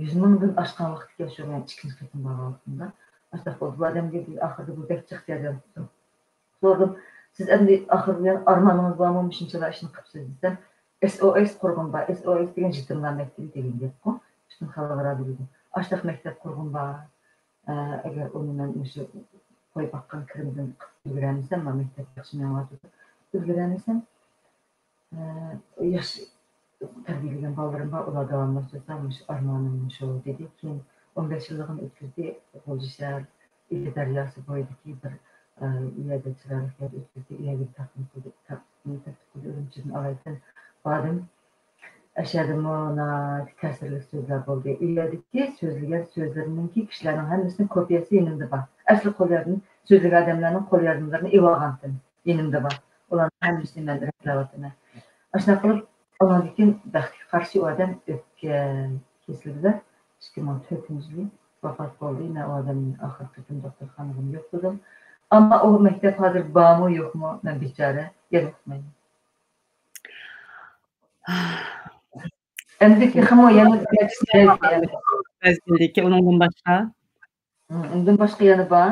يۈز مىڭدىن ئاشقان ۋاقىت ئىكەن، شۇ مەن ئىككىنچى قېتىم بارغان ۋاقتىمدا. ئاشۇنداق بولدى. بۇ ئادەمگە بىز ئاخىرىدا بۇ بەك جىق جەريان قىلدۇق. سورىدىم، سىز ئەمدى ئاخىرى بىلەن ئارمانىڭىز بارمۇ؟ مۇشۇنچىلا ئىشنى قىپسىز دېسەم، ئېس ئو ئېس قۇرغۇم بار. ئېس ئو ئېس دېگەن يېتىملەر مەكتىبى دېگەن گەپقۇ. پۈتۈن خەلقئارا بىلىدۇ. ئاشۇنداق مەكتەپ قۇرغۇم بار. ئە، ئەگەر ئۇنى مەن مۇشۇ قوي باققان كىرىمدىن قىلىپ ئۈلگۈرەلمىسەم، مانا مەكتەپ ياخشى مېڭىۋاتىدۇ. ئۈلگۈرەلمىسەم، ئە، ياخشى تەربىيەلىگەن بالىلىرىم بار، ئۇلار داۋاملاشتۇرسا، مۇشۇ ئارمانىم مۇشۇ، دېدى. كېيىن ئون بەش يىللىقىنى ئۆتكۈزدى، غۇلجا شەھەر، ئىلى دەرياسى بويىدىكى بىر، ئە، يەردە چىرايلىق يەردە ئۆتكۈزدى. ئۇ يەرگە تەقدىم قىلدى، تەقدىم تەكلىپ قىلدى، ئۈرۈمچىدىن ئالايىتەن باردىم. ئەشەدىمۇ ناھايىتى تەسىرلىك سۆزلەر بولدى. ئۇ يەردىكى سۆزلىگەن سۆزلىرىنىڭكى كىشىلەرنىڭ ھەممىسىنىڭ كوپىيەسى يېنىمدا بار. ئەسلى قول يازدىم، سۆزلىگەن ئادەملەرنىڭ قول يازمىلىرىنى ئېلىۋالغانتىم. يېنىمدا بار. ئۇلارنىڭ ھەممىسىنى مەن رەتلەۋاتىمەن. ئاشۇنداق قىلىپ، ئۇنىڭدىن كېيىن بەختكە قارشى ئۇ ئادەم ئۆپكە كېسىلى بىلەن ئىككى مىڭ تۆتىنچى يىلى ۋاپات بولدى. مەن ئۇ ئادەمنى ئاخىرقى قېتىم دوختۇرخانىغىمۇ يوقلىدىم. ئەمما ئۇ مەكتەپ ھازىر بارمۇ، يوقمۇ، مەن بىچارە يەنە ئۇقمايمەن. ئەمدى تېخىمۇ يەنە بىر نەچچە مەزگىلدىكى ئۇنىڭدىن باشقا؟ ئۇنىڭدىن باشقا يەنە بار.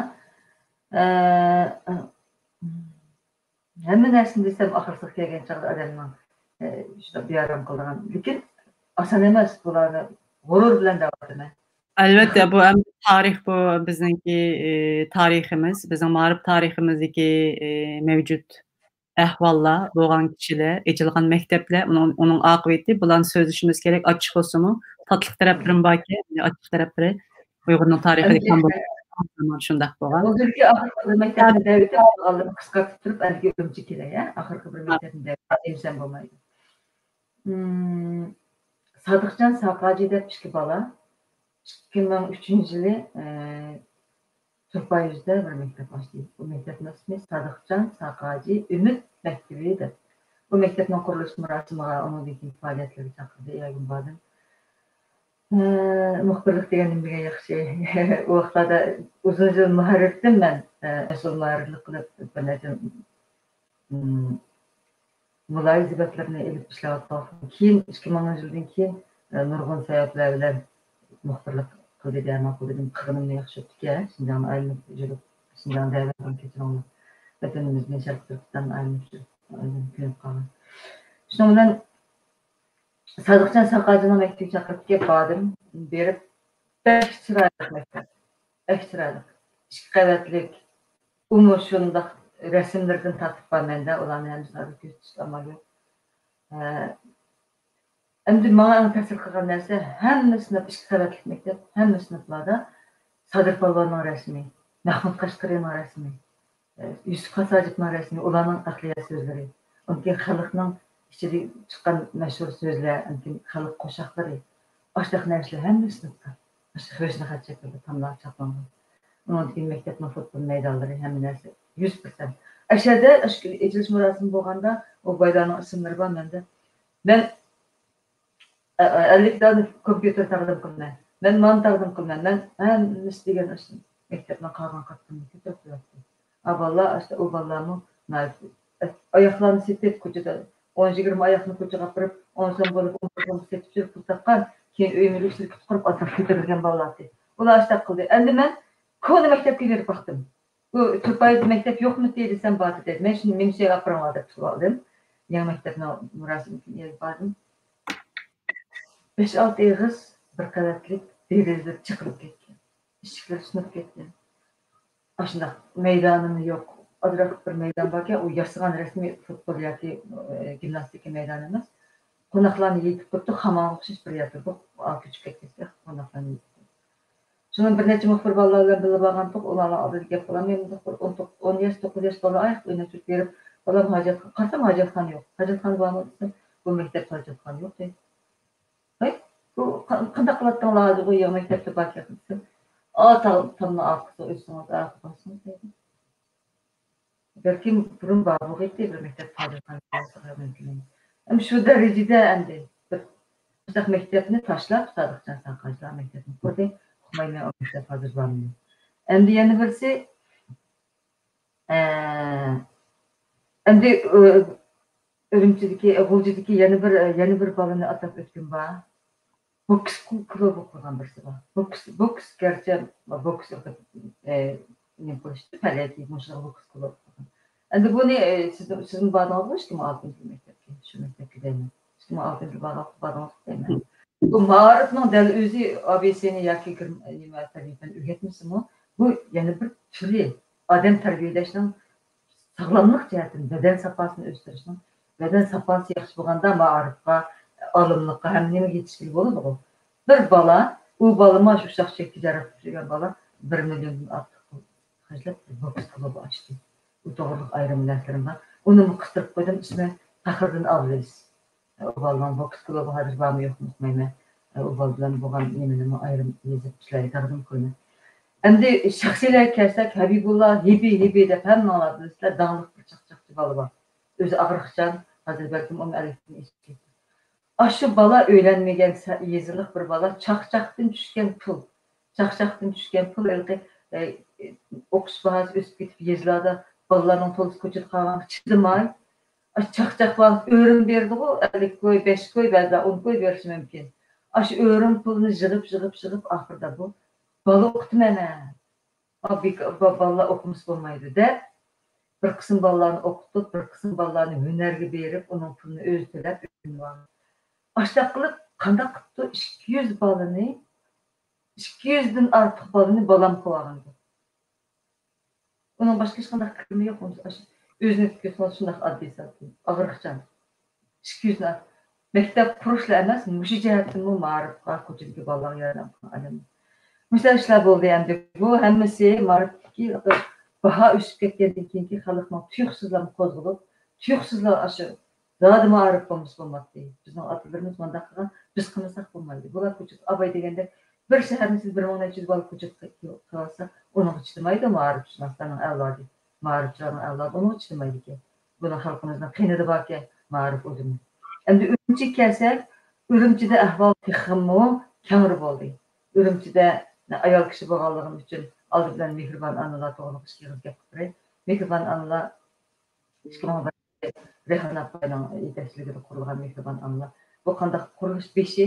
ئە، ھەممە نەرسىنى دېسەم، ئاخىرسىغا كەلگەن چاغدا ئادەمنىڭ، ئە، شۇنداق بىئارام قىلىدىغان. لېكىن ئاسان ئەمەس، بۇلارنى غۇرۇر بىلەن دەۋاتىمەن. ئەلۋەتتە، بۇ ئەمدى تارىخ، بۇ بىزنىڭكى، ئى، تارىخىمىز، بىزنىڭ مائارىپ تارىخىمىزدىكى، ئى، مەۋجۇت ئەھۋاللار، بولغان كىشىلەر، ئېچىلغان مەكتەپلەر، ئۇنىڭ، ئۇنىڭ ئاقىۋىتى، بۇلارنى سۆزلىشىمىز كېرەك. ئاچچىق بولسىمۇ، تاتلىق تەرەپلىرىمۇ باركەن، ئاچچىق تەرەپلىرى. ئۇيغۇرنىڭ تارىخىدا كەم بولغان شۇنداق بولغان. ھازىركى ئاخىرقى بىر مەكتەپنى دەۋېتىپ، قالغانلىرىنى قىسقارتىپ تۇرۇپ، ئەمدىكى ئۈرۈمچىگە كېلەي، ھە؟ ئاخىرقى بىر مەكتەپنى دەۋېتىپ دېمىسەم بولمايدۇ. مم، سادىقجان ساقاجى دەپ ئىككى بالا، ئىككى مىڭ ئۈچىنچى يىلى، ئە، تۇرپان يۈزىدە بىر مەكتەپ ئاچتى. بۇ مەكتەپنىڭ ئىسمى سادىقجان ساقاجى ئۈمىد مەكتىپى دەپ. بۇ مەكتەپنىڭ قۇرۇلۇش مۇراسىمىغا، ئۇنىڭدىن كېيىنكى پائالىيەتلىرىگە چاقىردى، يەگۈن باردىم. ئە، مۇخبىرلىق دېگەننى بىلگەن ياخشى. ئۇ ۋاقىتلاردا ئۇزۇن يىل مۇھەررىر ئىدىم مەن. ئە، مەسئۇل مۇھەررىرلىك قىلىپ، بىر نەچچە، ئىم، مۇلاھىزە بەتلىرىنى ئېلىپ ئىشلەۋاتقان. كېيىن، ئىككى مىڭىنچى يىلدىن كېيىن، ئە، نۇرغۇن سەۋەبلەر بىلەن مۇخبىرلىق قىلدى دېيەرمەن، قىلدىم. قىلغىنىم ياخشى بوپتىكەن. شىنجاڭنى ئايلىنىپ يۈرۈپ، شىنجاڭ دەۋەتىنى كەچۈرۈڭلار. ۋەتىنىمىزنى شەرقىي تۈركىستاننى ئايلىنىپ يۈرۈپ، ئايلىنىپ كۆنۈپ قالغان. شۇنىڭ بىلەن سادىقجان ساقاجىنىڭ مەكتىۋىگە چاقىرىپ كېلىپ باردىم. بېرىپ، بەك چىرايلىق مەكتەپ. بەك چىرايلىق. ئىككى قەۋەتلىك. ئۇمۇ شۇنداق رەسىملىرىدىن تارتىپ بار مەندە. ئۇلارنى ھەممىسىنى ھازىر كۆرسىتىشكە ئامال يوق. ئە، ئەمدى ماڭا ئەڭ تەسىر قىلغان نەرسە، ھەممىسى ئىككى قەۋەتلىك مەكتەپ، ھەممە سىنىپلاردا سادىر پالۋاننىڭ رەسىمى، مەھمۇد قەشقىرىنىڭ رەسىمى، يۈسۈپ خاس ھاجىپنىڭ رەسىمى، ئۇلارنىڭ ئەقلىيە سۆزلىرى. ئۇنىڭ كېيىن خەلقنىڭ ئىچىدە چىققان مەشھۇر سۆزلەر، ئۇنىڭ كېيىن خەلق قوشاقلىرى، ئاشۇنداق نەرسىلەر ھەممە سىنىپتا. ئاشۇنداق ھۆشنى خەت شەكلىدە تاملار چاپلانغان. ئۇنىڭدىن كېيىن مەكتەپنىڭ فوتبول مەيدانلىرى، ھەممە نەرسە يۈز پىرسەنت. ئەشەدە ئاشۇ ئېچىلىش مۇراسىمى بولغاندا، ئۇ بايلارنىڭ ئىسىملىرى بار مەندە. مەن ئە-، ئە-، ئەللىك دانە كومپيۇتېر تەقدىم قىلىمەن. مەن مانى تەقدىم قىلىمەن. مەن ھەممىسى دېگەن ئاشۇ مەكتەپنىڭ قالغان قاتلىمىنى كۆتۈرۈپ قوياتتىم. ئا، بالىلار، ئاشۇ ئۇ بالىلارمۇ ناھايىتى ئاياقلارنى سېتىپ، كوچىدا ئون يىگىرمە ئاياقنى كوچىغا ئاپىرىپ، ئون سوم بولۇپ، ئون بىر سوم سېتىپ يۈرۈپ پۇل تاپقان، كېيىن ئۆي مۈلۈك شىركىتى قۇرۇپ، ئازراق كۆتۈرۈلگەن بالىلار. ئۇلار ئاشۇنداق قىلدى. ئەمدى مەن كونا مەكتەپكە بېرىپ باقتىم. بۇ تۇرپايدا مەكتەپ يوقمىتى دېسەم، بار دېدى. مەن شۇنى مېنىڭچە ئاپىرىڭلار دەپ تۇرۇپ ئالدىم. يېڭى مەكتەپنىڭ مۇراسىمىگە بارىپ باردىم. بەش-ئالتە ئېغىز بىر قەۋەتلىك دېرىزىلىرى چېقىلىپ كەتكەن. ئىشىكلىرى سۇنۇپ كەتكەن. ئاشۇنداق مەيدانىمۇ يوق. ئازراق بىر مەيدان باركەن، ئۇ ياسىغان رەسمىي فۇتبول ياكى، ئە، گىمناستىكا مەيدانى ئەمەس. قوناقلارنى يېيىتىپ قويۇپتۇ، خامانغا ئوخشاش بىر يەردە. بۇ، ئا، كۆچۈپ كەتكەچكە قوناقلارنى يېيىتىپ قويۇپتۇ. شۇنىڭ بىر نەچچە مۇخبىر بالىلار بىلەن بىللە بارغانتۇق، ئۇلارنىڭ ئالدىدا گەپ قىلالماي، مۇنداق بىر ئون توققۇز، ئون ياش، توققۇز ياش بالا ئاياقتا ئويناپ يۈرۈپ بېرىپ، بالام ھاجەتخانا، قارىسام ھاجەتخانا يوق. ھاجەتخانا بارمۇ دېسەم، بۇ مەكتەپتە ھاجەتخانا يوق دەيدۇ. ھەي، بۇ قا-، قانداق قىلاتتىڭلار ھازىر، بۇ يېڭى مەكتەپتە باركەن دېسەم، ئا، تا-، تامنىڭ ئارقىسىغا ئۆتسىڭىز، ئارقىغا بارسىڭىز دەيدۇ. بەلكىم بۇرۇن بار بولغىيتتى بىر مەكتەپ تاجىخان. ئەمما شۇ دەرىجىدە ئەمدى بىر مۇشۇنداق مەكتەپنى تاشلاپ، سادىقجان ساقاجىلار مەكتەپنى قۇردى. ئۇقمايمەن، ئۇ مەكتەپ ھازىر بارمۇ؟ ئەمدى يەنە بىرسى، ئە، ئەمدى، ئۈ-، ئۈرۈمچىدىكى، غۇلجىدىكى يەنە بىر، يەنە بىر بالىنى ئاتاپ ئۆتكۈم بار. بوكس كۇ-، كۇلۇبى قۇرغان بىرسى بار. بوكس، بوكس گەرچە بوكس ئېقىپ، ئە، نېمە قىلىشتى، پەلەي كىيىپ، مۇشۇنداق بوكس كۇلۇبى قۇرغان. ئەمدى بۇنى، ئە، سىز، سىزمۇ باردىڭىزغۇ ئىككى مىڭ ئالتىنچى يىل مەكتەپكە، شۇ مەكتەپكە دەيمەن. ئىككى مىڭ ئالتىنچى يىل بارغان، باردىڭىزغۇ دەيمەن. بۇ مائارىپنىڭ دەل ئۆزى ئابېسىنى ياكى گىر-، نېمە، تەبىئىي پەن ئۆگەتمىسىمۇ، بۇ يەنە بىر تۈرى ئادەم تەربىيەلەشنىڭ ساغلاملىق جەھەتتىن بەدەن ساپاسىنى ئۆستۈرۈشنىڭ، بەدەن ساپاسى ياخشى بولغاندا مائارىپقا، ئالىملىققا، ھەممە نېمىگە يېتىشكىلى بولىدىغۇ. بىر بالا، ئۇ بالىمۇ شۇ ئۇششاق چەككە جاراپ يۈرگەن بالا بىر مىليوندىن ئارتۇق پۇل خەجلەپ بىر بوكس كۇلۇبى ئاچتى. ئۇ توغرىلىق ئايرىم نەرسىلىرىم بار. ئۇنىمۇ قىستۇرۇپ قويدۇم، ئىسمى پەخرىدىن ئابلىز. ئۇ بالىنىڭ بوكس كۇلۇبى ھازىر بارمۇ يوقمۇ ئۇقمايمەن. ئۇ بالا بىلەن بولغان نېمىنىمۇ ئايرىم يېزىپ سىلەرگە تەقدىم قىلىمەن. ئەمدى شەخسىيلەرگە كەلسەك، ھەبىبۇللا، ھېبى، ھېبى دەپ ھەممىڭلار بىلىسىلەر، داڭلىق بىر چاقچاقچى بالا بار. ئۆزى ئاغرىقچان، ھازىر بەلكىم ئون ئەللىكتىن ئېشىپ كەتتى. ئاشۇ بالا ئۆيلەنمىگەن سە-، يېزىلىق بىر بالا، چاقچاقتىن چۈشكەن پۇل، چاقچاقتىن چۈشكەن پۇل ھېلىقى، ئە، ئوقۇش باھاسى ئۆسۈپ كېتىپ، يېزىلاردا بالىلارنىڭ تولىسى كوچىدا قالغانغا چىدىماي، ئاشۇ چاقچاق بىلەن ئۆرۈم بېرىدىغۇ، ئەللىك كوي، بەش كوي، بەزىلەر ئون كوي بېرىشى مۇمكىن. ئاشۇ ئۆرۈم پۇلنى يىغىپ، يىغىپ، يىغىپ، ئاخىرىدا بۇ بالا ئوقۇتىمەن ھە. ئا، بىك-، با-، بالىلار ئوقۇمىسا بولمايدۇ دەپ، بىر قىسىم بالىلارنى ئوقۇتۇپ، بىر قىسىم بالىلارنى ھۈنەرگە بېرىپ، ئۇنىڭ پۇلىنى ئۆزى تۆلەپ ئۆگىنىۋالغان. ئاشۇنداق قىلىپ، قانداق قىپتۇ، ئىككى يۈز بالىنى ئىككى يۈزدىن ئارتۇق بالىنى بالام قىلىۋالغان گەپ. ئۇنىڭ باشقا ھېچقانداق كىرىمى يوق. ئۆزىنىڭ پىكرى شۇنداق ئاددىي ساددىي، ئاغرىقچان. ئىككى يۈزدىن ئارتۇق. مەكتەپ قۇرۇشلا ئەمەس، مۇشۇ جەھەتتىنمۇ مائارىپقا، كوچىدىكى بالىلارغا ياردەم قىلغان ئادەم. مۇشۇنداق ئىشلار بولدى ئەمدى. بۇ ھەممىسى مائارىپتىكى باھا ئۆسۈپ كەتكەندىن كېيىنكى خەلقنىڭ تۇيۇقسىزلا قوزغىلىپ، تۇيۇقسىزلا ئاشۇ زادى مائارىپ بولمىسا بولماتتى. بىزنىڭ ئاتىلىرىمىز مۇنداق قىلغان، بىز قىلمىساق بولمايدۇ. بۇلار كوچىدا ئاباي دېگەندەك بىر شەھەرنى سىز بىر مىڭ نەچچە يۈز بالا كوچىدا قىلىۋاتسا، ئۇنىڭغا چىدىمايدۇ مائارىپشۇناسلارنىڭ ئەۋلادى. مائارىپچىلارنىڭ ئەۋلادى ئۇنىڭغا چىدىمايدىكەن. بۇنىڭ خەلقىمىزنىڭ قېنىدا باركەن مائارىپ ئۇدۇمى. ئەمدى ئۈرۈمچىگە كەلسەك، ئۈرۈمچىدە ئەھۋال تېخىمۇ كەڭرى بولدى. ئۈرۈمچىدە ئايال كىشى بولغانلىقىم ئۈچۈن ئالدى بىلەن مېھرىبان ئانىلار توغرىلىق ئىككى ئېغىز گەپ قىلىپ بېرەي. مېھرىبان ئانىلار ئىككى مىڭ بىر رەيھان ئاپاينىڭ يېتەكچىلىكىدە قۇرۇلغان مېھرىبان ئانىلار. بۇ قانداق قۇرۇلۇش بېشى؟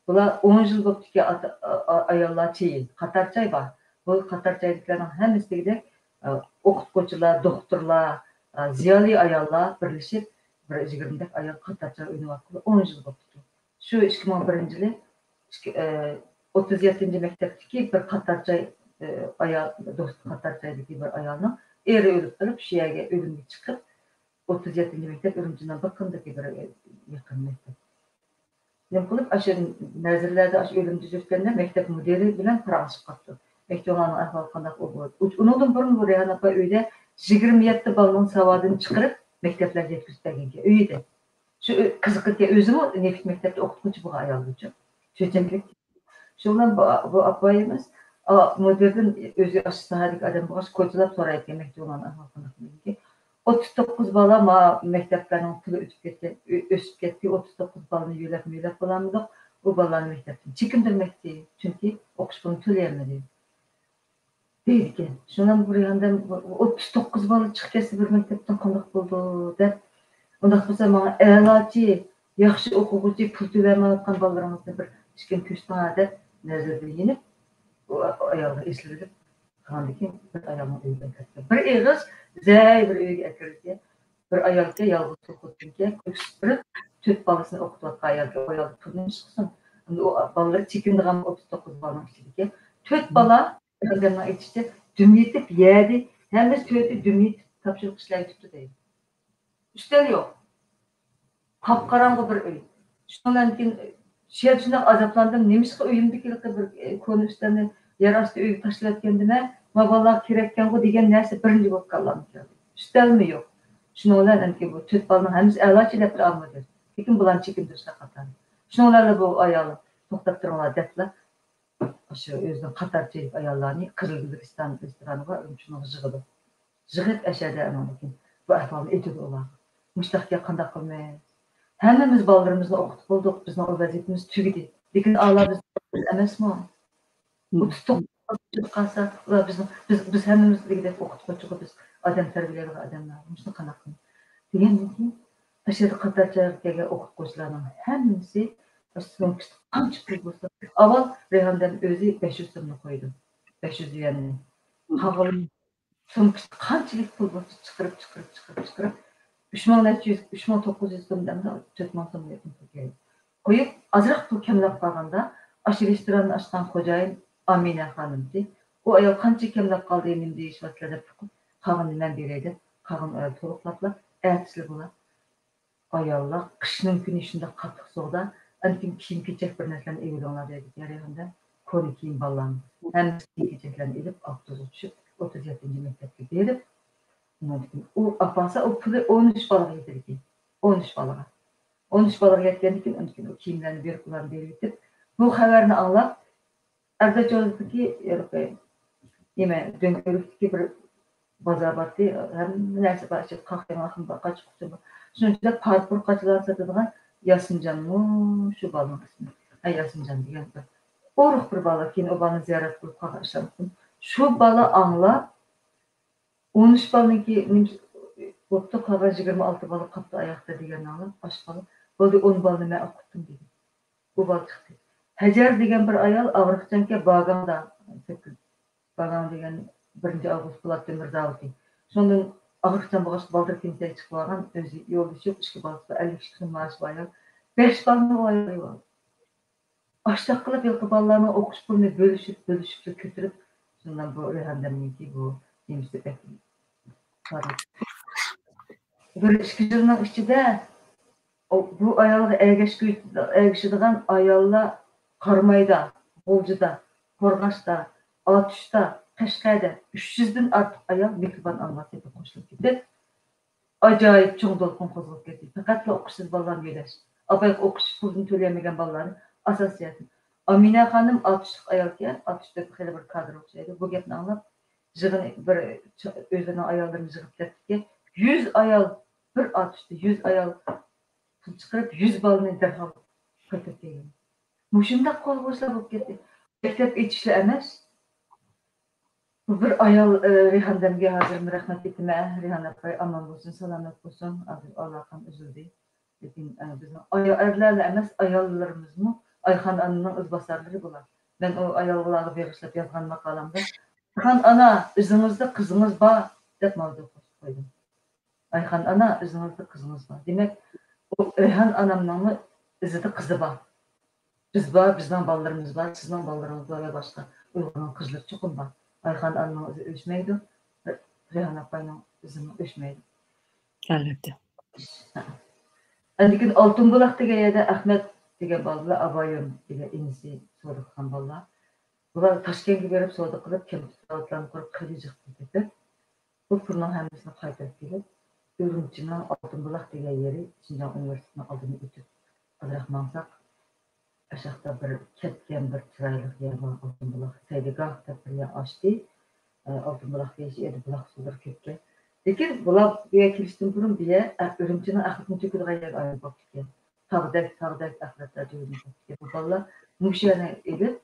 بۇلار ئون يىل بوپتىكەن، ئاتا-، ئا-، ئا-، ئاياللار چېيى، قاتار چاي بار. بۇ قاتار چايدىكىلەرنىڭ ھەممىسى دېگۈدەك، ئا، ئوقۇتقۇچىلار، دوختۇرلار، ئا، زىيالىي ئاياللار بىرلىشىپ، بىر يىگىرمىدەك ئايال قاتار چاي ئويناۋاتقىلى ئون يىل بوپتىكەن. شۇ ئىككى مىڭ بىرىنچى يىلى ئىككى، ئە، ئوتتۇز يەتتىنچى مەكتەپتىكى بىر قاتار چاي، ئە، ئايال، دوست قاتار چايدىكى بىر ئايالنىڭ ئېرى ئۆلۈپ قېلىپ، شۇ يەرگە ئۆلۈمگە چىقىپ، ئوتتۇز يەتتىنچى مەكتەپ ئۈرۈمچىنىڭ بىر قىمدىكى بىر، ئە، يېقىن مەكتەپ. نېمە قىلىپ، ئاشۇ نەزىرلەردە ئاشۇ ئۆلۈمدە يۈرگەندە مەكتەپ مۇدىرى بىلەن پاراڭلىشىپ قاپتۇ. مەكتۇبلارنىڭ ئەھۋالى قانداق بولدى؟ ئۇنىڭدىن بۇرۇن بۇ رەيھان ئاپا ئۆيدە يىگىرمە يەتتە بالىنىڭ ساۋادىنى چىقىرىپ، مەكتەپلەرگە يەتكۈزۈپ بەرگەنىكەن ئۆيىدە. شۇ ئۆ-، قىزىقىدىكەن، ئۆزىمۇ نېفىت مەكتەپتە ئوقۇتقۇچى بولغان ئايال بۇچۇ. چۆچەكلىك. شۇ بىلەن بۇ، بۇ ئاپايىمىز، ئا، مۇدىردىن ئۆزى ئاشۇ ساھەدىكى ئادەم بولغاچ، كوچىلاپ سورايدىكەن، مەكتۇبلارنىڭ ئەھۋالى قانداق دېگەنكى، ئوتتۇز توققۇز بالا ما مەكتەپلەرنىڭ پۇلى ئۆتۈپ كەتتى، ئۆ-، ئۆسۈپ كەتتى، ئوتتۇز توققۇز بالىنى يۆلەپ مۆلەپ بولالمىدۇق، ئۇ بالىلارنى مەكتەپتىن چېكىندۈرمەكتى، چۈنكى ئوقۇش پۇلىنى تۆلىيەلمىدى. دەيدىكەن. شۇنىڭ بىر ياندىن ئوتتۇز توققۇز بالا چىقىپ كەتسە بىر مەكتەپتىن قانداق بولىدۇ دەپ، ئۇنداق بولسا ماڭا ئەلاچى، ياخشى ئوقۇغۇچى، پۇل تۆلەيمەنۋاتقان بالىلىرىڭىزنى بىر ئىككىنى كۆرسىتىڭ دەپ نەزىرىدىن يېنىپ، ئۇ ئايالغا ئېسىلىپ قالغاندىن كېيىن بىر ئايالنىڭ ئۆيىگە كىرىپ، بىر ئېغىز زەي بىر ئۆيگە ئەكىردى. بىر ئايالكەن، يالغۇز تۇرۇپ ئولتۇرىدىكەن، كۆكسۈپ تۇرۇپ، تۆت بالىسىنى ئوقۇتۇۋاتقان ئايالكەن، ئۇ ئايالدا پۇل نېمە ئىش قىلسۇن؟ ئەمدى ئۇ بالىلىرى چېكىندىغان ئوتتۇز توققۇز بالىنىڭ ئىچىدىكى تۆت بالا ئادەمنىڭ ئېيتىشىچە، دۈم يېتىپ يەردە، ھەممىسى تۆتى دۈم يېتىپ تاپشۇرۇق ئىشلەۋېتىپتۇ دەيدۇ. ئۈستەل يوق. قاپقاراڭغۇ بىر ئۆي. شۇنىڭدىن كېيىن شۇنداق ئازابلاندىم. نېمىشقا ئۆيۈمدىكى بىر، ئە، كونا ئۈستەلنى يەر ئاستى ئۆيگە تاشلىۋەتكەندىمەن؟ ما بالىلارغا كېرەككەنغۇ دېگەن نەرسە بىرىنچى بولۇپ كاللامغا كەلدى. ئۈستەلمۇ يوق. شۇنىڭ بىلەن ئەمدى بۇ تۆت بالىنىڭ ھەممىسى ئەلاچى دەپ ئالمىدى. لېكىن بۇلارنى چېكىندۈرۈشلەر قاتارى. شۇنىڭ بىلەن بۇ ئايال توختاپ تۇرۇڭلار دەپلا ئاشۇ ئۆزىنىڭ قاتار چېيىپ ئاياللارنى قىزىل گۈلىستان رېستورانىغا شۇنىڭغا يىغىدۇ. يىغىپ ئەشەدە ئانىڭدىن كېيىن بۇ ئەھۋالنى ئېيتىدۇ ئۇلارغا. مۇشۇنداقكەن قانداق قىلىمىز؟ ھەممىمىز بالىلىرىمىزنى ئوقۇتۇپ بولدۇق، بىزنىڭ ئۇ ۋەزىيىتىمىز تۈگىدى. لېكىن ئالا بىز ئەمەسمۇ؟ ئوتتۇز توققۇز قالسا، ئۇلار بىزنىڭ، بىز، بىز ھەممىمىز دېگۈدەك ئوقۇتقۇچىغۇ، بىز ئادەم تەربىيەلەيدىغان ئادەملەر، مۇشۇنى قانداق قىلىمىز؟ دېگەندىن كېيىن ئەشەدە قاتار چايغا كەلگەن ئوقۇتقۇچىلارنىڭ ھەممىسى سومكىسىدا قانچە پۇل بولسا، ئاۋۋال رەيھان دەم ئۆزى بەش يۈز سومنى قويىدۇ. بەش يۈز يۈەننى. قالغىنى سومكىسىدا قانچىلىك پۇل بولسا چىقىرىپ، چىقىرىپ، چىقىرىپ، چىقىرىپ، ئۈچ مىڭ نەچچە يۈز، ئۈچ مىڭ توققۇز يۈز سوم دەمدە، تۆت مىڭ سومغا يېقىن پۇل كەلدى. قويۇپ، ئازراق پۇل كەملەپ قالغاندا، ئاشۇ رېستوراننى ئاچقان خوجايىن ئامىنە خانىمتى. ئۇ ئايال قانچە كەملەپ قالدى، نېمە دېيىشىۋاتىدۇ دەپ، قالغىنىنى مەن بېرەي دەپ، قالغان ئايال تولۇقلاپلا، ئەتىسىلا بۇلار ئاياللار قىشنىڭ كۈنى شۇنداق قاتتىق سوغۇقتا، ئەنكىن كىيىم-كېچەك بىر نەرسىلەرنى ئېلىۋېلىڭلار دەيدىكەن رەيھان دەم. كونا كىيىم بالىلارنىڭ ھەممىسى كىيىم-كېچەكلەرنى ئېلىپ، ئاپتوبۇسقا چۈشۈپ، ئوتتۇز يەتتىنچى مەكتەپكە بېرىپ، ئۇنىڭدىن كېيىن ئۇ ئاپارسا، ئۇ پۇلى ئون ئۈچ بالىغا يېتىدىكەن. ئون ئۈچ بالىغا. ئون ئۈچ بالىغا يەتكەندىن كېيىن، ئاندىن كېيىن ئۇ كىيىملەرنى بېرىپ، ئۇلارنى بېرىۋېتىپ، بۇ خەۋەرنى ئاڭلاپ، ئەردەچوزدىكى ھېلىقى نېمە، دۆڭكۆۋرۈكتىكى بىر بازار بارتى، ھەممە نەرسە بار، ئىچىدە قاق-ياڭاقمۇ بار، قاچا-قۇچىمۇ بار. شۇنىڭ ئىچىدە پارپۇر قاچىلارنى ساتىدىغان ياسىنجانمۇ شۇ بالىنىڭ ئىسمى. ھە، ياسىنجان دېگەن بىر ئورۇق بىر بالا. كېيىن ئۇ بالىنى زىيارەت قىلىپ قالغان ئىشلار ئۇقتۇم. شۇ بالا ئاڭلاپ، ئون ئۈچ بالىنىڭكى نېمە بوپتۇ، قالغان يىگىرمە ئالتە بالا قاپتۇ ئاياقتا دېگەننى ئاڭلاپ، ئاشۇ بالا، بولدى، ئون بالىنى مەن ئوقۇتتۇم دېدى. ئۇ بالا چىقتى. ھەجەر دېگەن بىر ئايال ئاغرىقچانكەن باگاڭدا، باگاڭ دېگەن بىرىنچى ئاۋغۇست پولات تۆمۈر زاۋۇتى. شۇندىن ئاغرىقچان بولغاچقا بالدۇر پېنسىيەگە چىقىۋالغان، ئۆزى يولدىشى يوق، ئىككى بالىسى بار، ئەللىك ئىككى سوم مائاشى بار ئايال. بەش بالىنى ئۇ ئايال ئېلىۋالدى. ئاشتاق قىلىپ ھېلىقى بالىلارنىڭ ئوقۇش پۇلىنى بۆلۈشۈپ، بۆلۈشۈپلا كۆتۈرۈپ، شۇنداق بۇ رەيھاندەمنىڭكى بۇ نېمىسى بەك بىر ئىككى يىلنىڭ ئىچىدە ئو-، بۇ ئايالغا ئەگەشكۈ-، ئەگىشىدىغان ئاياللار قارامايدا، غۇلجىدا، قورغاستا، ئاتۇشتا، قەشقەردە ئۈچ يۈزدىن ئارتۇق ئايال مېھرىبان ئانىغا سېپىگە قوشۇلۇپ كېتىپ، ئاجايىپ چوڭ دولقۇن قوزغىلىپ كەتتى. پەقەتلا ئوقۇشسىز بالىلارنى يۆلەش. ئاپايغا ئوقۇش پۇلىنى تۆلىيەلمىگەن بالىلارنى ئاساسىي يەردىن. ئامىنە خانىم ئاتۇشلۇق ئايالكەن، ئاتۇشتا خېلى بىر كادىر ئوخشايدۇ. بۇ گەپنى ئاڭلاپ، يىغىن بىر چا-، ئۆزلىرىنىڭ ئاياللىرىنى يىغىپ كەتتىكى، يۈز ئايال، بىر ئاتۇشتا يۈز ئايال پۇل چىقىرىپ، يۈز بالىنى دەرھال قايتۇرۇپ كەلگەن. مۇشۇنداق قوزغىلىشلار بولۇپ كەتتى. مەكتەپ ئېچىشلا ئەمەس. بۇ بىر ئايال، ئى، رەيھاندەمگە ھازىرمۇ رەھمەت ئېيتىمەن. رەيھان ئاپاي ئامان بولسۇن، سالامەت بولسۇن. ھازىر ئالاقەم ئۈزۈلدى. لېكىن، ئى، بىزنىڭ ئايا-، ئەرلەرلا ئەمەس، ئاياللىرىمىزمۇ ئايخان ئانىنىڭ ئىزباسارلىرى بۇلار. مەن ئۇ ئاياللارغا بېغىشلاپ يازغان ماقالەمدە، «ئايخان ئانا، ئىزىڭىزدە قىزىڭىز بار» دەپ ماۋزۇ قوشۇپ قويدۇم. «ئايخان ئانا، ئىزىڭىزدە قىزىڭىز بار.» دېمەك، ئۇ رەيھان ئانامنىڭمۇ ئىزىدا قىزى بار. بىز بار، بىزنىڭ بالىلىرىمىز بار، سىزنىڭ بالىلىرىڭىز بار ۋە باشقا ئۇيغۇرنىڭ قىزلىرى چوقۇم بار. ئايخان ئانىنىڭ ئىزى ئۆچمەيدۇ، رەيھان ئاپاينىڭ ئىزىمۇ ئۆچمەيدۇ. ئەلۋەتتە. ئاندىن كېيىن ئالتۇن بۇلاق دېگەن يەردە ئەخمەت دېگەن بالا بىلەن ئابايۇم دېگەن ئىنىسى سودا قىلغان بالىلار. بۇلار تاشكەنتكە بېرىپ سودا قىلىپ، كەمپۈت زاۋۇتلارنى قۇرۇپ، خېلى جىق پۇل تېپىپ، بۇ پۇلنىڭ ھەممىسىنى قايتۇرۇپ كېلىپ، ئۈرۈمچىنىڭ ئالتۇن بۇلاق دېگەن يېرى، شىنجاڭ ئۇنىۋېرسىتېتىنىڭ ئالدىدىن ئۆتۈپ ئازراق ماڭساق، ئاشاقتا بىر كەتكەن بىر چىرايلىق يەر بار، ئالتۇن بۇلاق، سەيدىگاھ دەپ بىر يەر ئاچتى. ئالتۇن بۇلاق دېيىش ئەمدى بۇلاق سۇلىرى كۆپكەن. لېكىن بۇلار بۇ يەرگە كېلىشتىن بۇرۇن بۇ يەر ئۈرۈمچىنىڭ ئەخلىتىنى تۆكىدىغان يەرگە ئايلىنىپ قاپتىكەن. تاغدەك، تاغدەك ئەخلەتلەر تۆكۈلۈپ قاپتىكەن. بۇ بالىلار مۇشۇ يەرنى ئېلىپ،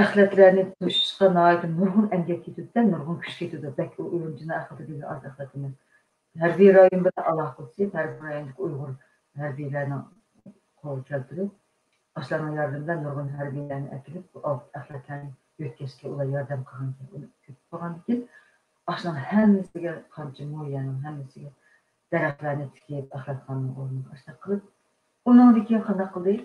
ئەخلەتلەرنى توشۇشقا ناھايىتى نۇرغۇن ئەمگەك كېتىدۇ-دە، نۇرغۇن كۈچ كېتىدۇ. بەك ئۇ ئۈرۈمچىنىڭ ئەخلىتى دېگەن ئاز ئەخلەت ئەمەس. ھەربىي رايون بىلەن ئالاقىلىشىپ، ھەربىي رايوندىكى ئۇيغۇر ھەربىيلەرنىڭ قولىغا كەلتۈرۈپ، ئاشۇلارنىڭ ياردىمى بىلەن نۇرغۇن ھەربىيلەرنى ئەكىرىپ، بۇ ئەخلەتلەرنى يۆتكەشكە ئۇلار ياردەم قىلغانىكەن. ئۇنى كۆتۈپ قويغاندىن كېيىن، ئاشۇنىڭ ھەممىسىگە قانچە مو يەرنىڭ ھەممىسىگە دەرەخلەرنى تىكىپ، ئەخلەتخانىنىڭ ئورنىغا ئاشۇنداق قىلىپ، ئۇنىڭدىن كېيىن قانداق قىلدى؟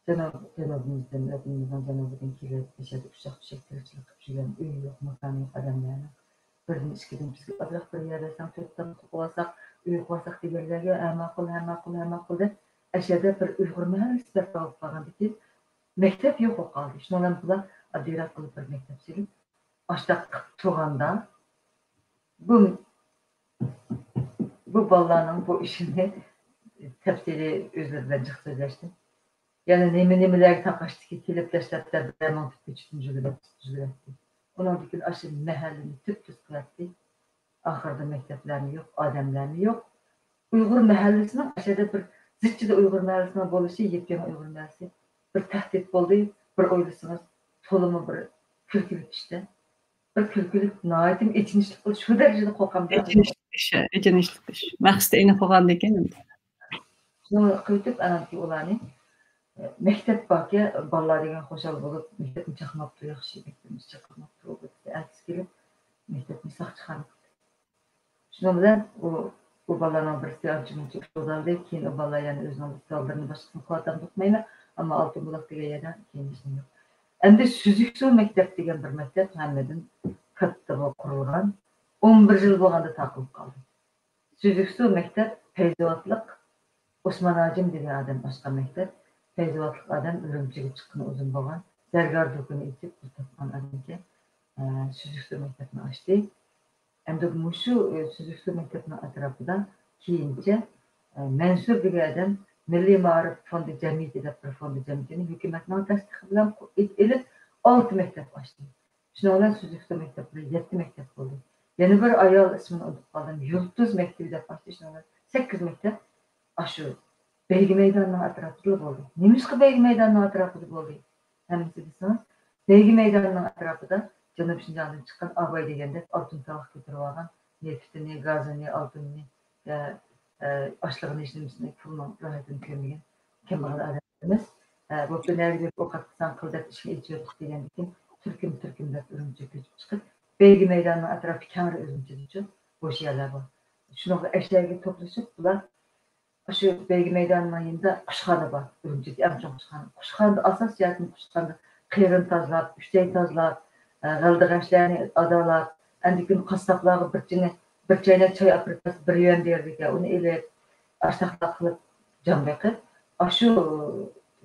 جەنۇب-، جەنۇبىمىزدىن، ۋەتىنىمىزنىڭ جەنۇبىدىن كېلىپ، ئەشەدە ئۇششاق-چۈششەك تىرىكچىلىك قىلىپ يۈرگەن ئۆيى يوق، ماكانى يوق ئادەملەرنىڭ بىردىن، ئىككىدىن بىزگە ئازراق بىر يەر بەرسەڭ، تۆت تاماق قىلىۋالساق، ئۆي قۇرساق دېگەنلەرگە، ھە، ماقۇل، ھە، ماقۇل، ھە، ماقۇل دەپ، ئەشەدە بىر ئۇيغۇر مەھەللىسى بەرپا بولۇپ قالغاندىن كېيىن، مەكتەپ يوق بولۇپ قالدى. شۇنىڭ بىلەن بۇلار ئاددىيراق قىلىپ بىر مەكتەپ سېلىپ، ئاشۇنداق قىلىپ تۇرغاندا، بۇ، بۇ بالىلارنىڭ بۇ ئىشىنى تەپسىلىي ئۆزلىرى بىلەن جىق سۆزلەشتىم. يەنە نېمە-نېمىلەرگە تاقاشتىكى كېلىپ دەسلەپتە بىرەر مىڭ تۈپ كۆچىتىنى جۈگۈرەتتى، جۈگۈرەتتى. ئۇنىڭدىن كېيىن ئاشۇ مەھەللىنى تۈپتۈز قىلاتتى. ئاخىرىدا مەكتەپلەرمۇ يوق، ئادەملەرمۇ يوق. ئۇيغۇر مەھەللىسىنىڭ ئەسلىدە بىر زىچچىدە ئۇيغۇر مەھەللىسىنىڭ بولۇشى، يېپيېڭى ئۇيغۇر مەھەللىسى بىر تەھدىت بولدى. بىر ئويلىسىڭىز، تولىمۇ بىر كۈلكىلىك ئىشتە. بىر كۈلكىلىك، ناھايىتى ئېچىنىشلىق بولۇش، شۇ دەرىجىدە قورقامدۇ؟ ئېچىنىشلىق ئىش، ئېچىنىشلىق ئىش. مەقسىتى ئېنىق بولغاندىكىن. شۇنى قىلىۋېتىپ، ئانانكى ئۇلارنى، ئە، مەكتەپ باركەن، بالىلار دېگەن خۇشال بولۇپ، مەكتەپنى چاقماپتۇ، ياخشى، مەكتەپنى چاقماپتۇ، ئەتىسى كېلىپ، مەكتەپنى ساقچىخانا قىلدى. شۇنىڭ بىلەن ئۇ، ئۇ بالىلارنىڭ بىرسى ئانچە-مۇنچە ئۇچۇردالدى. كېيىن ئۇ بالىلار يەنە ئۆزىنىڭ ئۇستازلىرىنى باشقىسىنى قويۇۋاتامدۇ ئۇقمايمەن. ئەمما ئالتۇن بۇلاق دېگەن يەردە كېيىن ھېچنېمە يوق. ئەمدى سۈزۈكسۇ مەكتەپ دېگەن بىر مەكتەپ ھەممىدىن كاتتا بۇ قۇرۇلغان. ئون بىر يىل بولغاندا تاقىلىپ قالدى. سۈزۈكسۇ مەكتەپ پەيزىۋاتلىق ئوسمان ھاجىم دېگەن ئادەم ئاچقان مەكتەپ. پەيزىۋاتلىق ئادەم ئۈرۈمچىگە چىققىنى ئۇزۇن بولغان. زەرگەر دۇكىنى ئېچىپ پۇل تاپقان ئادەمكەن. ئە، سۈزۈكسۇ مەكتەپنى ئاچتى. ئەمدى مۇشۇ، ئە، سۈزۈكسۇ مەكتەپنىڭ ئەتراپىدا كېيىنچە، ئە، مەنسۇر دېگەن ئادەم مىللىي مائارىپ فوندى جەمئىيىتى دەپ بىر فوندى جەمئىيىتىنى ھۆكۈمەتنىڭ تەستىقى بىلەن قۇ-، ئېلىپ ئالتە مەكتەپ ئاچتى. شۇنىڭ بىلەن سۈزۈكسۇ مەكتەپلىرى يەتتە مەكتەپ بولدى. يەنە بىر ئايال، ئىسمىنى ئۇنتۇپ قالدىم، يۇلتۇز مەكتىپى دەپ ئاچتى. شۇنىڭ بىلەن سەككىز مەكتەپ ئاشۇ بەيگە مەيدانىنىڭ ئەتراپىدىلا بولدى. نېمىشقا بەيگە مەيدانىنىڭ ئەتراپىدا بولدى؟ ھەممىسى دېسىڭىز، بەيگە مەيدانىنىڭ ئەتراپىدا جەنۇب شىنجاڭدىن چىققان ئاباي دېگەندەك ئالتۇن تاۋاق كۆتۈرۈۋالغان، نېفىتىنى، گازىنى، ئالتۇنىنى، ئە، ئە، ئاشلىقىنى، ھېچنېمىسىنى، پۇلنىڭ راھىتىنى كۆرمىگەن كەمبەغەل ئادەم ئەمەس. ئە، بوپتۇ، نەگە بېرىپ ئوقۇپ قىلساڭ قىل دەپ ئىشىكنى ئېچىۋېتىپ دېگەندىكىن تۈركۈم، تۈركۈم دەپ ئۈرۈمچىگە كۆچۈپ چىقىپ، بەيگە مەيدانىنىڭ ئەتراپى كەڭرى ئۈرۈمچىدىچۇ، بوش يەرلەر بار. شۇنىڭغا ئەشەگە توپلىشىپ، بۇلار شۇ بەيگە مەيدانىنىڭ يېنىدا قۇشخانا بار، ئۈرۈمچىدىكى ئەڭ چوڭ قۇشخانا. قۇشخانىدا ئاساسىي جەھەتتىن قۇشخانىدا قېرىنى تازىلاپ، ئۈچەي تازىلاپ، ئە، غەلدىغەچلەرنى ئادالاپ، ئاندىن كېيىن قاسساپلارغا بىر چىنە، بىر چەينەك چاي ئاپىرىپ بەرسە، بىر يۈەن بېرىدىكەن، ئۇنى ئېلىپ، ئاشتاقلار قىلىپ جان بېقىپ، ئاشۇ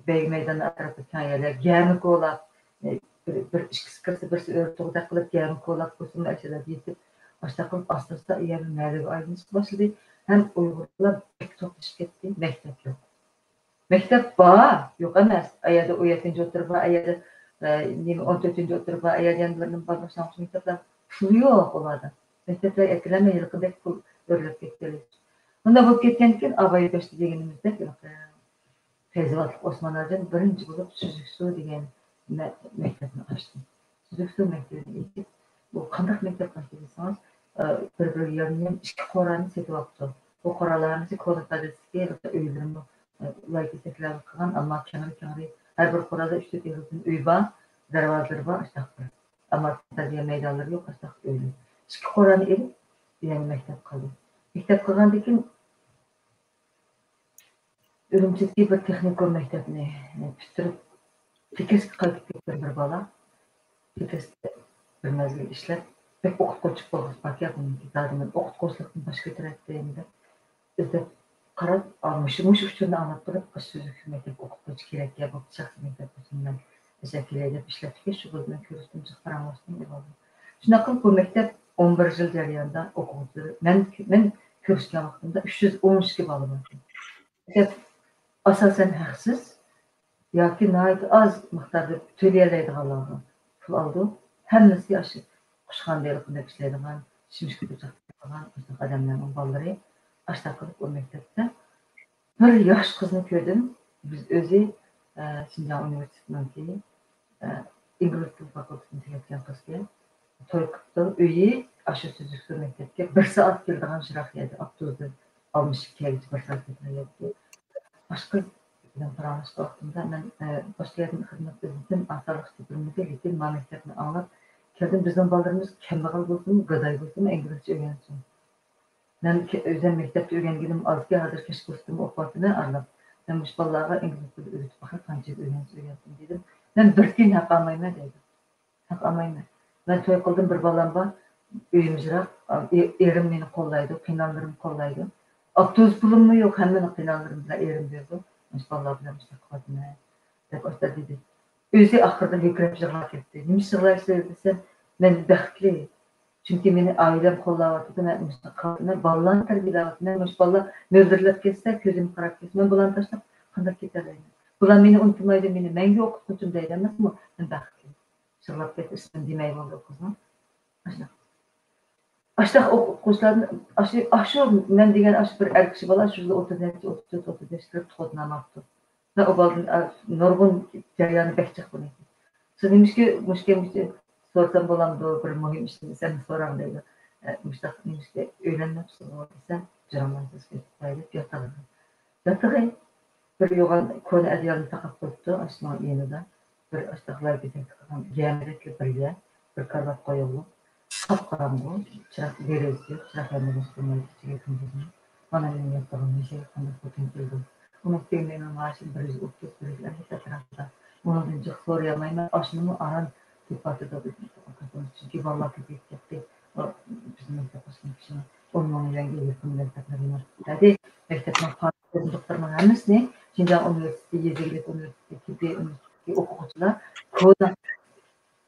بەيگە مەيدانى ئەتراپىدا كەڭ يەرلەر، گەمە كولاپ، بىر، بىر ئىككىسى كىرسە، بىرسى ئۆرە تۇغدەك قىلىپ، گەمە كولاپ، بولسىمۇ ئەشەلەر يېتىپ، ئاشۇنداق قىلىپ ئاستا-ئاستا يەنە مەھەللىگە ئايلىنىشقا باشلىدى. ھەم ئۇيغۇرلار بەك توپلىشىپ كەتتى، مەكتەپ يوق. مەكتەپ بار، يوق ئەمەس. ئەيەردە ئون يەتتىنچى ئوتتۇرا بار، ئەيەردە، ئە، نېمە، ئون تۆتىنچى ئوتتۇرا بار، ئەيەردە يەنە بىر نېمە بار، باشلانغۇچ مەكتەپلەر پۇلى يوق ئۇلاردا. مەكتەپلەرگە ئەكىرەلمەي ھېلىقىدەك پۇل ئۆرلەپ كەتكەنلىكى. مۇنداق بولۇپ كەتكەندىكىن، ئاباي بەشتە دېگىنىمىزدەك، ھېلىقى پەيزىۋاتلىق ئوسمان ھاجىم بىرىنچى بولۇپ سۈزۈكسۇ دېگەن مە-، مەكتەپنى ئاچتى. سۈزۈكسۇ مەكتىۋىنى ئېچىپ، بۇ قانداق مەكتەپ ئاچتى دېسىڭىز، ئە، بىر-بىرىگە يارىمىنى يېرىم ئىككى قورانى سېتىۋاپتۇ. بۇ قورالار ھەممىسى كونا تادىسىدىكى ئۆيلىرىمۇ، ئە، لاي كېسەكلەرگە قىلغان، ئەمما كەڭرى-كېڭرى، ھەر بىر قورالدا ئۈچ تۆت ئېغىزدىن ئۆي بار، دەرۋازىلىرى بار، ئاشتاق بىر. ئەمما تەربىيە مەيدانلىرى يوق، ئاشتاق ئۆيلەر. ئىككى قورانى ئېلىپ، يەنە مەكتەپ قىلدى. مەكتەپ قىلغاندىن كېيىن، ئۈرۈمچىدىكى بىر تېخنىكوم مەكتەپنى پۈتتۈرۈپ، تېكەسكە قايتىپ كەتكەن بىر بالا. تېكەستە بىر مەزگىل ئىشلەپ، بەك ئوقۇتقۇچىلىق بولغۇسى باركەن، بۇنىڭكى دادىمىز ئوقۇتقۇچىلىقتىن باشقا كېرەكتى دەپ ئىزدەپ قاراپ، ئا، مۇشۇ، مۇشۇ ئۇچۇرنى ئاڭلاپ تۇرۇپ، ئاشۇ سۈزۈكسۇ مەكتەپ ئوقۇتقۇچى كېرەككەن، بولۇپتۇ شەخسىي مەكتەپ بولسۇن، مەن ئىزدەپ كېلەي دەپ ئىشلەپتىكەن، شۇ بىلەن كۆرۈشتۈم، جىق پاراڭلاشتىم، ئېلىۋالدىم. شۇنداق قىلىپ بۇ مەكتەپ ئون بىر يىل جەريانىدا ئوقۇغۇچىلىرى، مەن، مەن كۆرۈشكەن ۋاقتىمدا ئۈچ يۈز ئون ئىككى بالا بار. مەكتەپ ئاساسەن ھەقسىز ياكى ناھايىتى ئاز مىقداردا تۆلىيەلەيدىغانلارغا پۇل ئالىدۇ. ھەممىسى ئاشۇ قۇشخانىدا ھېلىقىدەك ئىشلەيدىغان، شىمشىكى پۇرچاق تۇتىدىغان ئاشۇنداق ئادەملەرنىڭ بالىلىرى ئاشۇنداق قىلىپ ئۇ مەكتەپتە بىر ياش قىزنى كۆردۈم. بىز ئۆزى، ئە، شىنجاڭ ئۇنىۋېرسىتېتىنىڭكى، ئە، ئىنگلىز تىلى فاكۇلتېتىنى تۈگەتكەن قىزكەن. توي قىپتۇ. ئۆيى ئاشۇ سۈزۈكسۇ مەكتەپكە بىر سائەت كېلىدىغان يىراق يەردە، ئاپتوبۇستا ئالتمىش ئىككى ھەيدىشى بىر سائەت كېتىدىغان يەردىكى. ئاشۇ قىز بىلەن پاراڭلاشقان ۋاقتىمدا مەن، ئە، باشقا يەردىن خىزمەت ئىزدىدىم، ئاسانلىقچە بىلمىدى، لېكىن مانا مەكتەپنى ئاڭلاپ كەلدىم. بىزنىڭ بالىلىرىمىز كەمبەغەل بولسىمۇ، گاداي بولسىمۇ، ئىنگلىزچە ئۆگەنسۇن. مەن كە-، ئۆزۈم مەكتەپتە ئۆگەنگىنىم ئازكەن، ھازىر كەچ بولسىمۇ ئوقۇۋاتىمەن ئارىلاپ. مەن مۇشۇ بالىلارغا ئىنگلىز تىلى ئۆگىتىپ باقاي، قانچە يىل ئۆگەنسە ئۆگەنسۇن دېدىم. مەن بىر تىيىن ھەق ئالمايمەن دەيدۇ. ھەق ئالمايمەن. مەن توي قىلدىم، بىر بالام بار، ئۆيۈم يىراق، ئە-، ئېرىم مېنى قوللايدۇ، قېيىنئانىلىرىم قوللايدۇ. ئاپتوبۇس پۇلۇممۇ يوق، ھەممىنى قېيىنئانىلىرىم بىلەن ئېرىم بېرىدۇ. مۇشۇ بالىلار بىلەن مۇشۇنداق قىلىۋاتىمەن دەپ ئاشۇنداق دېدى. ئۆزى ئاخىرىدا ھۆركىرەپ يىغلاپ كەتتى. نېمىشقا يىغلايسىز دېسەم، مەن بەختلىك. چۈنكى مېنى ئائىلەم قوللاۋاتىدۇ، مەن مۇشۇنداق قىلىۋاتىمەن، بالىلارنى تەربىيەلەۋاتىمەن. مۇشۇ بالىلار مۆلدۈرلەپ كەتسە، كۆزۈمگە قاراپ كەتسە، مەن بۇلارنى تاشلاپ قانداق كېتەلەيمەن؟ بۇلار مېنى ئۇنتۇمايدۇ، مېنى مەڭگۈ ئوقۇتقۇچىم دەيدۇ ئەمەسمۇ؟ مەن بەختلىك. يىغلاپ كەتتى، ئىسمىنى دېمەي بولدى ئۇ قىزنىڭ. ئاشۇنداق. ئاشۇنداق ئوقۇغۇچىلاردىن، ئاشۇ، ئاشۇ مەن دېگەن ئاشۇ بىر ئەر كىشى بالا، شۇ يىل ئوتتۇز نەچچە، ئوتتۇز تۆت، ئوتتۇز بەش كىرىپ تۇغۇت نامە ئاپتۇ. مەن ئۇ بالىدىن، ئە، نۇرغۇن جەريانى بەك جىق بۇنىڭكى. سىز نېمىشقا مۇشۇ كەمگىچە سورىسام بولامدۇ؟ بىر مۇھىم ئىشنى سەن سوراڭ دەيدۇ. ئە، مۇشۇنداق نېمىشقا ئۆيلەنمەپسىزغۇ دېسەم، جۇراڭلايسىز كېتىپ دەپ ياتىغىغا. ياتىغى بىر يوغان كونا ئەدىيالنى تاقاپ قويۇپتۇ، ئاشۇنىڭ يېنىدا. بىر ئاشۇنداق لاي كېسەك تىقىلغان گەمىدەك بىر يەر، بىر كارىۋات قويۇقلۇق. قاپقاراڭغۇ، چىراغ، دېرىزىسى يوق، چىراغ يەنە بولسا بولمايدۇ، ئىچىگە كىرگۈزمەي. مانا مېنىڭ ياتىدىغان يەرگە قانداق خوتۇن كېلىدۇ. ئۇنىڭ ئۈستىگە مېنىڭ مائاشىم بىر يۈز ئوتتۇز، بىر يۈز ئەللىك ئەتراپىدا. ئۇنىڭدىن جىق سورىيالمايمەن، ئاشۇنىمۇ ئاران تېپىۋاتىدۇ. چۈنكى بالىلار كۆپىيىپ كەتتى. بىزنىڭ مەكتەپ ئاچقان كىشىنىڭ ئون مىڭ يۈەنگە يېقىن مەكتەپلىرى بار. ھەدى مەكتەپنىڭ پارت ئورۇندۇقلىرىنىڭ ھەممىسىنى شىنجاڭ ئۇنىۋېرسىتېتى، يېزا ئىگىلىك ئۇنىۋېرسىتېتى، تېببىي ئۇنىۋېرسىتېتىدىكى ئوقۇغۇچىلار كونا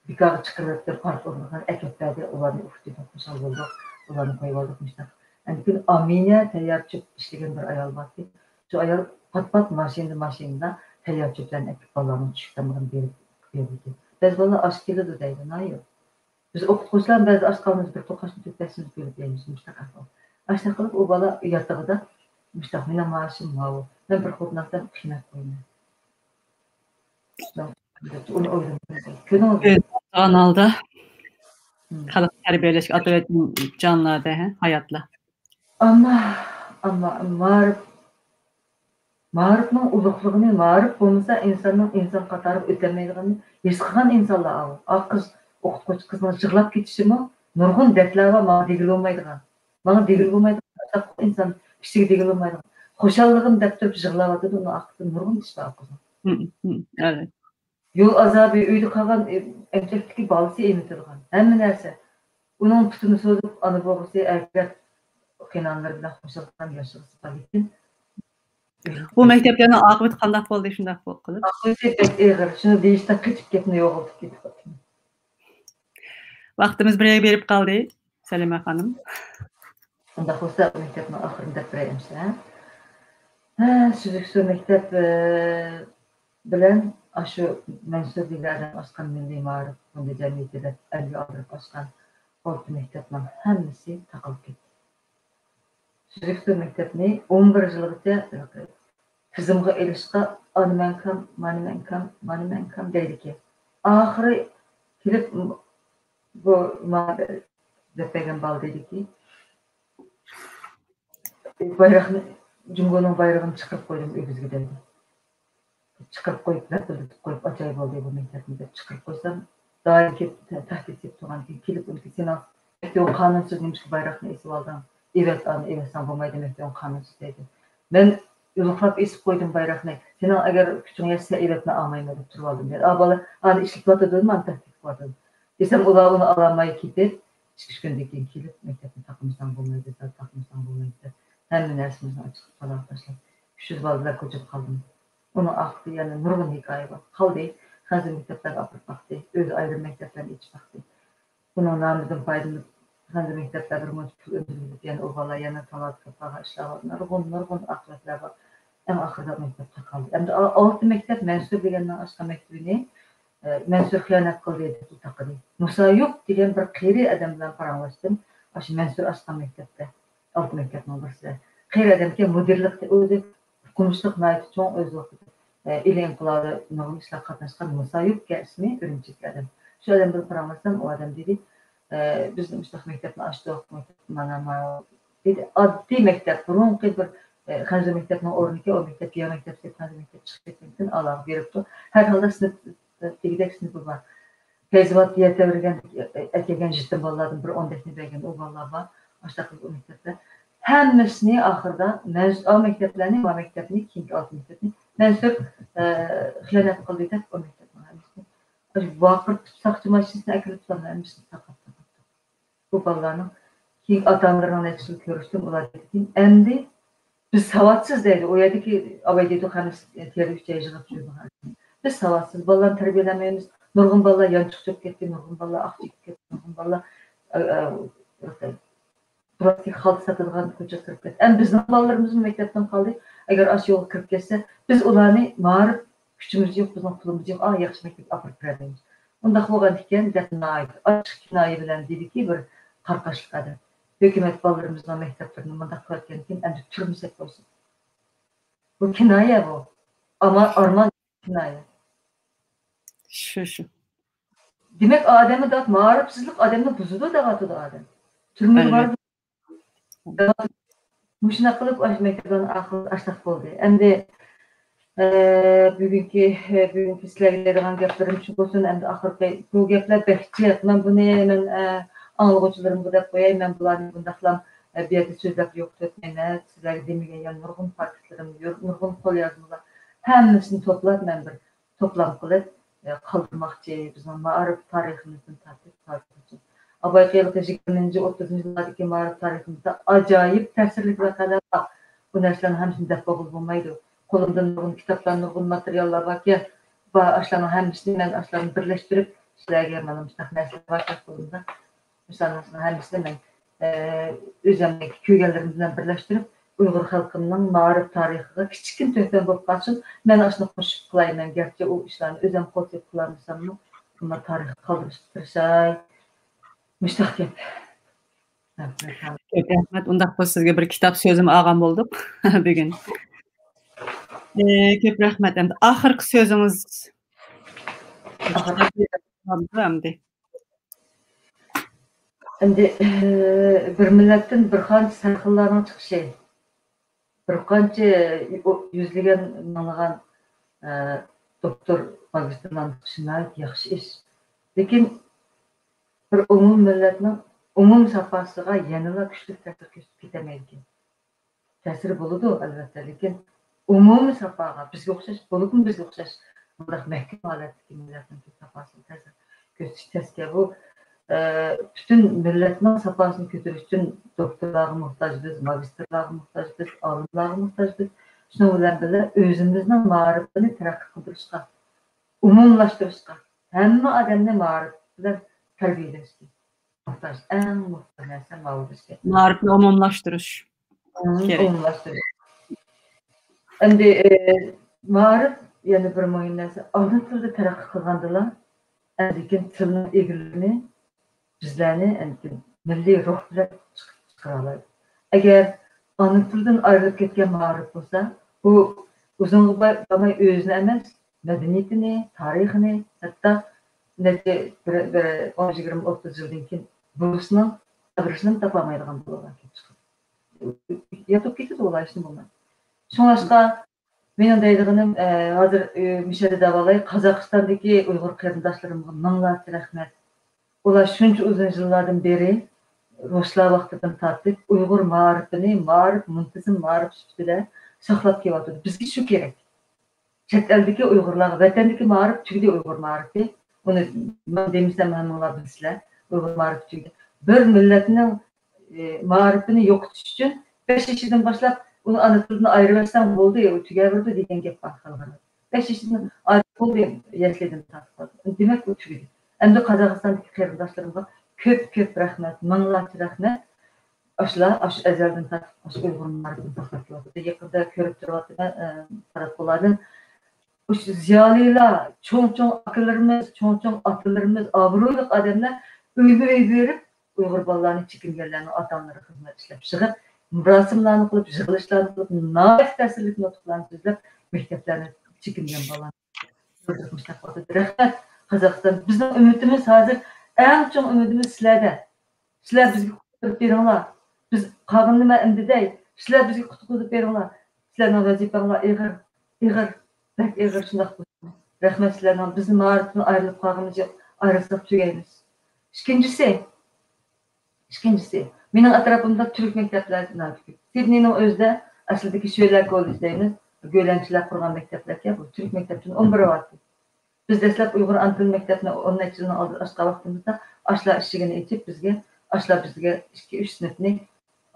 بىكارغا چىقىرىۋەتكەن پارت ئورۇندۇقلارنى ئەكەپ بەردى، ئۇلارنى ئۇكىتى بەك خۇشال بولدۇق، ئۇلارنى قويۇۋالدۇق مۇشۇنداق. ئاندىن كېيىن ئامىنە تەييار چۆپ ئىشلىگەن بىر ئايال بار ئىدى. شۇ ئايال پات-پات ماشىنىدا، ماشىنىدا تەييار چۆپلەرنى ئەكىپ، بالىلارنىڭ چۈشلۈك تامىقىنى بېرىپ بېرىدىكەن. بەزى بالىلار ئاچ كېلىدۇ دەيدۇ، نايۇ. بىز ئوقۇتقۇچىلار بەزىدە ئاچ قالىمىز، بىر توقاچنى تۆكۈۋەتسىمىز، بۆلۈپ يەيمىز، مۇشۇنداق ئەھۋال. ئاشۇنداق قىلىپ ئۇ بالا ياتىقىدا مۇشۇنداق، مېنىڭ مائاشىم ماۋۇ، مەن بىر خوتۇن ئالسام قىيناپ قويىمەن. ئۇنى ئويلىمايمەن. كۆرۈڭىز. ئۆزى ئاچىغان ھالدا مم. خەلق تەربىيەلەشكە ئاتىۋەتكەن جانلار دە، ھە، ھاياتلار. ئەمما، ئەمما مائارىپ، مائارىپنىڭ ئۇلۇغلۇقىنى، مائارىپ بولمىسا ئىنساننىڭ ئىنسان قاتارىغا ئۆتەلمەيدىغىنىنى ھېس قىلغان ئىنسانلار ئاۋۇ. ئا قىز، ئوقۇتقۇچى قىزنىڭ يىغلاپ كېتىشىمۇ نۇرغۇن دەردلەر بار، ماڭا دېگىلى بولمايدىغان. ماڭا دېگىلى بولمايدىغان، ئىنسان كىشىگە دېگىلى بولمايدىغان. خۇشاللىقىم دەپ تۇرۇپ يىغلاۋاتىدۇ، ئۇنىڭ ئارقىسىدا نۇرغۇن ئىش بار قىزىم. مم، مم، ئەلۋەتتە. يول ئازابى، ئۆيدە قالغان ئەمچەكتىكى بالىسى ئېمىتىدىغان ھەممە نەرسە. ئۇنىڭ پۇتىنى سوزۇپ، ئانا بوغىسى ئەركىلەپ قېيىنئانىلىرى بىلەن خوشلاشقان ياشىغىسى بار ئىكەن. بۇ مەكتەپلەرنىڭ ئاقىۋىتى قانداق بولدى شۇنداق بولۇپ قىلىپ؟ ئاقىۋىتى بەك ئېغىر. شۇنى دېيىشتە قېچىپ گەپنى يوغىلىتىپ كېتىپ قاپتىمەن. ۋاقتىمىز بىر يەرگە بېرىپ قالدى، سەلىمە خانىم. ئۇنداق بولسا مەكتەپنىڭ ئاخىرىنى دەپ بېرەي ئەمىسە. ھە، سۈزۈكسۇ مەكتەپ، ئە، بىلەن ئاشۇ مەنسۇر دېگەن ئادەم ئاچقان مىللىي مائارىپ فوندى جەمئىيىتى دەپ ئەلگە ئالدۇرۇپ ئاچقان ئالتە مەكتەپنىڭ ھەممىسى تاقىلىپ كەتتى. سۈزۈكسۇ مەكتەپنى ئون بىر يىلغىچە تىزىمغا ئېلىشقا ئانا مەنكام، مانا مەنكام، مانا مەنكام دەيدىكەن. ئاخىرى كېلىپ بۇ ماڭا دەپ بەرگەن بالا دېدىكى، بايراقنى، جۇڭگونىڭ بايرىقىنى چىقىرىپ قويدۇم ئۆگزىگە دەيدۇ. چىقىرىپ قويۇپ، لەپىلدىتىپ قويۇپ، ئاجايىپ بولدى بۇ مەكتەپنى دەپ چىقىرىپ قويسام، دائىم كېلىپ تەھدىت سېلىپ تۇرغاندىكىن كېلىپ ئۇنىڭ سېنىڭ مەكتىۋىڭ قانۇنسىز نېمىشقا بايراقنى ئېسىۋالدىڭ؟ ئېۋەت، ئانى ئېۋەتسەڭ بولمايدۇ، مەكتىۋىڭ قانۇنسىز دەيدۇ. مەن يۇلۇقلاپ ئېسىپ قويدۇم بايراقنى. سېنىڭ ئەگەر كۈچۈڭ يەتسە ئېۋەتمە، ئالمايمەن دەپ تۇرۇۋالدىم دەيدۇ. ئا بالا ئانى ئىشلىتىۋاتىدۇ، مانا تەھدىت قىلىۋاتىدۇ. دېسەم، ئۇلار ئۇنى ئالالماي كېتىپ، ئىككى ئۈچ كۈندىن كېيىن كېلىپ، مەكتەپنى تاقىمىساڭ بولمايدۇ، زال تاقىمىساڭ بولمايدۇ دەپ، ھەممە نەرسىمىزنى ئاچىقىپ تالاپ تاشلاپ، ئۈچ يۈز بالا بىلەن كوچىدا قالدىم. ئۇنىڭ ئارقىسىدا يەنە نۇرغۇن ھېكايە بار. قالدى، خەنزۇ مەكتەپلەرگە ئاپىرىپ باقتى، ئۆزى ئايرىم مەكتەپلەرنى ئېچىپ باقتى. بۇنىڭ نامىدىن پايدىلىنىپ، خەنزۇ مەكتەپلەر بىر مۇنچە پۇل ئۈندۈرگۈزۈپ، يەنە ئۇ بالا يەنە تالاپ تاپقانغا ئىشلەر بار. نۇرغۇن، نۇرغۇن ئاقىۋەتلەر بار. ئەڭ ئاخىرىدا مەكتەپ تاقالدى. ئەمدى ئا-، ئالتە مەكتەپ مەنسۇر دېگەننىڭ ئاچقان مەكتىۋىنى، ئە، مەنسۇر خىيانەت قىلدى دەپ تاقىدى. مۇسا يوق دېگەن بىر قېرى ئادەم بىلەن پاراڭلاشتىم. ئاشۇ مەنسۇر ئاچقان مەكتەپتە. ئالتە مەكتەپنىڭ بىرسىدە. قېرى ئادەمكەن، مۇدىرلىقتا ئۆزى ئوقۇمىشلىق ناھايىتى چوڭ، ئۆز ۋاقتىدا، ئە، ئىلى ئىنقىلابى نۇرغۇن ئىشلارغا قاتناشقان مۇسا يوپكە ئىسمى، ئۈرۈمچىدىكى ئادەم. شۇ ئادەم بىلەن پاراڭلاشسام، ئۇ ئادەم دېدى، ئە، بىز مۇشۇنداق مەكتەپنى ئاچتۇق، مەكتەپ مانا ما دېدى. ئاددىي مەكتەپ، بۇرۇنقى بىر، ئە، خەنزۇ مەكتەپنىڭ ئورنىكى، ئۇ مەكتەپ يا مەكتەپ دەپ خەنزۇ مەكتەپ چىقىپ كەتكەندىن كېيىن ئالاغا بېرىپتۇ. ھەر ھالدا سىنىپ دېگۈدەك سىنىپى بار. پەيزىۋات يەر تەۋرىگەن، ئەكەلگەن يېتىم بالىلاردىن بىر ئوندەكنى بەرگەن ئۇ بالىلار بار. ئاشۇنداق قىلىپ ئۇ مەكتەپتە. ھەممىسىنى ئاخىرىدا مەنس-، ئا مەكتەپلەرنى، ما مەكتەپنى، كېيىنكى ئالتە مەكتەپنى مەنسۇر، ئە، خىيانەت قىلدى دەپ ئۇ مەكتەپنىڭ ھەممىسىنى ئاشۇ ۋارقىرىتىپ ساقچى ماشىنىسىنى ئەكىرىپ سالدى، ھەممىسىنى تاقاپ تاقاپ. بۇ بالىلارنىڭ كېيىن ئاتا-ئانىلىرىنىڭ نەچچىسىنى كۆرۈشتۈم، ئۇلار دېدىكى، ئەمدى بىز ساۋاتسىز دەيدۇ. ئۇ يەردىكى ئاباي دەيدۇ، قەمىس تېرە ئۈچەي يىغىپ يۈرىدىغان. بىز ساۋاتسىز، بالىلارنى تەربىيەلەلمەيمىز. نۇرغۇن بالىلار يانچۇق چۆكۈپ كەتتى، نۇرغۇن بالىلار ئاق چېكىپ كەتتى، نۇرغۇن بالىلار، ئە، ئە، پلاستىك خالتا ساتىدىغان كوچىغا كىرىپ كەتتى. ئەمدى بىزنىڭ بالىلىرىمىزمۇ مەكتەپتىن قالدى. ئەگەر ئاشۇ يولغا كىرىپ كەتسە، بىز ئۇلارنى مائارىپ كۈچىمىز يوق، بىزنىڭ پۇلىمىز يوق، ئا، ياخشى مەكتەپكە ئاپىرىپ بېرەلمەيمىز. ئۇنداق بولغان ئىكەن، دەپ ناھايىتى ئاچچىق كىنايە بىلەن دېدىكى بىر قاراقاشلىق ئادەم. ھۆكۈمەت بالىلىرىمىزنىڭ مەكتەپلىرىنى مۇنداق قىلىۋەتكەنىكەن، ئەمدى تۈرمىسەك بولسۇن. بۇ كىنايە بۇ. ئاما-، ئارمان كىنايە. شۇ، شۇ. دېمەك، ئادەمنى دەپ مائارىپسىزلىق ئادەمنى بۇزىدۇ دەۋاتىدۇ ئادەم. تۈرمىگە بارىدۇ. مۇشۇنداق قىلىپ ئاشۇ مەكتەپلەرنىڭ ئاخىرى ئاشۇنداق بولدى. ئەمدى، ئە، بۈگۈنكى، بۈگۈنكى سىلەرگە دەيدىغان گەپلىرىم شۇ بولسۇن. ئەمدى ئاخىرقى بۇ گەپلەر بەك جىق. مەن بۇنى، مەن، ئە، ئاڭلىغۇچىلىرىمغا دەپ قوياي. مەن بۇلارنى بۇنداقلام، ئە، بۇ يەردە سۆزلەپ يوقىتىۋەتمەيمەن. سىلەرگە دېمىگەن يەنە نۇرغۇن پاكىتلىرىم، نۇرغۇن قوليازمىلار. ھەممىسىنى توپلاپ مەن بىر توپلام قىلىپ، ئە، قالدۇرماقچى، بىزنىڭ مائارىپ تارىخىمىزدىن تارتىپ ھازىرغىچە. ئاۋۋال ھېلىقى يىگىرمىنچى، ئوتتۇزىنچى يىللاردىكى مائارىپ تارىخىمىزدا ئاجايىپ تەسىرلىك ۋەقەلەر بار. بۇ نەرسىلەرنىڭ ھەممىسىنى دەپ بولغىلى بولمايدۇ. قولۇمدا نۇرغۇن كىتابلار، نۇرغۇن ماتېرىياللار باركەن، بار، ئاشۇلارنىڭ ھەممىسىنى مەن ئاشۇلارنى بىرلەشتۈرۈپ، سىلەرگە مانا مۇشۇنداق نەرسىلەر باركەن قولۇمدا. مۇشۇلارنىڭ ھەممىسىنى مەن ئۆزۈمنىڭ كۆرگەنلىرىم بىلەن بىرلەشتۈرۈپ، ئۇيغۇر خەلقىمنىڭ مائارىپ تارىخىغا كىچىككىنە تۆھپەم بولۇپ قالسۇن، مەن ئاشۇنى قوشۇپ قىلاي. مەن گەرچە ئۇ ئىشلارنى ئۆزۈم قول سېلىپ قىلالمىساممۇ، ئەمما تارىخقا قالدۇرۇشقا تىرىشاي. مۇشۇنداق گەپ. كۆپ رەھمەت. ئۇنداق بولسا سىزگە بىر كىتاب سۆزىمۇ ئالغان بولدۇق بۈگۈن. ئى، كۆپ رەھمەت. ئەمدى ئاخىرقى سۆزىڭىز. ئەمدى. ئەمدى، ئى، بىر مىللەتتىن بىر قانچە سەرخىللارنىڭ چىقىشى، بىر قانچە يۈزلىگەن، مىڭلىغان، ئى، دوكتور، ماگىستىرلارنىڭ چىقىشى ناھايىتى ياخشى ئىش. لېكىن بىر ئومۇم مىللەتنىڭ ئومۇم ساپاسىغا يەنىلا كۈچلۈك تەسىر كۆرسىتىپ كېتەلمەيدىكەن. تەسىرى بولىدۇ، ئەلۋەتتە. لېكىن ئومۇمىي ساپاغا، بىزگە ئوخشاش، بولۇپمۇ بىزگە ئوخشاش بۇنداق مەھكۇم ھالەتتىكى مىللەتنىڭكى ساپاسىنى تەسىر كۆرسىتىش تەسكە. بۇ، ئە، پۈتۈن مىللەتنىڭ ساپاسىنى كۆتۈرۈش ئۈچۈن دوكتورلارغا موھتاجبىز، ماگىستىرلارغا موھتاجبىز، ئالىملارغا موھتاجبىز. شۇنىڭ بىلەن بىللە، ئۆزىمىزنىڭ مائارىپىنى تەرەققىي قىلدۇرۇشقا، ئومۇملاشتۇرۇشقا، ھەممە ئادەمنى مائارىپ بىلەن تەربىيەلەشكە موھتاج. ئەڭ موھتاج نەرسە ماۋۇ بىزگە. مائارىپنى ئومۇملاشتۇرۇش كېرەك. ئومۇملاشتۇرۇش. ئەمدى، ئى، مائارىپ يەنە بىر مۇھىم نەرسە، ئانا تىلدا تەرەققىي قىلغاندىلا، ئاندىن كېيىن تىلنىڭ ئىگىلىرىنى بىزلەرنى ئەمدى مىللىي روھ بىلەن چىق-، چىقىرالايدۇ. ئەگەر ئانا تىلدىن ئايرىلىپ كەتكەن مائارىپ بولسا، ئۇ ئۇزۇنغا بار-، بارماي ئۆزىنى ئەمەس، مەدەنىيىتىنى، تارىخىنى، ھەتتا نەچچە بىر، بىر ئون، يىگىرمە، ئوتتۇز يىلدىن كېيىن بوۋىسىنىڭ قەبرىسىنىمۇ تاپالمايدىغان بولىدىغان كېلىپ چىقىدۇ. ياتىپ كېتىدۇ ئۇلار، ھېچنېمە بولمايدۇ. شۇڭلاشقا مېنىڭ دەيدىغىنىم، ئە، ھازىر، ئە، مۇشۇ يەردە دەۋالاي، قازاقىستاندىكى ئۇيغۇر قېرىنداشلىرىمغا مىڭلارچە رەھمەت. ئۇلار شۇنچە ئۇزۇن يىللاردىن بېرى، روسلار ۋاقتىدىن تارتىپ ئۇيغۇر مائارىپىنى، مائارىپ، مۇنتىزىم مائارىپ سۈپىتىدە ساقلاپ كېلىۋاتىدۇ. بىزگە شۇ كېرەك. چەت ئەلدىكى ئۇيغۇرلارغا، ۋەتەندىكى مائارىپ تۈگىدى، ئۇيغۇر مائارىپى. ئۇنى مەن دېمىسەم، ھەممىڭلار بىلىسىلەر، ئۇيغۇر مائارىپى تۈگىدى. بىر مىللەتنىڭ، ئى، مائارىپىنى يوقىتىش ئۈچۈن بەش يېشىدىن باشلاپ ئۇنى ئانا تىلىدىن ئايرىۋەتسەڭ بولدى، ئۇ تۈگەۋېرىدۇ دېگەن گەپ بار خەلقئارادا. بەش يېشىدىن ئايرىپ بولدى، يەسلىدىن تارتىپ. دېمەك، ئۇ تۈگىدى. ئەمدى قازاقىستاندىكى قېرىنداشلىرىمغا كۆپ، كۆپ رەھمەت، مىڭلارچە رەھمەت. ئاشۇلار ئاشۇ ئەزەلدىن تارتىپ ئاشۇ ئۇيغۇر مائارىپىنى ساقلاپ كېلىۋاتىدۇ. يېقىندا كۆرۈپ تۇرۇۋاتىمەن، ئە، تاراتقۇلاردىن. ئاشۇ زىيالىيلار، چوڭ-چوڭ ئاكىلىرىمىز، چوڭ-چوڭ ئاتىلىرىمىز، ئابرۇيلۇق ئادەملەر ئۆيمۇ ئۆي بېرىپ، ئۇيغۇر بالىلارنى، چېكىنگەنلەرنىڭ ئاتا-ئانىلىرىغا خىزمەت ئىشلەپ، يىغىپ، مۇراسىملارنى قىلىپ، يىغىلىشلارنى قىلىپ، ناھايىتى تەسىرلىك نۇتۇقلارنى سۆزلەپ، مەكتەپلەرنى، چېكىنگەن بالىلارنى. رەھمەت. قازاقىستان، بىزنىڭ ئۈمىدىمىز ھازىر، ئەڭ چوڭ ئۈمىدىمىز سىلەردە. سىلەر بىزگە قۇتقۇزۇپ بېرىڭلار. بىز قالغىنىنى مەن ئەمدى دەي. سىلەر بىزگە قۇتقۇزۇپ بېرىڭلار. سىلەرنىڭ ۋەزىپەڭلار ئېغىر، ئېغىر، بەك ئېغىر، شۇنداق بولسۇن. رەھمەت سىلەرنىڭ. بىزنىڭ مائارىپتىن ئايرىلىپ قالغىنىمىز يوق. ئايرىلساق تۈگەيمىز. ئىككىنچىسى، ئىككىنچىسى، مېنىڭ ئەتراپىمدا تۈرك مەكتەپلەر ناھايىتى كۆپ. سىدنېينىڭ ئۆزىدە ئەسلىدىكى شۆلە كوللېج دەيمىز، گۆلەنچىلەر قۇرغان مەكتەپلەركەن، بۇ تۈرك مەكتەپتىن ئون بىرى بارتى. بىز دەسلەپ ئۇيغۇر ئانا تىل مەكتەپنى ئون نەچچە يىلنىڭ ئالدىدا ئاچقان ۋاقتىمىزدا، ئاشۇلار ئىشىكىنى ئېچىپ، بىزگە، ئاشۇلار بىزگە ئىككى، ئۈچ سىنىپنى،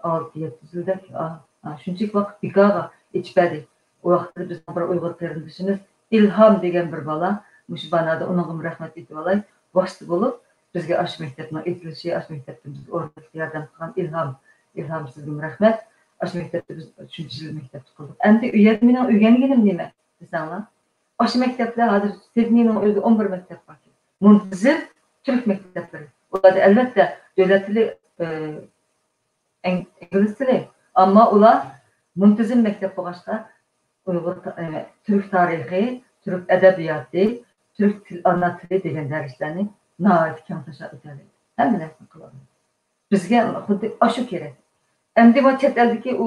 ئالتە، يەتتە يىلدەك، ئا، ئا، شۇنچىلىك ۋاقىت بىكارغا ئېچىپ بەردى. ئۇ ۋاقىتتا بىزنىڭ بىر ئۇيغۇر قېرىندىشىمىز ئىلھام دېگەن بىر بالا، مۇشۇ بانادا ئۇنىڭغىمۇ رەھمەت ئېيتىۋالاي، ۋاسىتە بولۇپ، بىزگە ئاشۇ مەكتەپنىڭ ئېچىلىشى، ئاشۇ مەكتەپتىن بىزگە ئورۇنلاشقا ياردەم قىلغان ئىلھام، ئىلھام سىزگىمۇ رەھمەت. ئاشۇ مەكتەپتە بىز شۇنچە يىل مەكتەپتە قىلدۇق. ئەمدى ئۇ يەردە مېنىڭ ئۆگەنگىنىم نېمە دېسەڭلار؟ ئاشۇ مەكتەپلەر ھازىر سىدنېينىڭ ئۆزىدە ئون بىر مەكتەپ بار. مۇنتىزىم تۈرك مەكتەپلىرى. ئۇلاردا ئەلۋەتتە دۆلەت تىلى، ئە، ئىنگلىز تىلى. ئەمما ئۇلار مۇنتىزىم مەكتەپ بولغاچقا، ئۇيغۇر تا-، ئە، تۈرك تارىخى، تۈرك ئەدەبىياتى، تۈرك تىل، ئانا تىلى دېگەن دەرسلەرنى ناھايىتى كەڭتاشا ئۆتەلەيدۇ. ھەممە نەرسىنى قىلالىدۇ. بىزگە خۇددى ئاشۇ كېرەك. ئەمدى مانا چەت ئەلدىكى ئۇ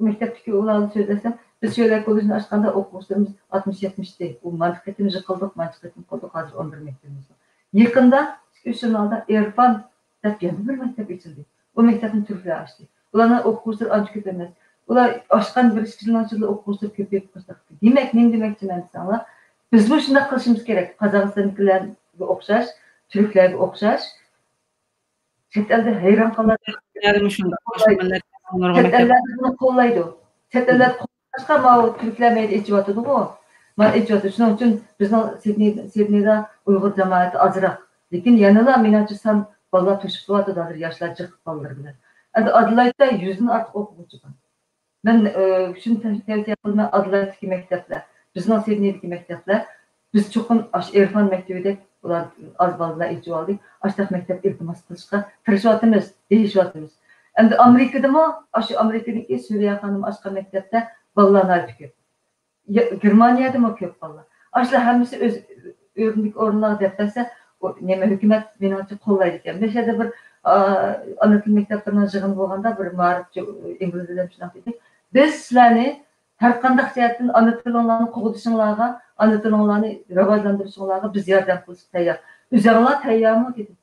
مەكتەپتىكى ئۇلارنى سۆزلەسەم، بىز شۆلە كوللېجىنى ئاچقاندا ئوقۇغۇچىلىرىمىز ئاتمىش، يەتمىشتى. ئۇ مانچە قېتىم يىقىلدۇق، مانچە قېتىم قىلدۇق، ھازىر ئون بىر مەكتىپىمىز بار. يېقىندا ئىككى، ئۈچ يىلنىڭ ئالدىدا ئېرفان دەپ يەنە بىر مەكتەپ ئېچىلدى. ئۇ مەكتەپنى تۈركلەر ئاچتى. ئۇلارنىڭ ئوقۇغۇچىلىرى ئانچە كۆپ ئەمەس. ئۇلار ئاچقان بىر ئىككى يىلنىڭ ئىچىدە ئوقۇغۇچىلىرى كۆپىيىپ قالدى. دېمەك، نېمە دېمەكچىمەن دېسەڭلار، بىزمۇ شۇنداق قىلىشىمىز كېرەك. قازاقىستاندىكىلەرگە ئوخشاش، تۈركلەرگە ئوخشاش، چەت ئەلدە ھەيران قالىدۇ. يەنىمۇ شۇنداق. باشقا مىللەتلەرنىڭ نۇرغۇن چەت ئەللەر بىزنى قوللايدۇ. چەت ئەللەر قوللاشقا ماۋۇ تۈركلەر مەيدە ئېچىۋاتىدىغۇ. مانا ئېچىۋاتىدۇ. شۇنىڭ ئۈچۈن بىزنىڭ سىدنېي-، سىدنېيدا ئۇيغۇر جامائىتى ئازراق. لېكىن يەنىلا مېنىڭچە سان بالىلار توشۇپ قېلىۋاتىدۇ ھازىر ياشلار جىق بالىلىرى بىلەن. ئەمدى ئادېلايدتا يۈزدىن ئارتۇق ئوقۇغۇچى بار. مەن، ئە، شۇنى تەۋ-، تەۋسىيە قىلىمەن، ئادېلايدتىكى مەكتەپلەر، بىزنىڭ سىدنېيدىكى مەكتەپلەر، بىز چوقۇم ئاشۇ ئېرفان مەكتىۋىدەك ئۇلار ئاز بالىلار ئېچىۋالدى، ئاشۇنداق مەكتەپ ئىلتىماس قىلىشقا تىرىشىۋاتىمىز، دېيىشىۋاتىمىز. ئەمدى ئامېرىكىدىمۇ، ئاشۇ ئامېرىكىدىكى سۈرىيە خانىم ئاچقان مەكتەپتە بالىلار ناھايىتى كۆپ. يا-، گېرمانىيەدىمۇ كۆپ بالىلار. ئاشۇلار ھەممىسى ئۆز ئورنىدىكى ئورۇنلارغا دەپ بەرسە، ئۇ نېمە، ھۆكۈمەت مېنىڭچە قوللايدىكەن. مەشەدە بىر، ئا، ئانا تىل مەكتەپلىرىنىڭ يىغىنى بولغاندا بىر مائارىپچى ئىنگلىز ئادەم شۇنداق دېدى، بىز سىلەرنى ھەر قانداق جەھەتتىن ئانا تىلىڭلارنى قوغدىشىڭلارغا، ئانا تىلىڭلارنى راۋاجلاندۇرۇشۇڭلارغا بىز ياردەم قىلىشقا تەييار. ئۆزۈڭلار تەييارمۇ؟ دېدىم.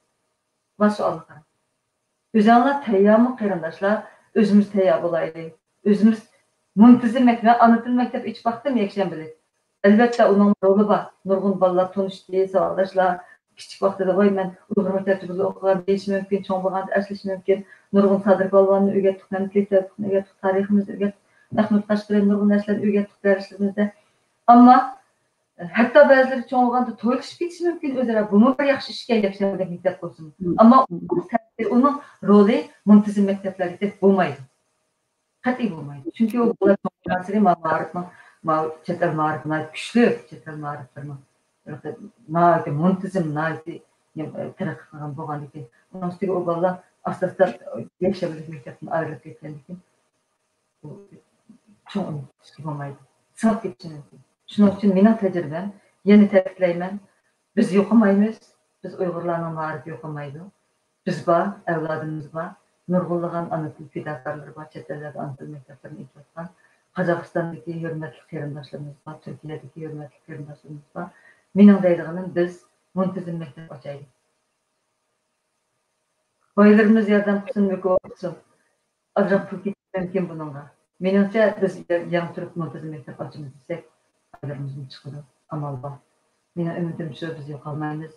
مانا سوئالغا قاراڭ. ئۆزۈڭلار تەييارمۇ قېرىنداشلار؟ ئۆزىمىز تەييار بولايلى. ئۆزىمىز مۇنتىزىم مەكتەپ، ئانا تىل مەكتەپ ئېچىپ باقتىم يەكشەنبىلىك. ئەلۋەتتە، ئۇنىڭ رولى بار. نۇرغۇن بالىلار تونۇشتى، ساۋاقداشلار كىچىك ۋاقتىدا، ۋاي، مەن ئۇيغۇر مەكتەپتە بىللە ئوقۇغان دېيىشى مۇمكىن، چوڭ بولغاندا ئەسلىشى مۇمكىن. نۇرغۇن سادىر پالۋاننى ئۆگەتتۇق، مەملىكەت تەرىخىمىزنى ئۆگەتتۇق، مەخمۇت قەشقىرىنى، نۇرغۇن نەرسىلەرنى ئۆگەتتۇق دەرسلىرىمىزدە. ئەمما ھەتتا بەزىلىرى چوڭ بولغاندا تويلىشىپ كېتىشى مۇمكىن ئۆزئارا. بۇمۇ بىر ياخشى ئىشكەن، يەكشەنبىدەك مەكتەپ بولسىمۇ. ئەمما ئۇنىڭ تەسىرى، ئۇنىڭ رولى مۇنتىزىم مەكتەپلەردىكىدەك بولمايدۇ. قەتئىي بولمايدۇ. چۈنكى ئۇ بالىلار چوڭ بولغانسېرى ما-، مائارىپنىڭ، ما-، چەت ئەل مائارىپى ناھايىتى كۈچلۈك، چەت ئەل مائارىپلىرىنىڭ ناھايىتى مۇنتىزىم، ناھايىتى، نېمە، تەرەققىي قىلغان بولغاندىكىن، ئۇنىڭ ئۈستىگە ئۇ بالىلار ئاستا-ئاستا يەكشەنبىلىك مەكتەپتىن ئايرىلىپ كەتكەندىكىن، بۇ چوڭ ئۈنۈم چىقىشى بولمايدۇ. سىڭىپ كېتىشى مۇمكىن. شۇنىڭ ئۈچۈن مېنىڭ تەجرىبەم، يەنە تەكىتلەيمەن، بىز يوقىمايمىز، بىز ئۇيغۇرلارنىڭ مائارىپى يوقىمايدۇ. بىز بار، ئەۋلادىمىز بار، نۇرغۇنلىغان ئانا تىل پىداكارلىرى بار، چەت ئەللەردە ئانا تىل مەكتەپلىرىنى ئېچىۋاتقان قازاقىستاندىكى ھۆرمەتلىك قېرىنداشلىرىمىز بار، تۈركىيەدىكى ھۆرمەتلىك قېرىنداشلىرىمىز بار. مېنىڭ دەيدىغىنىم، بىز مۇنتىزىم مەكتەپ ئاچايلى. بايلىرىمىز ياردەم قىلسۇن، مۇكاپات قىلسۇن. ئازراق پۇل كېتىشى مۇمكىن بۇنىڭغا. مېنىڭچە، بىز يېڭى تۇرۇپ مۇنتىزىم مەكتەپ ئاچىمىز دېسەك، بايلىرىمىزمۇ چىقىدۇ. ئامال بار. مېنىڭ ئۈمىدىم شۇ، بىز يوقالمايمىز.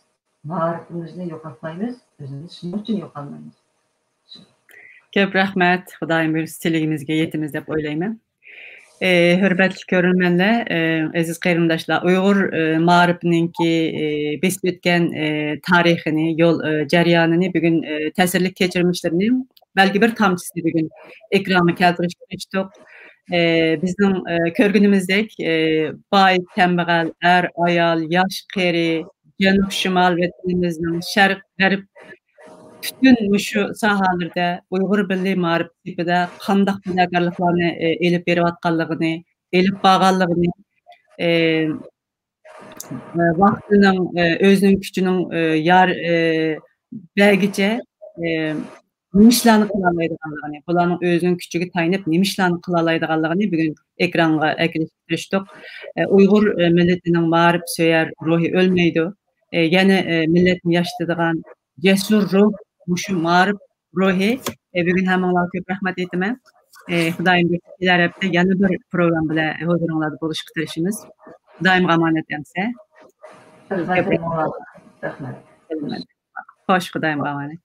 مائارىپىمىزنى يوقاتمايمىز، ئۆزىمىز شۇنىڭ ئۈچۈن يوقالمايمىز. كۆپ رەھمەت. خۇدايىم بۇيرۇسا، تىلىكىمىزگە يېتىمىز دەپ ئويلايمەن. ئى، ھۆرمەتلىك كۆرۈرمەنلەر، ئى، ئەزىز قېرىنداشلار، ئۇيغۇر، ئى، مائارىپىنىڭكى، ئى، بېسىپ ئۆتكەن، ئى، تارىخىنى، يول، ئى، جەريانىنى بۈگۈن، ئى، تەسىرلىك كەچۈرمىشلىرىنى بەلكى بىر تامچىسىنى بۈگۈن ئېكرانغا كەلتۈرۈشكە تىرىشتۇق. ئى، بىزنىڭ، ئى، كۆرگىنىمىزدەك، ئى، باي، كەمبەغەل، ئەر، ئايال، ياش، قېرى، جەنۇب، شىمال، ۋەتىنىمىزنىڭ شەرق، غەرب، پۈتۈن مۇشۇ ساھەلەردە ئۇيغۇر مىللىي مائارىپى سېپىدە قانداق پىداكارلىقلارنى، ئى، ئېلىپ بېرىۋاتقانلىقىنى، ئېلىپ بارغانلىقىنى، ئى، ئى، ۋاقتىنىڭ، ئى، ئۆزىنىڭ كۈچىنىڭ، ئى، يار-، ئى، بەرگىچە، ئى، نېمە ئىشلارنى قىلالايدىغانلىقىنى، بۇلارنىڭ ئۆزىنىڭ كۈچىگە تايىنىپ نېمە ئىشلارنى قىلالايدىغانلىقىنى بۈگۈن ئېكرانغا ئەكېلىشكە تىرىشتۇق. ئى، ئۇيغۇر، ئى، مىللىتىنىڭ مائارىپسۆيەر روھى ئۆلمەيدۇ. ئى، يەنە، ئى، مىللەتنى ياشىتىدىغان جەسۇر روھ، مۇشۇ مائارىپ روھى. ئى، بۈگۈن ھەممىڭلارغا كۆپ رەھمەت ئېيتىمەن. ئى، خۇدايىم بۇيرۇسا كېلەر ھەپتە يەنە بىر پروگرامما بىلەن ھۇزۇرۇڭلاردا بولۇشقا تىرىشىمىز. خۇدايىمغا ئامانەت ئەمىسە. رەھمەت، رەھمەت. خوش، خۇدايىمغا ئامانەت.